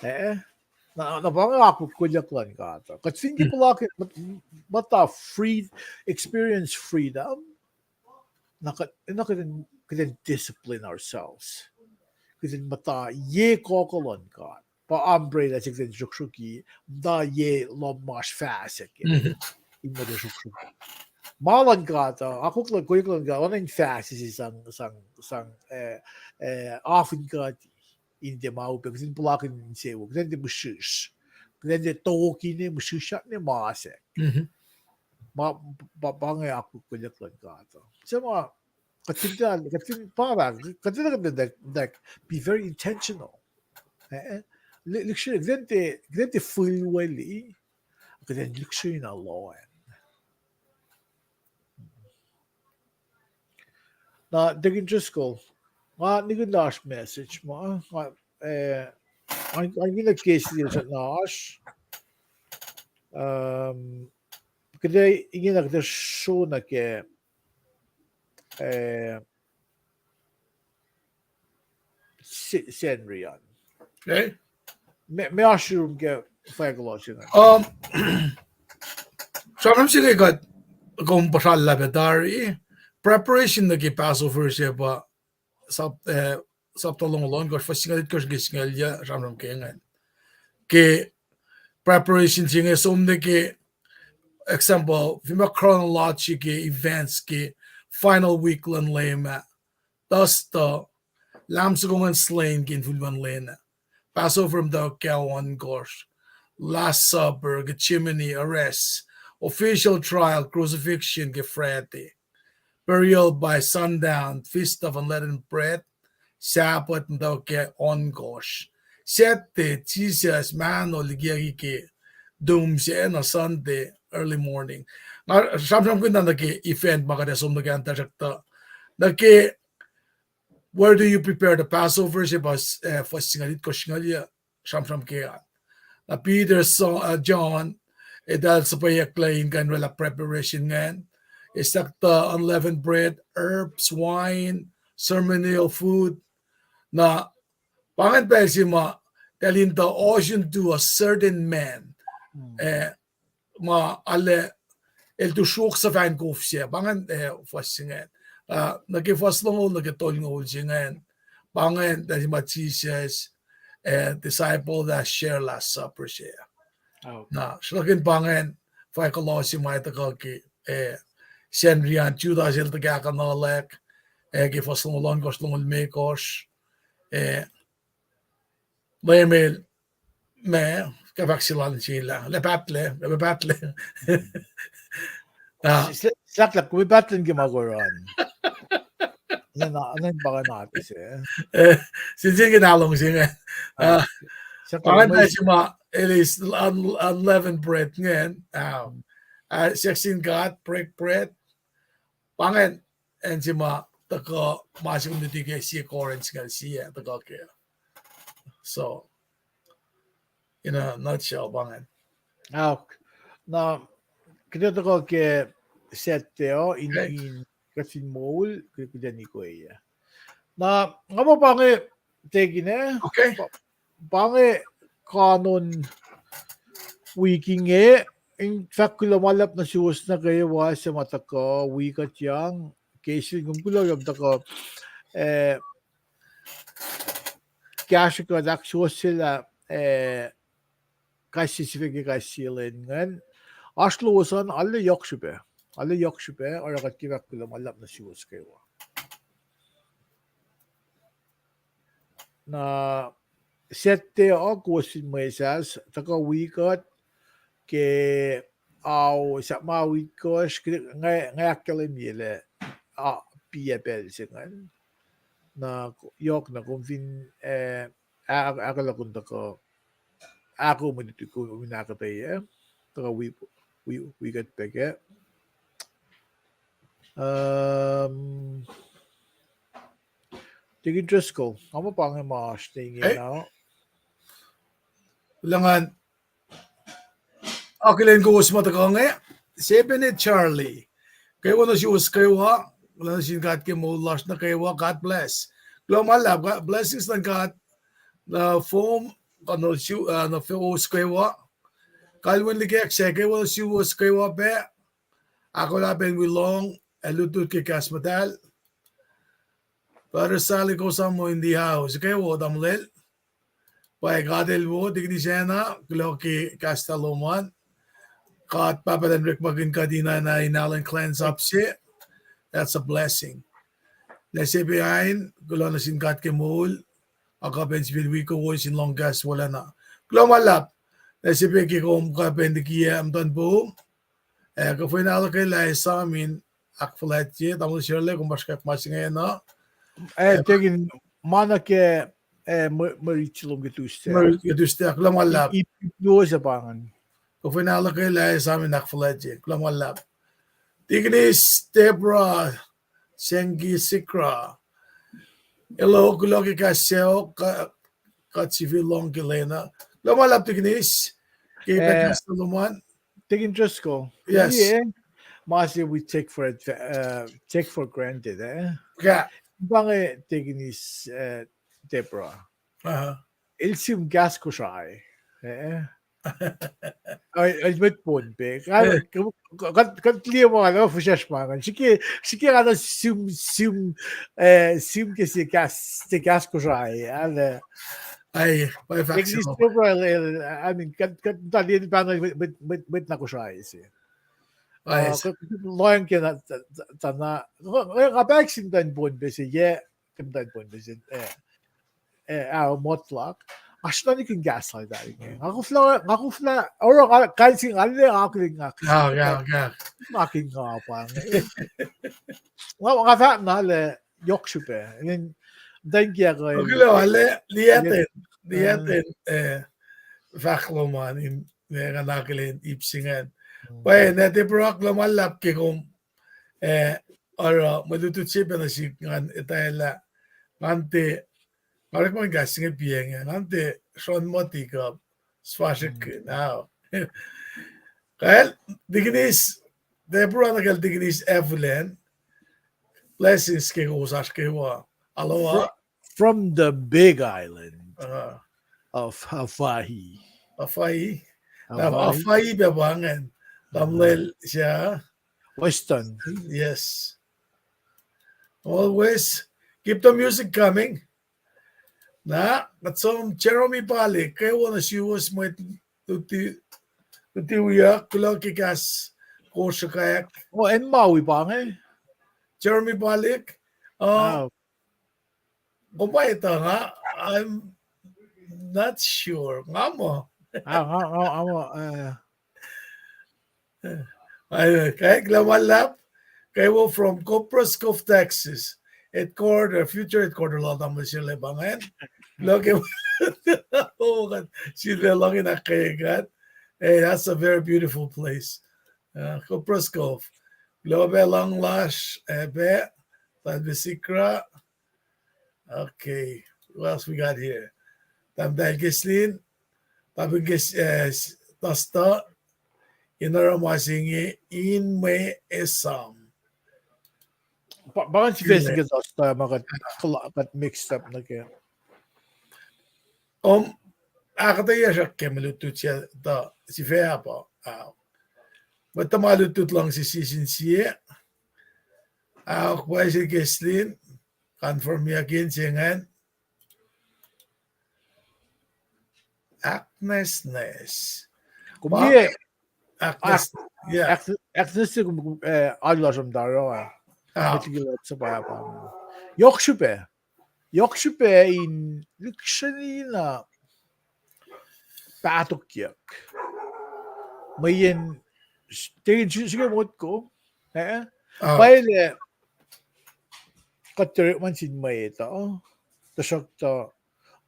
Eh? Na, na pa inge akwuck kolyuck luhn God uh. Kuht fin ke puhlakihn, muhta free, experience freedom, na kuht, na kuht in, kuht in discipline ourselves. Kuht in muhta ye kuh luhn God. Pa umbrella se kuht in sruhksruhki, muhta ye lohm ma oasr fahsr kac in muhta sruhksruhki. Ma luhn God uh, akwuck luhn, kolyuck luhn God, oacna in fahsr se sang, sang, sang, eh, eh, af in kuht in tiac ma upac, kuht in puhlakihn insewowo, kuht in tiac mihsrihsr, kuht in tiac tokine mihsrihsr ne masack. Ma, pa, pa inge akwuck kolyuck luhn God uh. Suc ma, kuht fin, kuht fin pa, kuht fin, kuht in, like, be very intentional. Eh, eh. Lihksreni, kuht in tiac, kuht in tiac fihlweli, kuht in lihksreni na lohacng. Na Deacon Driscoll, nga nikihn lah oasr message ma, nga, eh, nga, nga nikihn lah case lil sat na oasr, um, kuht ac, ingena kuht ac sro nuh ke, eh, Sacnri an. Ma, ma oasr yurum ke fahk lal se inge. Um, sramsram se inge kuht kom puhsrallah pac tari. Preparation nuh ke Passover se pa sap, eh, sapta longoul ohnkohsr, fuhs singucul itkohsr ke singucul yuc, sramsram ke ingacn. Ke preparation se inge som nuh ke example, fin ma chronology ke events ke final week luhn Leum ah, Thursday, Lamb soko ingacn slain ke infulwen lwen ah. Passover muhtwacwacack ohnkohsr. Last Supper, Gethsemane, arrest. Official trial, crucifixion ke Friday. Burial by sundown, Feast of Unleavened Bread, Sabbath muhtwacwacack ohnkohsr. Saturday, Jisus mahno likiyucki ke tomb se, na Sunday, early morning. Nga sramsramkihn na nuh ke event ma kuht ac som nuh ke an tuhsruhktuh, nuh ke where do you prepare the Passover se pa, eh, fuhs singucul itkohsr, singucul yuc, sramsram ke an. Na Peter, John, eltahl suhpweyucklac in kuh in orwaclah preparation ingacn. Eislah unleavened bread, herbs, wine, ceremonial food. Na pa ingacn pacl se ma eltahl in tuh ohsun to a certain man, eh, ma arlac el tu sruok suc fahn kof se, pa ingacn, eh, fuhs se ingacn. Ah, nuh ke fuhs longoul, nuh ke tolngoul se ingacn, pa ingacn, that is ma Jesus, eh, disciple that share Last Supper se. Na sruhkihn pa ingacn, fah kolose ma tuhkuh ke, eh, Sacnri an Judas el tuhkahkuhnuhlak, eh, ke fuhs longoul ohnkohsr, longoul limekohsr, eh, Leum el, ma, ke fahk se lal sila, lah pahtlac, lah pahtlac. Ah, s-, s-, slahklahk, kom pahtlac ke ma koran. Nena, nena pa ingacn ate se. Eh, sin, sin ke na lohng se inge. Ah, pa ingacn se ma, it is un-, unleavened bread ingacn. Ah, siyuck sin God, break bread. Pa ingacn, acn se ma tuhkuh, ma se kom luti ke sie Corinth singucul sie, tuhkuh ke. So, in a nutshell, pa ingacn. Aok, na, kuht ac tuhkuh ke Saturday uh, in, in kuht fin moul, kuht, kuht ac nikweyac. Na, nga muh pa inge, tekina, pa inge kanon wik inge, in fahk kuloh ma luhlahp nuh suwos nuh kwewa suc ma tuhkuh wi kuht yang, ke sel kom kuloh kom tuhkuh, eh, kahsrwe kuht ahksuwohsyelah, eh, kais sie sifilpac ke kais sie lwen ingacn. Oasr lowos an, arlac yohk srihpac. Arlac yohk srihpac, oruh kuht ke fahk kuloh ma luhlahp nuh suwos kwewa. Na Saturday uh kowos fin mwesahs, tuhkuh wi kuht ke ao sahk ma itkohsr, nga, nga ahkkahlwemye lah, ah, piac pacl se ingacn. Na yohk na kom fin, eh, ahkolah kom tuhkuh, ahko mwe luti kom in ahkuhtweyac, tuhkuh wi, wi, wi kuht pac kac. Um, Deacon Driscoll, nga muh pa inge ma oasr ne inge na. Kuloh ngan akihlen kowos ma tuhkuh inge, Sepenet Charlie. Kwewa nuh suwos kwewa, kuloh nuh sin God ke moul lasr nuh kwewa, God bless. Kuloh ma luhlahp, blessings luhn God, na fom, kuh nuh su-, uh, nuh fowos kwewa. Kalweni likack sac kwewa nuh suwos kwewa pac, ahkolah pac in wi lohng ac lutlut ke kahs muhtahl. Brother Sally Kosamo in the house. Kwewa tamuhlwel. Pwacye, God el wo, Deacon Isacna, kuloh ke kahs lom an. God Pahpah elan orekmakihn kuht in, in, in Alan Cleanse Up se. That's a blessing. Nuh se pac in, kuloh nuh sin God ke moul, ac kuh pac in sifil wi kowos in lohng kahs wolacna. Kuloh ma luhlahp. Nuh se pac ke kom kuh pac in likiyac muhtuhn poum. Eh, kuh fin ahluhkwelah esam in ahkfuhlwactye, tamuhlwel Sarla, kom pa srihkwack ma se ingena. Eh, Deacon, ma nuh ke, eh, mwe, mwe riti lom ke Tuesday. Mwe riti ke Tuesday, kuloh ma luhlahp. Ip, ip, ip luo se pa ingacn. Kuh fin ahluhkwelah esam in ahkfuhlwactye, kuloh ma luhlahp. Deaconess Deborah Sengi Sikra. Hello, kuloh ke kahs sacohk, kuht sifil lohng ke lwen uh. Kuloh ma luhlahp Deaconess, ke kahs lom an. Deacon Driscoll. Yes. Ma se we take for adva-, uh, take for granted, eh? Pa inge Deaconess, uh, Deborah. El sim kahs Kosrae, eh? El mwet Pohnpei. Kuht, kuht liye ma na fihsracsr ma ingacn. Srihke, srihke nga na sim, sim, eh, sim ke sie kahs, sie kahs Kosrae, ah, lah. Ai, pa fahk se. I mean, kuht, kuht muhta liye pahngpahng mwet, mwet, mwet na Kosrae se. Lohacng ke na, ta na, nga pac sim muhtwacn Pohnpei se, yac, ke muhtwacn Pohnpei se, eh, eh, ah, motluck. Oasr na nikihn kahs lal tari inge. Nga koflah, nga koflah, oruh nga, kain se nga liye, nga akihlen nga. Nga kihn nga pa inge. Nga, nga fahk na lah yohk srihpac. Muhtwacn kiyuhk uh. Kuloh, ale, liyacten, liyacten, eh, fahk lom an in, eh, nga akihlen ip se ingacn. Pwacye, na Deborah, kuloh ma luhlahp ke kom, eh, oruh mwe lutlut se pac nuh sihk ngan etwaclah. Ngan tiac, nga orekma kahs se inge piac inge, ngan tiac sron muhti kuh sfasrihk kuh now. Kacl, Deaconess Deborah nuh kacl Deaconess Evelyn, blessings ke kowos oasr kwewa. Aloha. From the big island of Hawaii. Hawaii. Hawaii. Hawaii pac pa ingacn. Tamuhlwel Sia. Weston. Yes. Always keep the music coming. Na, kuht som Jeremy Palik, kwewa nuh suwos mwet luti, luti wiyuck, kuloh ke kahs kosrkack. Oh, acn Maui pa inge? Jeremy Palik. Uh, kom etuh nga, I'm not sure. Nga muh. Ah, nga, nga, nga muh, eh. Ai, kai, kuloh ma luhlahp, kwewa from Copperas Cove, Texas. Headquarter, future headquarter lal tamuhlwel se le pa ingacn. Kuloh ke, oh, God, sila lohng in ahkkweye God. Hey, that's a very beautiful place. Uh, Copperas Cove. Kuloh pac luhng lasr, eh, pac, Tal Besikra. Okay, what else we got here? Tahmtahel Keslin, Tahmtahel Kes-, eh, s-, Tosta, in oruh ma se inge in mwe esam. Pa, pa ngan sifac se ke Tosta ma kuht, kuht mixed up nuh ke. Om, ahkuhtweyacsr ke mwe lutlut se tuh sifac pa, ah, mwet tuhma lutlut luhngse sie sin sie. Ah, pwacye Keslin, confirm-yakihn se ingacn. Ahknwacsnwacs. Kom liye, ahknwacs-, yeah. Ahk-, ahknwacsnwacs se kom, eh, alu lasr muhta oruh ah. Ah. Met liki kuht suhpwacpa. Yohk srihpac. Yohk srihpac in lihksreni na pahtokyuck. Mweyen, s-, tekin srihke motko. Eh? Ah. Pwacye lah kuht orekma nuh sin mwet uh, tuhsruhktuh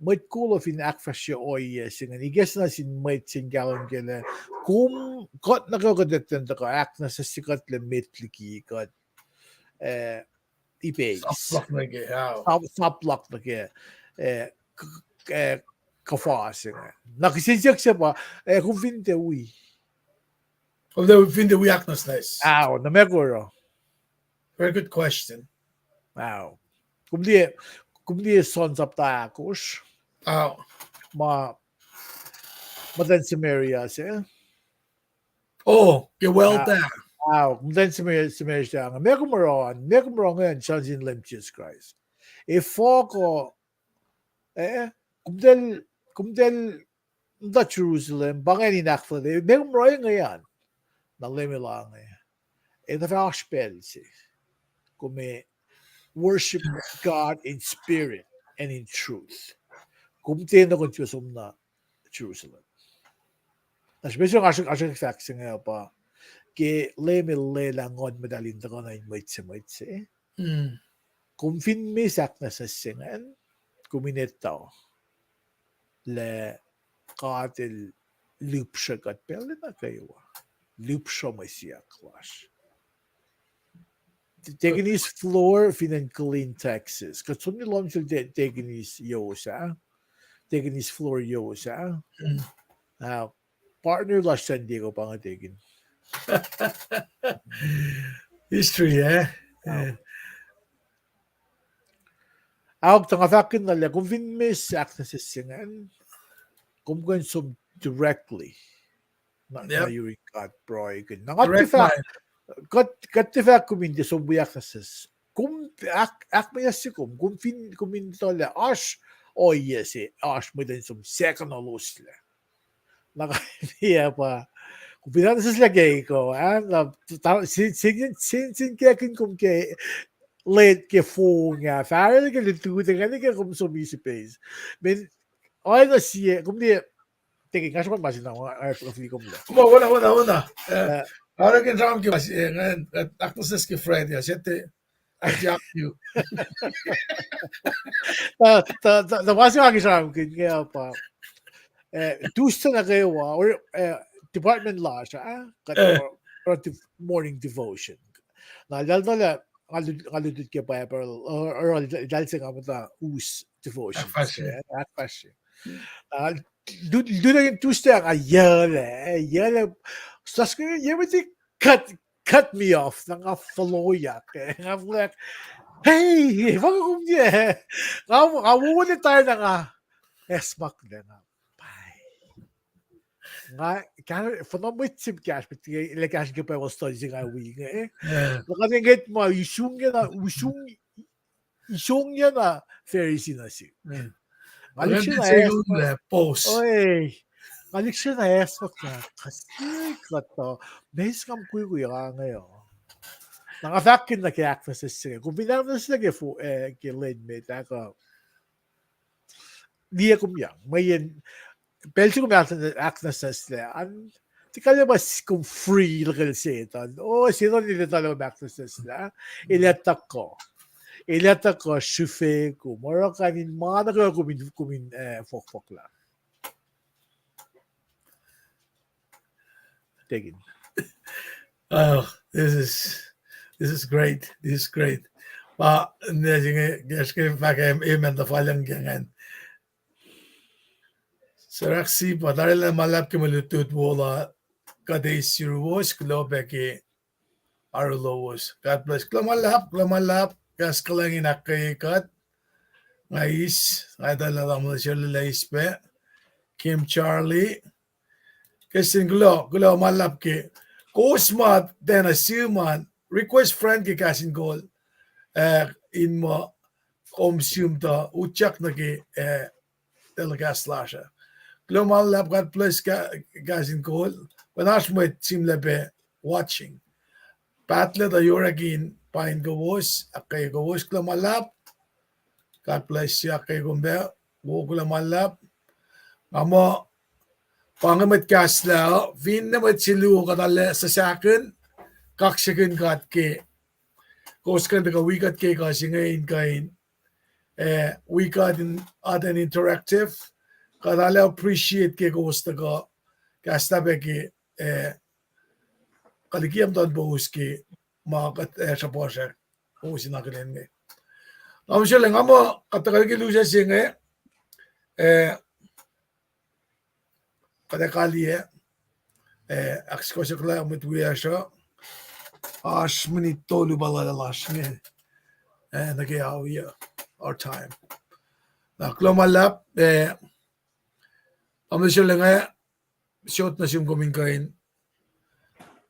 mwet kol uh fin ahkfahsrye ohiyac se ingacn, ikacslah nuh sin mwet se in kahlwem kac lah kom, kuht nuh kwewa kuht etuh in tuhkuh ahknwacsnwacsye kuht lah met liki kuht, eh, ipeis. Sap luhk nuh ke, ah. Sap, sap luhk nuh ke, eh, k-, eh, kuhfa se ingacn. Na kihsen siyuck se pa, eh, kom fin tiac wi. Kom fin tiac wi ahknwacsnwacs. Ao, na meac kom oruh? Very good question. Ao. Kom liye, kom liye John sapta ahkosr. Ao. Ma, muhtwacn Samaria se. Oh, ke well ah, ah. Ao, muhtwacn Samaria, Samaria se inge. Meac kom oruh an, meac kom oruh ingacn, John sin Leum Jisus Kraist? Efuh kuh, eh, kom tiac, kom tiac muhta Jerusalem, pa ingacn in ahkfuhlwact, meac kom oruh inge an? Na Leum El ange, etuh fah oasr pacl se kom ac worship God in spirit and in truth. Kom tiac nuh kuh in sifacna som nuh Jerusalem. Na srihpac se oasr, oasr fahk se inge pa, ke Leum El lwelah Nguhn Muhtahl in tuhkuh nuh in mwet se, mwet se. Kom fin misac ahknwacsnwacs se ingacn, kom in etuh lah God El lihpsruh kuht pacl nuh kwewa. Lihpsruh mwe siyuck lasr. Tekinis Floor fin acn Killeen, Texas. Kuht som nuh lohm sel Tekinis Yosa. Tekinis Floor Yosa. Ah, partner lasr San Diego pa inge tekin. History, eh? Ahok, tuh nga fahkkihn na lah kom fin misac ahknwacsnwacs se ingacn, kom kuh in som directly. Na yurin God pruhe kihn. Na nga tiac fahk, kuht tiac fahk kom in tiac som wi ahknwacsnwacs. Kom ahk, ahkmuhnahsye kom, kom fin, kom in tuh lah oasr ohiyac se, oasr mwet in som second lowest lah. Na ka, ah, pa, kom fin ahknwacsnwacslah ke iko, ah, na, sin, sin, sin kackihn kom ke, late ke fong ah, fahsr ke lututacng ah, ke kom som isepac. Mean, oacna sie, kom liye, tekin, nga sruhmuhn ma se na, nga, nga fili kom lah. Kom, wona, wona, wona. Eh, orekmakihn sramsram ke ma se, eh, nga, eh, ahknwacsnwacs ke Friday ah, sete, I jump you. Tuh, tuh, tuh, tuh ma se nga ke sramsramkihn inge pa, eh, Tuesday nuh kwewa, or, eh, department lasr ah, kuht, eh, oruh, oruh dev-, morning devotion. Na eltahl tuh lah, nga lut-, nga lutlut ke Bible, or, or eltahl se nga muhta us devotion. Ahkfahsrye. Eh, ahkfahsrye. Ah, lut-, lututacng Tuesday nga yaclah, eh, yaclah. Sasuc, ye meti cut, cut me off, na nga foloyak, eh, nga foloyak. Hey, fuhkah kom ye? Nga, nga wowo ne tari na nga, eh, smuck na nga. Bye. Nga, ka-, fuhnuh mwet sim kahs, mwet ke, el kahs ke Bible study se nga wi inge. Na kuht in ngwet ma, isung na, isung, isung na Pharisee nuh sihk. Nga lihksreni, nga lihksreni ask, kuh, kuh, meac se nga mukwikwi ah inge uh. Na nga fahkkihn nuh ke ahknwacsnwacs se inge. Kom fin ahknwacsnwacs nuh ke fo-, eh, ke lwen met ah kuh, liye kom yang. Mweyen, pacl se kom ahk-, ahknwacsnwacslah an, tiac kalmac s-, kom free lukel Setuhn. O, Setuhn el etuh lah kom ahknwacsnwacslah. El ac tuhkuh. El ac tuhkuh srihfe kom. Oruh kain in ma nuh kwewa kom in, kom in, eh, fohkfohklah. Tekin. Oh, this is, this is great. This is great. Pa, ne singe, gaske fahk amen tuh falyang ke ingacn. Saraksi pa, tarilacna ma luhlahp ke mwe lutlut wo la, kuht eis yuruwos, kuloh pac ke oaru lowos. God bless. Kuloh ma luhlahp, kuloh ma luhlahp, kahs kuhlwacng in ahkkweye kuht. Nga eis, nga etuh lah tamuhlwel Shirley el eis pac. Kim Charlie. Kesin kuloh, kuloh ma luhlahp ke. Kowos ma tiacna sihm an, request friend ke Kahs in Kol, eh, in muh kom sihm tuh utyak nuh ke, eh, telecast lasr uh. Kuloh ma luhlahp, God bless ka-, Kahs in Kol. Pwacna oasr mwet simlac pac watching. Pahtlac tuh yohrack in paing kowos, ahkkweye kowos, kuloh ma luhlahp. God bless you, ahkkweye kom pac, wo kuloh ma luhlahp. Nga muh, pa inge mwet kahslah uh, finne mwet se luo kuht arlac suhsahkihn, kaksakihn God ke kowos kuh in tuhkuh wi kuht ke ekuh se inge in kuh in, eh, wi kuht in atacn interactive, kuht arlac appreciate ke kowos tuhkuh kahslah pac ke, eh, kuht liki muhtuhn powos ke ma kuht, eh, sruhpuhsrak kowos in akihlen inge. Nga mihsenge nga muh kuht tuhkuh liki lusac se inge, eh, kuht ac kaliyac, eh, ahksukohsohklah mwet wiyacsr uh, oasr minit tolu pa lal lasr inge, eh, nuh ke ao uh, our time. Na kuloh ma luhlahp, eh, nga mihsenge sot nuh sum kom in kuh in,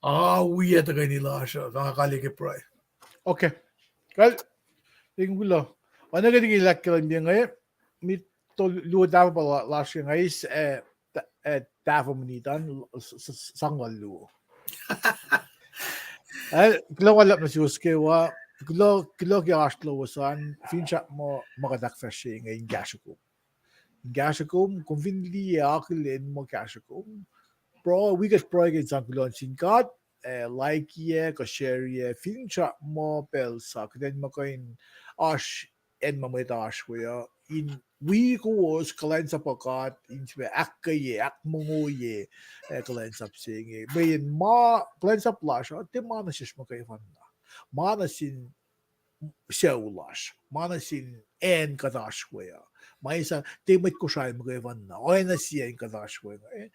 ah, wi ac tuhkweni lasr uh, nga kaliyac ke pruhe. Okay. Kal, in kuloh. Oacna ke liki lah kuloh ma inge, minit luo tahfuh pa la-, lasr ke nga eis, eh, ta-, eh, tahfuh minit an, s-, s-, sang lal luo. Eh, kuloh ma luhlahp nuh suwos kwewa, kuloh, kuloh ke oasr lowos an, finsrak muh ma kuht ahkfahsrye inge in kahsruh kom. In kahsruh kom, kom fin liye akihlen muh kahsruh kom, pruhe, wi kuht pruhe ke in sang kuloh nuh sin God, eh, like-iyac, kuh share-iyac, finsrak muh pacl sa kuht in muh kuh in oasr, acn ma mwet oasr we uh, in wi kowos kuhlwacnsapuh God, in sifilpac ahkkweye, ahkmongoye, eh, kuhlwacnsap se inge. Mweyen ma kuhlwacnsap lasr uh, tiac ma nuh sesr muhkwena. Ma nuh sin sucu lasr, ma nuh sin acn kuht oasr we uh. Ma esam tiac mwet Kosrae muhkwena, oacna sie acn kuht oasr we inge.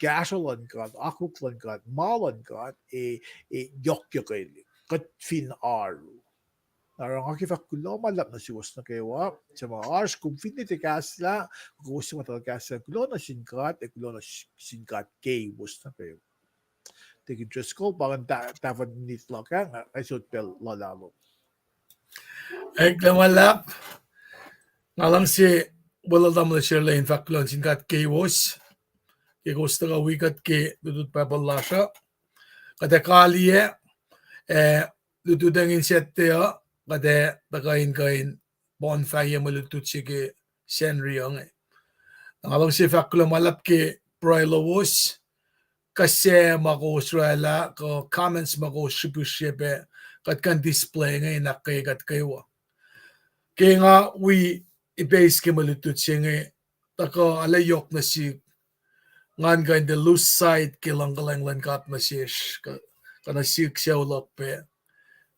Kahsruh luhn God, akwuck luhn God, ma luhn God, e, e yohkyohkwelihk kuht fin oaru. Na oruh nga ke fahk kuloh ma luhlahp nuh suwos nuh kwewa, suc ma oasr, kom finne tiac kahslah, kowos suc ma tuh kahslah, kuloh nuh sin God, ac kuloh nuh sin God keiwos nuh kwewa. Tekin Driscoll, pa ngan ta-, tahfuh minit luhk ah, nga, nga sot pacl luhlahp. Ac kuloh ma luhlahp. Nga luhngse welul tamuhlwel Shirley in fahk kuloh nuh sin God keiwos ke kowos tuhkuh wi kuht ke lutlut Bible lasr uh. Kuht ac kaliyac, eh, lututacng in Saturday uh, kuht ac tuhkuh in kuh in bonfire mwe lutlut se ke Sacnri inge. Nga luhngse fahk kuloh ma luhlahp ke pruhe lowos, kuh suc ma kowos orwaclah, kuh comments ma kowos srihpihsrye pac, kuht kuh in display inge in ahkkweye kuht kwewa. Ke nga wi ipeis ke mwe lutlut se inge, tuhkuh arlac yohk nuh sihk, ngan kuh in tiac lose sight ke luhngkuhlwacng luhn God nuh sesr, kuh, kuh nuh sihk sucu luhk pac,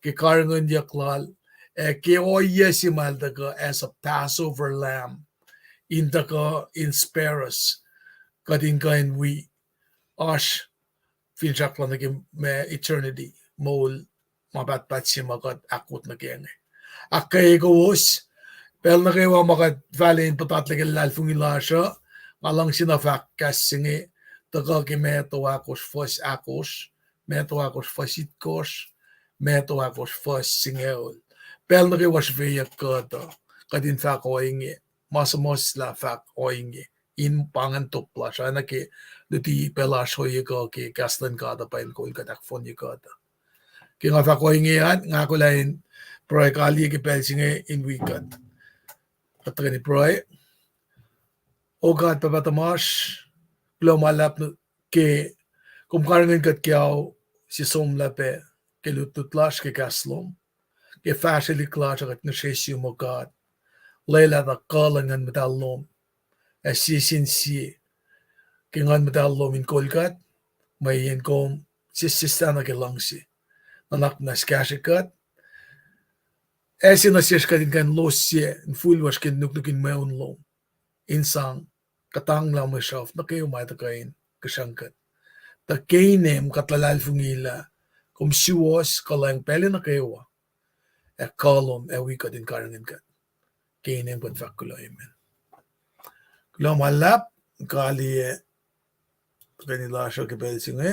ke karihngihnyuck lal, ac ke ohiyac se ma el tuhkuh as a Passover lamb, in tuhkuh in spare us, kuht in kuh in wi oasr finsrak lal nuh ke ma eternity, moul ma pahtpaht se ma kuht ahkwot nuh ke inge. Ahkkweye kowos, pacl nuh kwewa ma kuht fahla in puhtatlac ke luhlahlfongi lasr uh, nga luhngse na fahk kahs se inge, tuhkuh ke Matthew ahkosr fuhs ahkosr, Matthew ahkosr fuhs itkohsr, Matthew ahkosr fuhs singucul. Pacl nuh kwewa srihfeyuck kuht uh, kuht in fahk ohinge, ma suhmuhslah fahk ohinge, in pa ingacn top lasr, oacna ke luti pacl lasr ohiyac kuh ke kahs luhn God uh pa in kol kuht, ahkfohnye kuht uh. Ke nga fahk ohinge an, nga ahkolah in pruhe kaliyac ke pacl se inge in wi kuht. Kuht tuhkweni pruhe. O God, Pahpah tuhmasr, kuloh ma luhlahp ke kom karihngihn kuht ke ao se somlah pac ke lutlut lasr ke kahs lom, ke fahsrwelihk lasr uh kuht ngihsre sum, O God, lwelah tuh kuh luhn Nguhn Muhtahl lom ac sie sin sie ke Nguhn Muhtahl lom in kol kuht, mweyen kom sesseslah nuh ke luhngse, nuhnak muhnahs kahsrwe kuht, ac sie nuh sesr kuht in kuh in los sie infulwacsr ke nuknuk in mweun lom, in sang kuhtanglah mwe sruhf nuh kwewa ma tuhkuh in kihsruhng kuht. Tuh ke inem kuht luhlahlfongi lah kom suwohs kuhlwacng pacl nuh kwewa, ac kuh lom ac wi kuht in karihngihn kuht. Ke inem kuht fahk kuloh, amen. Kuloh ma luhlahp, kaliyac tuhkweni lasr uh ke pacl se inge.